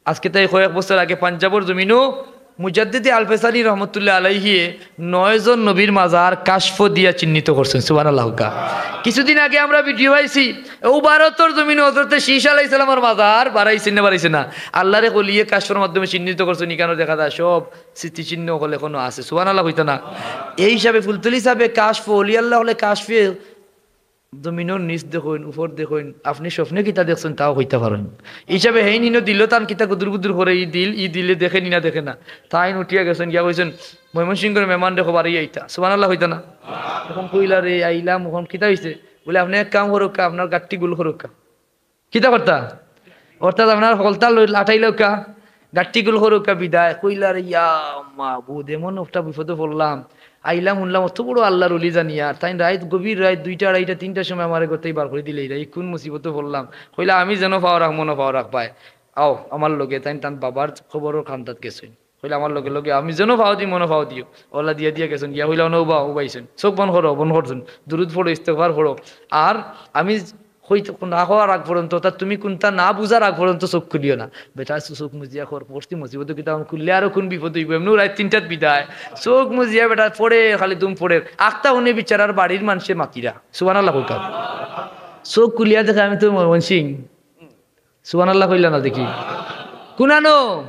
আজকে তাই কয়েক বছর আগে পাঞ্জাবর জমিনো মুজাদ্দিদে আলফেসানি রহমতুল্লাহ আলাইহিয়ে নয়জন নবীর মাজার কাশফ দিয়া চিহ্নিত করছইন। সুবহানাল্লাহ কউক্কা। কিছুদিন আগে আমরা ভিডিও পাইছি, অউ ভারতর জমিনো হজরতে শীশ আলাইহিস সালামর মাজার বাড়াইছইন না বাড়াইছইন না? আল্লাহর এক ওলিয়ে কাশফর মাধ্যমে চিহ্নিত করছইন, ইখানো দেখা যায় সব স্মৃতিচিহ্ন অকল এখনো আছে। সুবহানাল্লাহ কইতা না? এই হিসাবে ফুলতলি সাবে কাশফ, অলি আল্লাহ অকলে কাশফে জমিনর নিচ দেখইন, উপর দেখইন, আপনে স্বপ্নে কিতা দেখছইন তাও কইতা পারইন। হিসাবে হেইন হিনো দিলো তান কিতা গুদুর গুদুর করে, ই দিল, ই দিলে দেখে নি না দেখে না। তাইন উঠিয়া গেছইন, গিয়া কইছইন, "ময়মনসিংহর মেহমানরে কও বাড়ি আইতা।" সুবহানাল্লাহ কইতা না? অখন কইলা, "রে আইলাম, অখন কিতা অইছে?" বুলে, "আপনে এক কাম করউক্কা, আপনার গাট্টি গুল করউক্কা।" কিতা করতা? অর্থাৎ আপনার হকলতা লই-, আটাইলাউক্কা, গাট্টি গুল করউক্কা বিদায়। কইলা, "রে ইয়া মাবুদ, এমন একটা বিপদো পড়লাম, আইলাম হুনলাম অত বড় আল্লাহর ওলি জানি, আর তাইন রাইত, গভীর রাইত দুইটা, আড়াইটা, তিনটার সময় আমারে গতেই বার করি দিলাইরা, ই কুন মুসিবতো পড়লাম।" কইলা, "আমি যেনো পাও রাখমু, অনো পাও রাখবায়, আও আমার লগে।" তাইন তান বাবার কবরর কান্দাত গেছইন। কইলা, "আমার লগে লগে, আমি যেনো পাও দিমু, অনো পাও দিও।" অলা দিয়া দিয়া গেছইন, গিয়া কইলা, "অনো উবা, উবাইছইন, চউখ বন্ধ করো।" বন্ধ করছইন, দুরুদ পড়ো, ইস্তেগফার পড়ো। আর আমি কইতে, না কওয়ার আগ পর্যন্ত, অর্থাৎ তুমি কুনটা না বুঝার আগ পর্যন্ত চউখ খুলিও না। বেটা, চউখ মুজিয়া কর, পড়ছি মুসিবতো কিতা, অখন খুললে আরো কুন বিপদ অইবো, এমনেউ রাইত তিনটাত বিদায়। চউখ মুজিয়া বেটা পড়ের, খালি দুম পড়ের। আখতা হুনে বেচারার বাড়ির মানষে মাতিরা। সুবহানাল্লাহ কউক্কা। চউখ খুলিয়া দেখে আমি তো ময়মনসিং। সুবহানাল্লাহ কইলা না দেখি। কুনানো?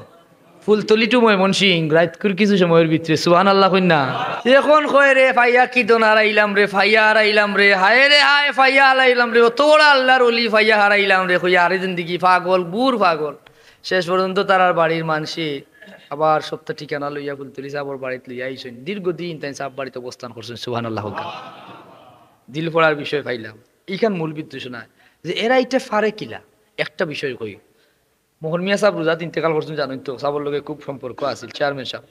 ফুলতলি to ময়মনসিং, রাইতকুর কিছু সময়র ভিতরে। সুবহানাল্লাহ কইন না। অখন কয়, "রে, পাইয়া কি দন হারাইলাম রে, পাইয়া হারাইলাম রে, হায় রে হায়, পাইয়া হারাইলাম রে, অত বড় আল্লাহর ওলি পাইয়া হারাইলাম রে।" কইয়া, "আরে জিন্দেগি পাগল, বুর পাগল।" শেষ পর্যন্ত তারার বাড়ির মানষে আবার সবটা ঠিকানা লইয়া ফুলতলি সাবর বাড়িত লইয়া আইছইন। দীর্ঘদিন তাইন সাব বাড়িত অবস্থান করছইন। সুবহানাল্লাহ কউক্কা। দিল পড়ার বিষয় পাইলাম। ইখান মূল বিদ্বেষ নায় যে এরা ইটা পারে কিলা। একটা বিষয় কই, মোহন মিয়া সাব রোজাত ইন্তেকাল করছইন, জানইন তো, সাবর লগে খুব সম্পর্ক আছিল, চেয়ারম্যান সাব।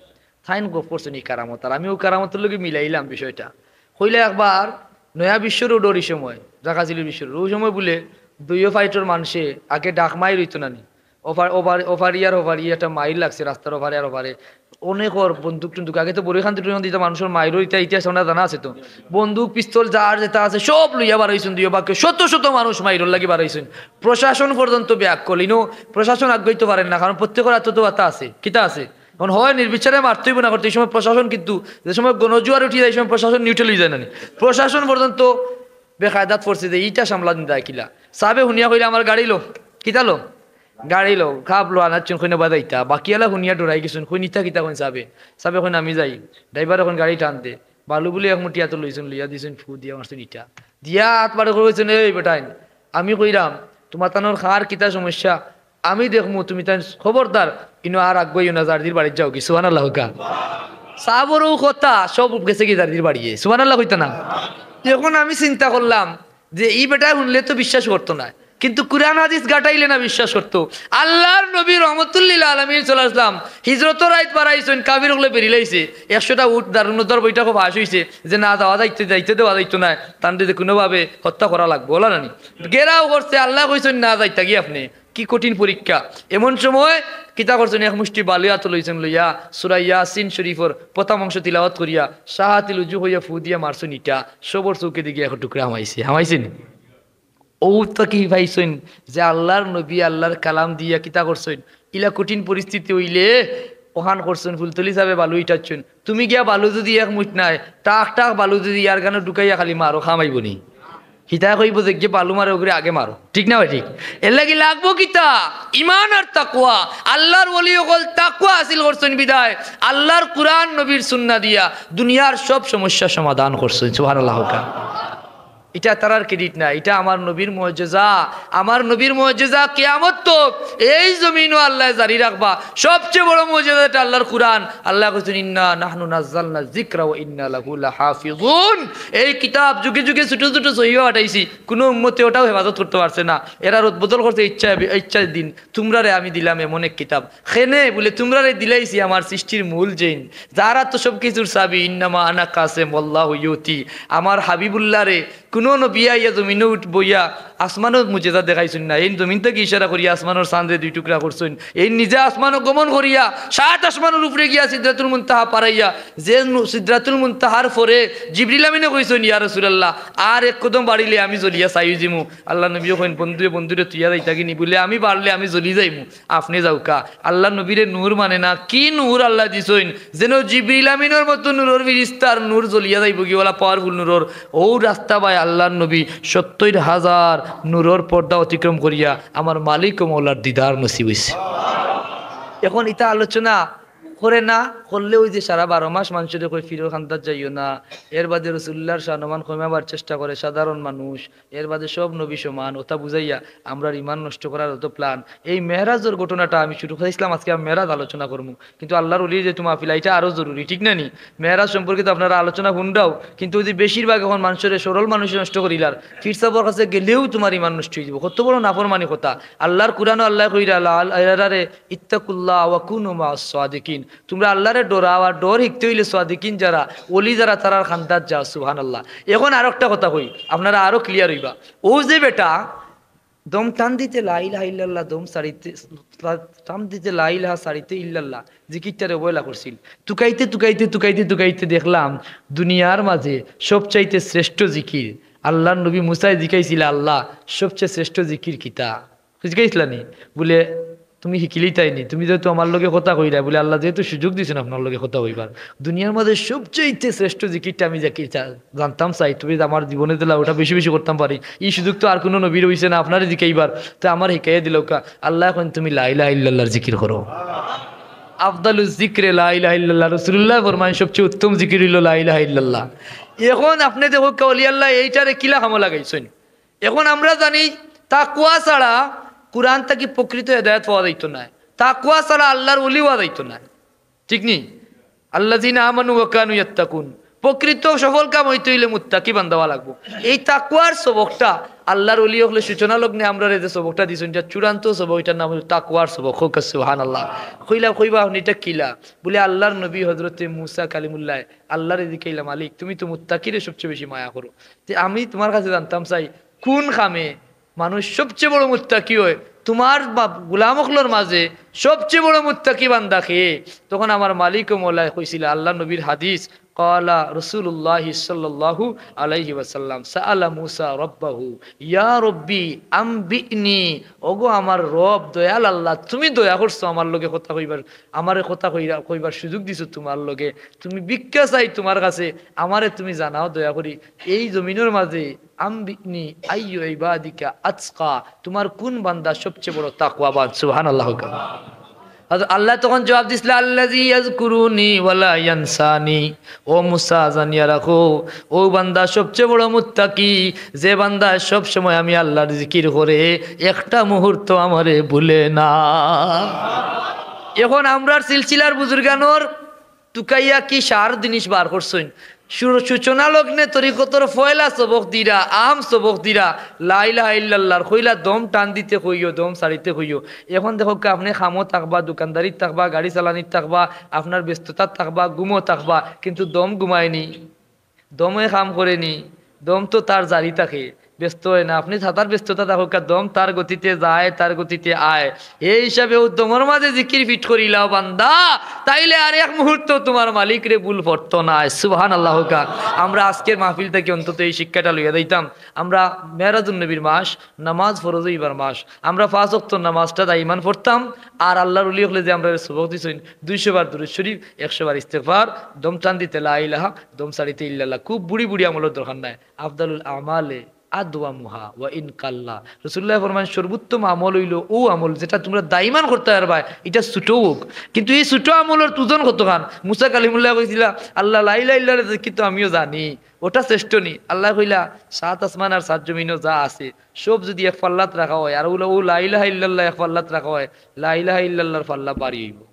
তাইন গফ করছইন ই কারামত, আর আমি অউ কারামতর লগে মিলাইলাম বিষয়টা। কইলা একবার নয়া বিশ্ব রোডর ই সময়, ঢাকা জিলুর বিশ্ব রোড, অউ সময় বুলে দুইও ফাইটর মানষে আগে ডাক মাইর অইতো না নি, ওপার, ওপার, ওপারি আর ওপারি একটা মাইর লাগছে রাস্তার ওপারে আর ওপারে। অনেকর বন্দুক টন্দুক, আগে তো বড়িখান টুটুখান দিতা মানুষর মাইরর ইতা ইতিহাস আমরা জানা আছে তো। বন্দুক, পিস্তল, যার যেটা আছে সব লইয়া বার অইছইন, দুইও বাক্যে শত শত মানুষ মাইরর লাগি বার অইছইন। প্রশাসন পর্যন্ত ব্যাক করল, ইনো প্রশাসন আগাইতো পারের না, কারণ প্রত্যেকর আতো তো আতা আছে, কিতা আছে। অখন হয় নির্বিচারে মারতে অইবো না করতে, ই সময় প্রশাসন কিন্তু, যে সময় গণজোয়ার উঠি যায়, ই সময় প্রশাসন নিউট্রাল অই যায় না নি। প্রশাসন পর্যন্ত বেকায়দাত পড়ছে যে ইটা সামলা দিন যায় কিলা। সাবে হুনিয়া কইলা, "আমার গাড়ি লো।" কিতা লো? গাড়ি লো, খাপ লো, আনাচ্ছুন, কইন বাজাইতা। বাকিআলা হুনিয়া ডরাই গেছইন, কইন, "ইতা কিতা কইন সাবে?" সাবে কইন, "আমি যাই।" ড্রাইভার অখন গাড়ি টান দে। বালু বুলে এক মুঠি আতো লইছইন, লইয়া দিছইন, ফু দিয়া মারছইন ইটা। দিয়া আত বাড়ি করি কইছইন, "এই বেটাইন, আমি কইরাম, তুমার তানোর কার কিতা সমস্যা, আমি দেখমু, তুমি তাইন খবরদার, ইনো আর আগুয়াইও না, যারদির বাড়িত যাওগি।" সুবহানাল্লাহ কউক্কা। সাবর অউ কথা, সব গেছেগি যারদির বাড়িয়ে। সুবহানাল্লাহ কইতা না? অখন আমি চিন্তা করলাম, যে ই বেটায় হুনলে তো বিশ্বাস করতো নায়, কিন্তু কুরআন হাদিস গাটাইলে না বিশ্বাস করতো। আল্লাহর নবী রহমতুল্লিল আলামিন সাল্লাল্লাহু আলাইহি ওয়াসাল্লাম হিজরতর রাইত বারাইছইন, কাফির অকলে বেরিলাইছে, একশোটা উট দারুন নদওয়ার বৈঠকো পাশ অইছে যে না, যাওয়া যাইতে, যাইতে দেওয়া যাইতো নায়, তানরে যে কুনুভাবে হত্যা করা লাগবো, অলা না নি? ঘেরাও করছে, আল্লায় কইছইন, "না, যাইতাগি আপনে।" কি কঠিন পরীক্ষা। এমন সময় কিতা করছইন, এক মুষ্টি বালু আতো লইছইন, লইয়া সূরা ইয়াসিন শরীফর প্রথম অংশ তিলাওয়াত করিয়া শাহাতিল উজু কইয়া ফু দিয়া মারছইন ইটা, সবর চউখেদি গিয়া এক টুকরা হামাইছে, হামাইছে নি? অউ থাকি পাইছইন যে আল্লাহর নবী আল্লাহর কালাম দিয়া কিতা করছইন, ইলা কঠিন পরিস্থিতি অইলে অখান করছইন, ফুলতলি সাবে বালু ইটাচ্ছইন, তুমি গিয়া বালু যুদি এক মুঠ নায়, টাক টাক বালু যুদি ইয়ারগানো ঢুকাইয়া খালি মারো, কাম আইবো নি? হিতায় কইবো যে, "যে বালু মারে অগুরে আগে মারো।" ঠিক না ভাই? ঠিক। এরলাগি লাগবো কিতা? ইমান আর তাকওয়া। আল্লাহর ওলি অকল তাকওয়া হাসিল করছইন বিদায় আল্লাহর কুরআন নবীর সুন্নাহ দিয়া দুনিয়ার সব সমস্যা সমাধান করছইন। সুবহানাল্লাহ কউক্কা। ইটা তারার credit না, ইটা আমার নবীর মুজিজা। আমার নবীর মুজিজা কিয়ামত তক এই জমিনো আল্লায় জারি রাখবা। সবচেয়ে বড় মুজিজা ইটা আল্লাহর কুরআন। আল্লায় কইছইন, "ইন্না নাহনু নাজ্জালনা যিকরা ওয়া ইন্না লাহু লাহাফিজুন।" এই কিতাব যুগে যুগে ছুটো ছুটো সহিফা পাঠাইছি, কুনু উম্মতে ওটাও হেফাজত করতে পারছে না। এরা রদবদল করছে ইচ্ছা, ইচ্ছার দিন। তুমরারে আমি দিলাম এমন এক কিতাব, কেনে বুলে, তুমরারে দিলাইছি আমার সৃষ্টির মূল জেইন, যার আতো সব কিছুর চাবি, ইন্নামা আনা কাসেম ওয়াল্লাহু ইউতি। আমার হাবিবুল্লাহরে কুনু নবী আইয়া জমিনো উঠ বইয়া আসমানও মুজেজা দেখাইছইন না, এইন জমিন থাকি ইশারা করিয়া আসমানর চান্দরে দুই টুকরা করছইন। এইন নিজে আসমানও গমন করিয়া সাত আসমানর উপরে গিয়া সিদরাতুল মুনতাহা পারাইয়া, যে নু-, সিদরাতুল মুনতাহার পরে জিবরিল আমিনে কইছইন, "ইয়া রাসূলুল্লাহ, আর এক কদম বাড়িলে আমি জ্বলিয়া ছাই অইযিমু।" আল্লার নবীয়ে কইন, "বন্ধুয়ে বন্ধুরে থুইয়া যাইতাগি নি?" বুলে, "আমি বাড়লে আমি জ্বলি যাইমু, আপনে যাউক্কা।" আল্লার নবীরে নূর মানে না, কি নূর আল্লায় দিছইন, যেন জিবরিল আমিনর মতো নূরর ফিরিস্তার নূর জ্বলিয়া যাইবোগি, অলা powerful নূরর। অউ রাস্তা বায় আল্লার নবী সত্তইর হাজার নূরর পর্দা অতিক্রম করিয়া আমার মালিক ও মওলার দিদার নসিব অইছে। এখন ইতা আলোচনা করে না করলে অউ যে সারা বারো মাস মানষরে কয়, "ফিরর কান্দাত যাইও না।" এর বাদে রসুলুল্লাহর শানমান কমাবার চেষ্টা করে সাধারণ মানুষ। এর বাদে সব নবী সমান, অতা বুঝাইয়া আমরার ইমান নষ্ট করার অত plan। এই মেরাজর ঘটনাটা আমি শুরু করিছিলাম, আজকে আমি মেরাজ আলোচনা করমু। কিন্তু আল্লার ওলির যেহেতু মাহফিল, ইটা আরো জরুরি, ঠিক না নি? মেরাজ সম্পর্কে তো আপনারা আলোচনা হুনরাও, কিন্তু অউ যে বেশিরভাগ এখন মানষরে, সরল মানুষে নষ্ট করিলার। পীর সাবর কাছে গেলেউ তুমার ইমান নষ্ট অইযিবো। কত বড় নাফরমানি কথা। আল্লার কুরআনো আল্লায় কইরা, "আল্লাহ, আল্লাহ, আল্লাহ রে, ইত্তাকুল্লাহ ওয়া কুনু মা'আস সাদিকিন।" তুমরা আল্লারে ডরাও, আর ডর হিকতে অইলে সাদিকিন যারা, ওলি যারা, তারার কান্দাত যাও। সুবহানাল্লাহ। এখন আরোকটা কথা কই, আপনারা আরো clear অইবা। অউ যে বেটা দম টান দিতে লা ইলাহা ইল্লাল্লাহ, দম ছাড়িতে, টান দিতে লা ইলাহা, ছাড়িতে ইল্লাল্লাহ, জিকিরটারে অবহেলা করছিল। তুকাইতে, তুকাইতে, তুকাইতে, তুকাইতে দেখলাম দুনিয়ার মাঝে সবচাইতে শ্রেষ্ঠ জিকির। আল্লার নবী মুসায় জিকাইছিলা, "আল্লাহ, সবচেয়ে শ্রেষ্ঠ জিকির কিতা?" জিকাইছিলা নি? বুলে, "তুমি হিকিলিতায় নি, তুমি যেহেতু আমার লগে কথা কইরায়," বুলে, "আল্লায় যেহেতু সুযোগ দিছইন আপনার লগে কথা কইবার, দুনিয়ার মাঝে সবচাইতে শ্রেষ্ঠ জিকিরটা আমি জাকি-, চা-, জানতাম চাই, তুমি আমার জীবনে দিলা, অটা বেশি বেশি করতাম পারি। ই সুযোগ তো আর কুনু নবীর অইছে না, আপনারে জিকাইবার, তে আমারে হিকাইয়া দিলাউক্কা।" আল্লায় কইন, "তুমি লা ইলাহা ইল্লাল্লাহর জিকির করো।" আফদালুজ জিকরে লা ইলাহা ইল্লাল্লাহ, রাসুলুল্লায় ফরমাইন, "সবচেয়ে উত্তম জিকির অইলো লা ইলাহা ইল্লাল্লাহ।" এখন আপনে দেখউক্কা, অলি আল্লায় এইটারে কিলা কামো লাগাইছইন। এখন আমরা জানি, তাকওয়া ছাড়া কুরআন থাকি প্রকৃত হেদায়েত পাওয়া যাইতো নায়, তাকওয়া ছাড়া আল্লার ওলি অওয়া যাইতো নায়, ঠিক নি? আল্লাযীনা আমানু ওয়া কানু ইয়াত্তাকুন। প্রকৃত সফল কাম অইতে অইলে মুত্তাকি বান্দা অওয়া লাগবো। এই তাকওয়ার সবকটা আল্লার ওলি অকলে সূচনা লগ্নে আমরারে যে সবকটা দিছইন, ইটা চূড়ান্ত সবক, ইটার নাম অইলো তাকওয়ার সবক। কউক্কা সুবহানাল্লাহ। কইলা, "কইবা আপনে ইটা কিলা?" বুলে, "আল্লার নবী হযরতে মুসা কালিমুল্লায় আল্লারে জিকাইলা, 'মালিক, তুমি তো মুত্তাকিরে সবচেয়ে বেশি মায়া করো, তে আমি তুমার কাছে জানতাম চাই, কুন কামে মানুষ সবচেয়ে বড় মুত্তাকি অয়, তুমার বা-, গুলাম অকলর মাঝে সবচেয়ে বড় মুত্তাকি বান্দা কে?'" তখন আমার মালিক ও মওলায় কইছিলা, আল্লার নবীর হাদিস, ক্বালা রাসুলুল্লাহি সাল্লাল্লাহু আলাইহি ওয়াসাল্লাম, সাআলা মুসা রাব্বাহু, "ইয়া রব্বি আম্বিনি", ওগো আমার রব, দয়াল আল্লাহ, তুমি দয়া করছো আমার লগে কথা কইবার, আমারে কথা কইরা, কইবার সুযোগ দিছো তুমার লগে, তুমি ভিক্ষা চাই তুমার কাছে, আমারে তুমি জানাও দয়া করি, এই জমিনর মাঝে, "আম্বিনি আইয়ু ইবাদিকা আতকা", তুমার কুন বান্দা সবচেয়ে বড় তাকওয়াবান? সুবহানাল্লাহ। আর আল্লায় তখন জবাব দিছলা, "আল্লাযী ইয়াযকুরুনি ওয়া লা ইয়ানসানি।" ও মুসা, জানিয়া রাখো, অউ বান্দা সবচেয়ে বড় মুত্তাকি, যে বান্দা সব সময় আমি আল্লার জিকির করে, একটা মুহূর্ত আমারে ভুলে না। এখন আমরার সিলসিলার বুজুর্গানর তুকাইয়া কি সার জিনিস বার করছইন। সু-, সূচনা লগ্নে তরিকতর পয়লা সবক দিরা, আম সবক দিরা, লা ইলাহা ইল্লাল্লাহর, কইলা দম টান দিতে কইও, দম ছাড়িতে কইও। এখন দেখউক্কা, আপনে কামো থাকবা, দোকানদারিত থাকবা, গাড়ি চালানিত থাকবা, আপনার ব্যস্ততাত থাকবা, ঘুমো থাকবা, কিন্তু দম ঘুমায়নি, দমে কাম করেনি, দম তো তার জারি থাকে, ব্যস্ত অয় না। আপনে তাতার ব্যস্ততা থাকউক্কা, দম তার গতিতে যায়, তার গতিতে আয়। এই হিসাবে অউ দমর মাঝে জিকির fit করিলাও বান্দা, তাইলে আর এক মুহূর্ত তুমার মালিকরে ভুল পড়তো নায়। সুবহানাল্লাহ কউক্কা। আমরা আজকের মাহফিল থাকি অন্তত এই শিক্ষাটা লইয়া যাইতাম। আমরা মেরাজুন নবীর মাস, নামাজ ফরজ অইবার মাস, আমরা পাঁচ ওয়াক্ত নামাজটা দাইমান পড়তাম। আর আল্লার ওলি অকলে যে আমরারে সবক দিছইন, দুইশো বার দুরুদ শরীফ, একশো বার ইস্তেগফার, দম টান দিতে লা ইলাহা, দম ছাড়িতে ইল্লাল্লাহ। খুব বুড়ি বুড়ি আমলর দরকার নাই। আফদালুল আমালে আদওয়ামুহা ওয়া ইন কাল্লা। রাসুলুল্লায় ফরমাইন, সর্বোত্তম আমল অইলো অউ আমল যেটা তুমরা দাইমান করতায় পারবায়, ইটা ছুটো অউক, কিন্তু ই ছুটো আমলর ওজন কতখান? মুসা কালিমুল্লায় কইছিলা, "আল্লাহ, লা ইলাহা ইল্লাল্লাহর জিকির তো আমিও জানি, ওটা শ্রেষ্ঠ নি?" আল্লায় কইলা, "সাত আসমান আর সাত জমিনো যা আছে, সব যুদি এক পাল্লাত রাখা অয়, আর অউ লা, অউ লা ইলাহা ইল্লাল্লাহ এক পাল্লাত রাখা অয়, লা ইলাহা ইল্লাল্লাহর পাল্লা ভারি অইবো।"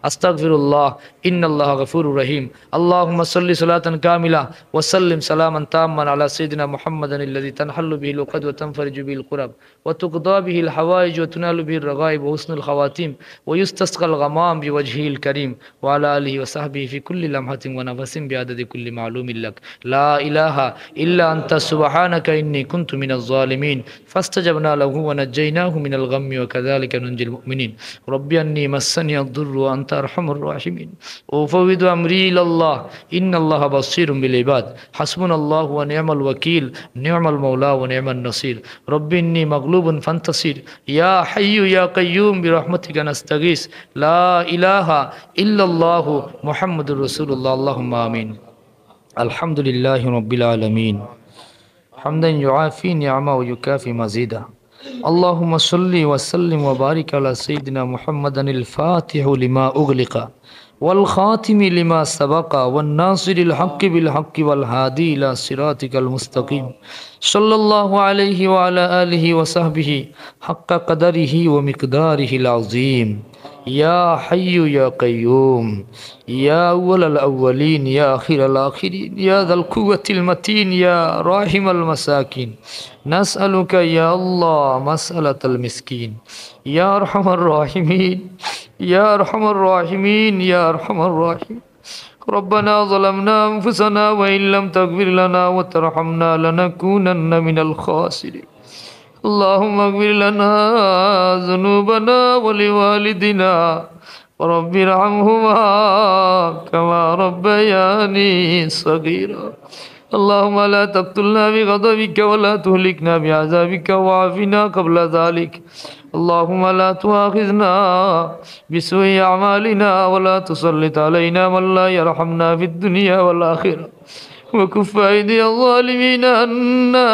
أستغفر الله، إن الله غفور رحيم. اللهم صل صلاة كاملة وسلم سلاما تاما على سيدنا محمد الذي تنحل به العقد وتنفرج به الكرب وتقضى به الحوائج وتنال به الرغائب وحسن الخواتيم ويستسقى الغمام بوجهه الكريم وعلى آله وصحبه في كل لمحة ونفس بعدد كل معلوم لك. لا إله إلا أنت سبحانك إني كنت من الظالمين. فاستجبنا له ونجيناه من الغم وكذلك ننجي المؤمنين. رب أني مسني الضر وأنت أرحم الراحمين. أفوض أمري إلى الله إن الله بصير بالعباد. حسبنا الله ونعم الوكيل، نعم المولى ونعم النصير. رب إني مغلوب فانتصر. يا حي يا قيوم برحمتك نستغيث. لا إله إلا الله محمد رسول الله. اللهم آمين. الحمد لله رب العالمين. حمدا يوافي نعمه ويكافئ مزيده. اللهم صل وسلم وبارك على سيدنا محمد الفاتح لما أغلق والخاتم لما سبق والناصر الحق بالحق والهادي إلى صراطك المستقيم. صلى الله عليه وعلى آله وصحبه حق قدره ومقداره العظيم. يا حي يا قيوم، يا أول الأولين، يا آخر الآخرين، يا ذا القوة المتين، يا راحم المساكين، نسألك يا الله مسألة المسكين. يا أرحم الراحمين، يا أرحم الراحمين، يا أرحم الراحمين. ربنا ظلمنا أنفسنا وإن لم تغفر لنا وترحمنا لنكونن من الخاسرين. اللهم اغفر لنا ذنوبنا ولوالدينا ورب ارحمهما كما ربياني صغيرا. اللهم لا تقتلنا بغضبك ولا تهلكنا بعذابك وعافنا قبل ذلك. اللهم لا تؤاخذنا بسوء أعمالنا ولا تسلط علينا من لا يرحمنا في الدنيا والآخرة. وكف أيدي الظالمين عنا.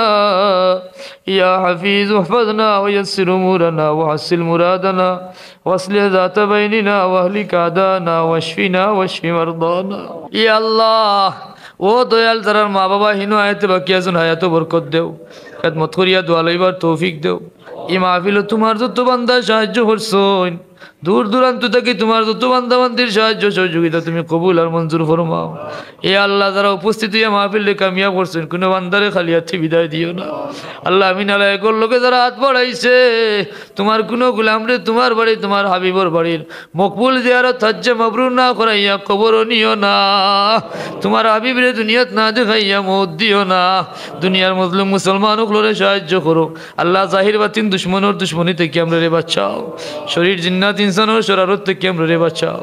يا حفيظ احفظنا ويسر أمورنا وحصل مرادنا وأصلح ذات بيننا وأهلك أعداءنا واشفنا واشف مرضانا. يا الله، ও দয়াল, যারার মা বাবা হিনো আয়াতে বাকি আছইন, হায়াতো বরকত দেও, খেদমত করিয়া দোয়া লইবার তৌফিক দেও। ই মাহফিলো তুমার যত বান্দা সাহায্য করছইন, দূর দূরান্ত থাকি তুমার যত বান্দা বান্দির সাহায্য সহযোগিতা তুমি কবুল আর মঞ্জুর ফরমাও। এ আল্লাহ, যারা উপস্থিত অইয়া মাহফিলরে কামিয়াব করছইন, কুনু বান্দারে খালি আতে বিদায় দিও না। আল্লাহ, আমি নালায়েকর লগে যারা আত বাড়াইছে, তুমার কুনু গুলামরে তুমার বাড়ি, তুমার হাবিবর বাড়ির মকবুল জিয়ারত হজ্জে মাবরুর না করাইয়া কবরো নিও না। তুমার হাবিবরে দুনিয়াত না দেখাইয়া মউত দিও না। দুনিয়ার মজলুম মুসলমান অকলরে সাহায্য করো। আল্লাহ, জাহির বাতিন দুশমনর দুশমনি থাকি আমরারে বাঁচাও। শরীর জিন্নাত ইনসানর শরারত থাকি আমরারে বাঁচাও।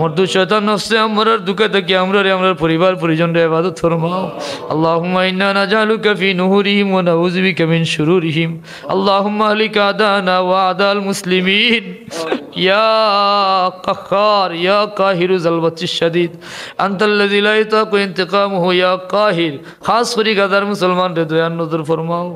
মরদুদ শয়তান নফসে আম্মারার ধুকা থাকি আমরারে, আমরার পরিবার পরিজনরে হেফাজত ফরমাও। اللهم إنا نجعلك في نحورهم ونعوذ بك من شرورهم. اللهم أهلك أعداءنا وأعداء المسلمين. يا قهار، يا قاهر ذا البطش الشديد. أنت الذي لا يطاق انتقامه، يا قاهر. খাস করি গাজার মুসলমানরে দয়ার নজর ফরমাও।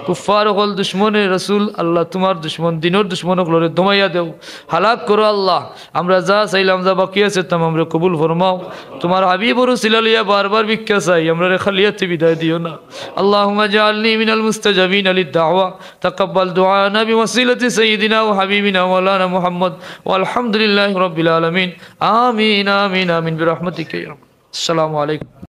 কুফফার অকল, দুশমনে রসুল, আল্লাহ তুমার দুশমন, দিনর দুশমন অকলরে দমাইয়া দেও, হালাক করো আল্লাহ। আমরা যা চাইলাম, যা বাকি আছে, তামামরে কবুল ফরমাও। তুমার হাবিবর উসিলা লইয়া বারবার ভিক্ষা চাই, আমরারে খালি আতে বিদায় দিও না। اللهم اجعلني من المستجابين للدعوة. تقبل دعاءنا بوسيلة سيدنا وحبيبنا مولانا محمد. والحمد لله رب العالمين. آمين، آمين، آمين برحمتك يا رب. السلام عليكم.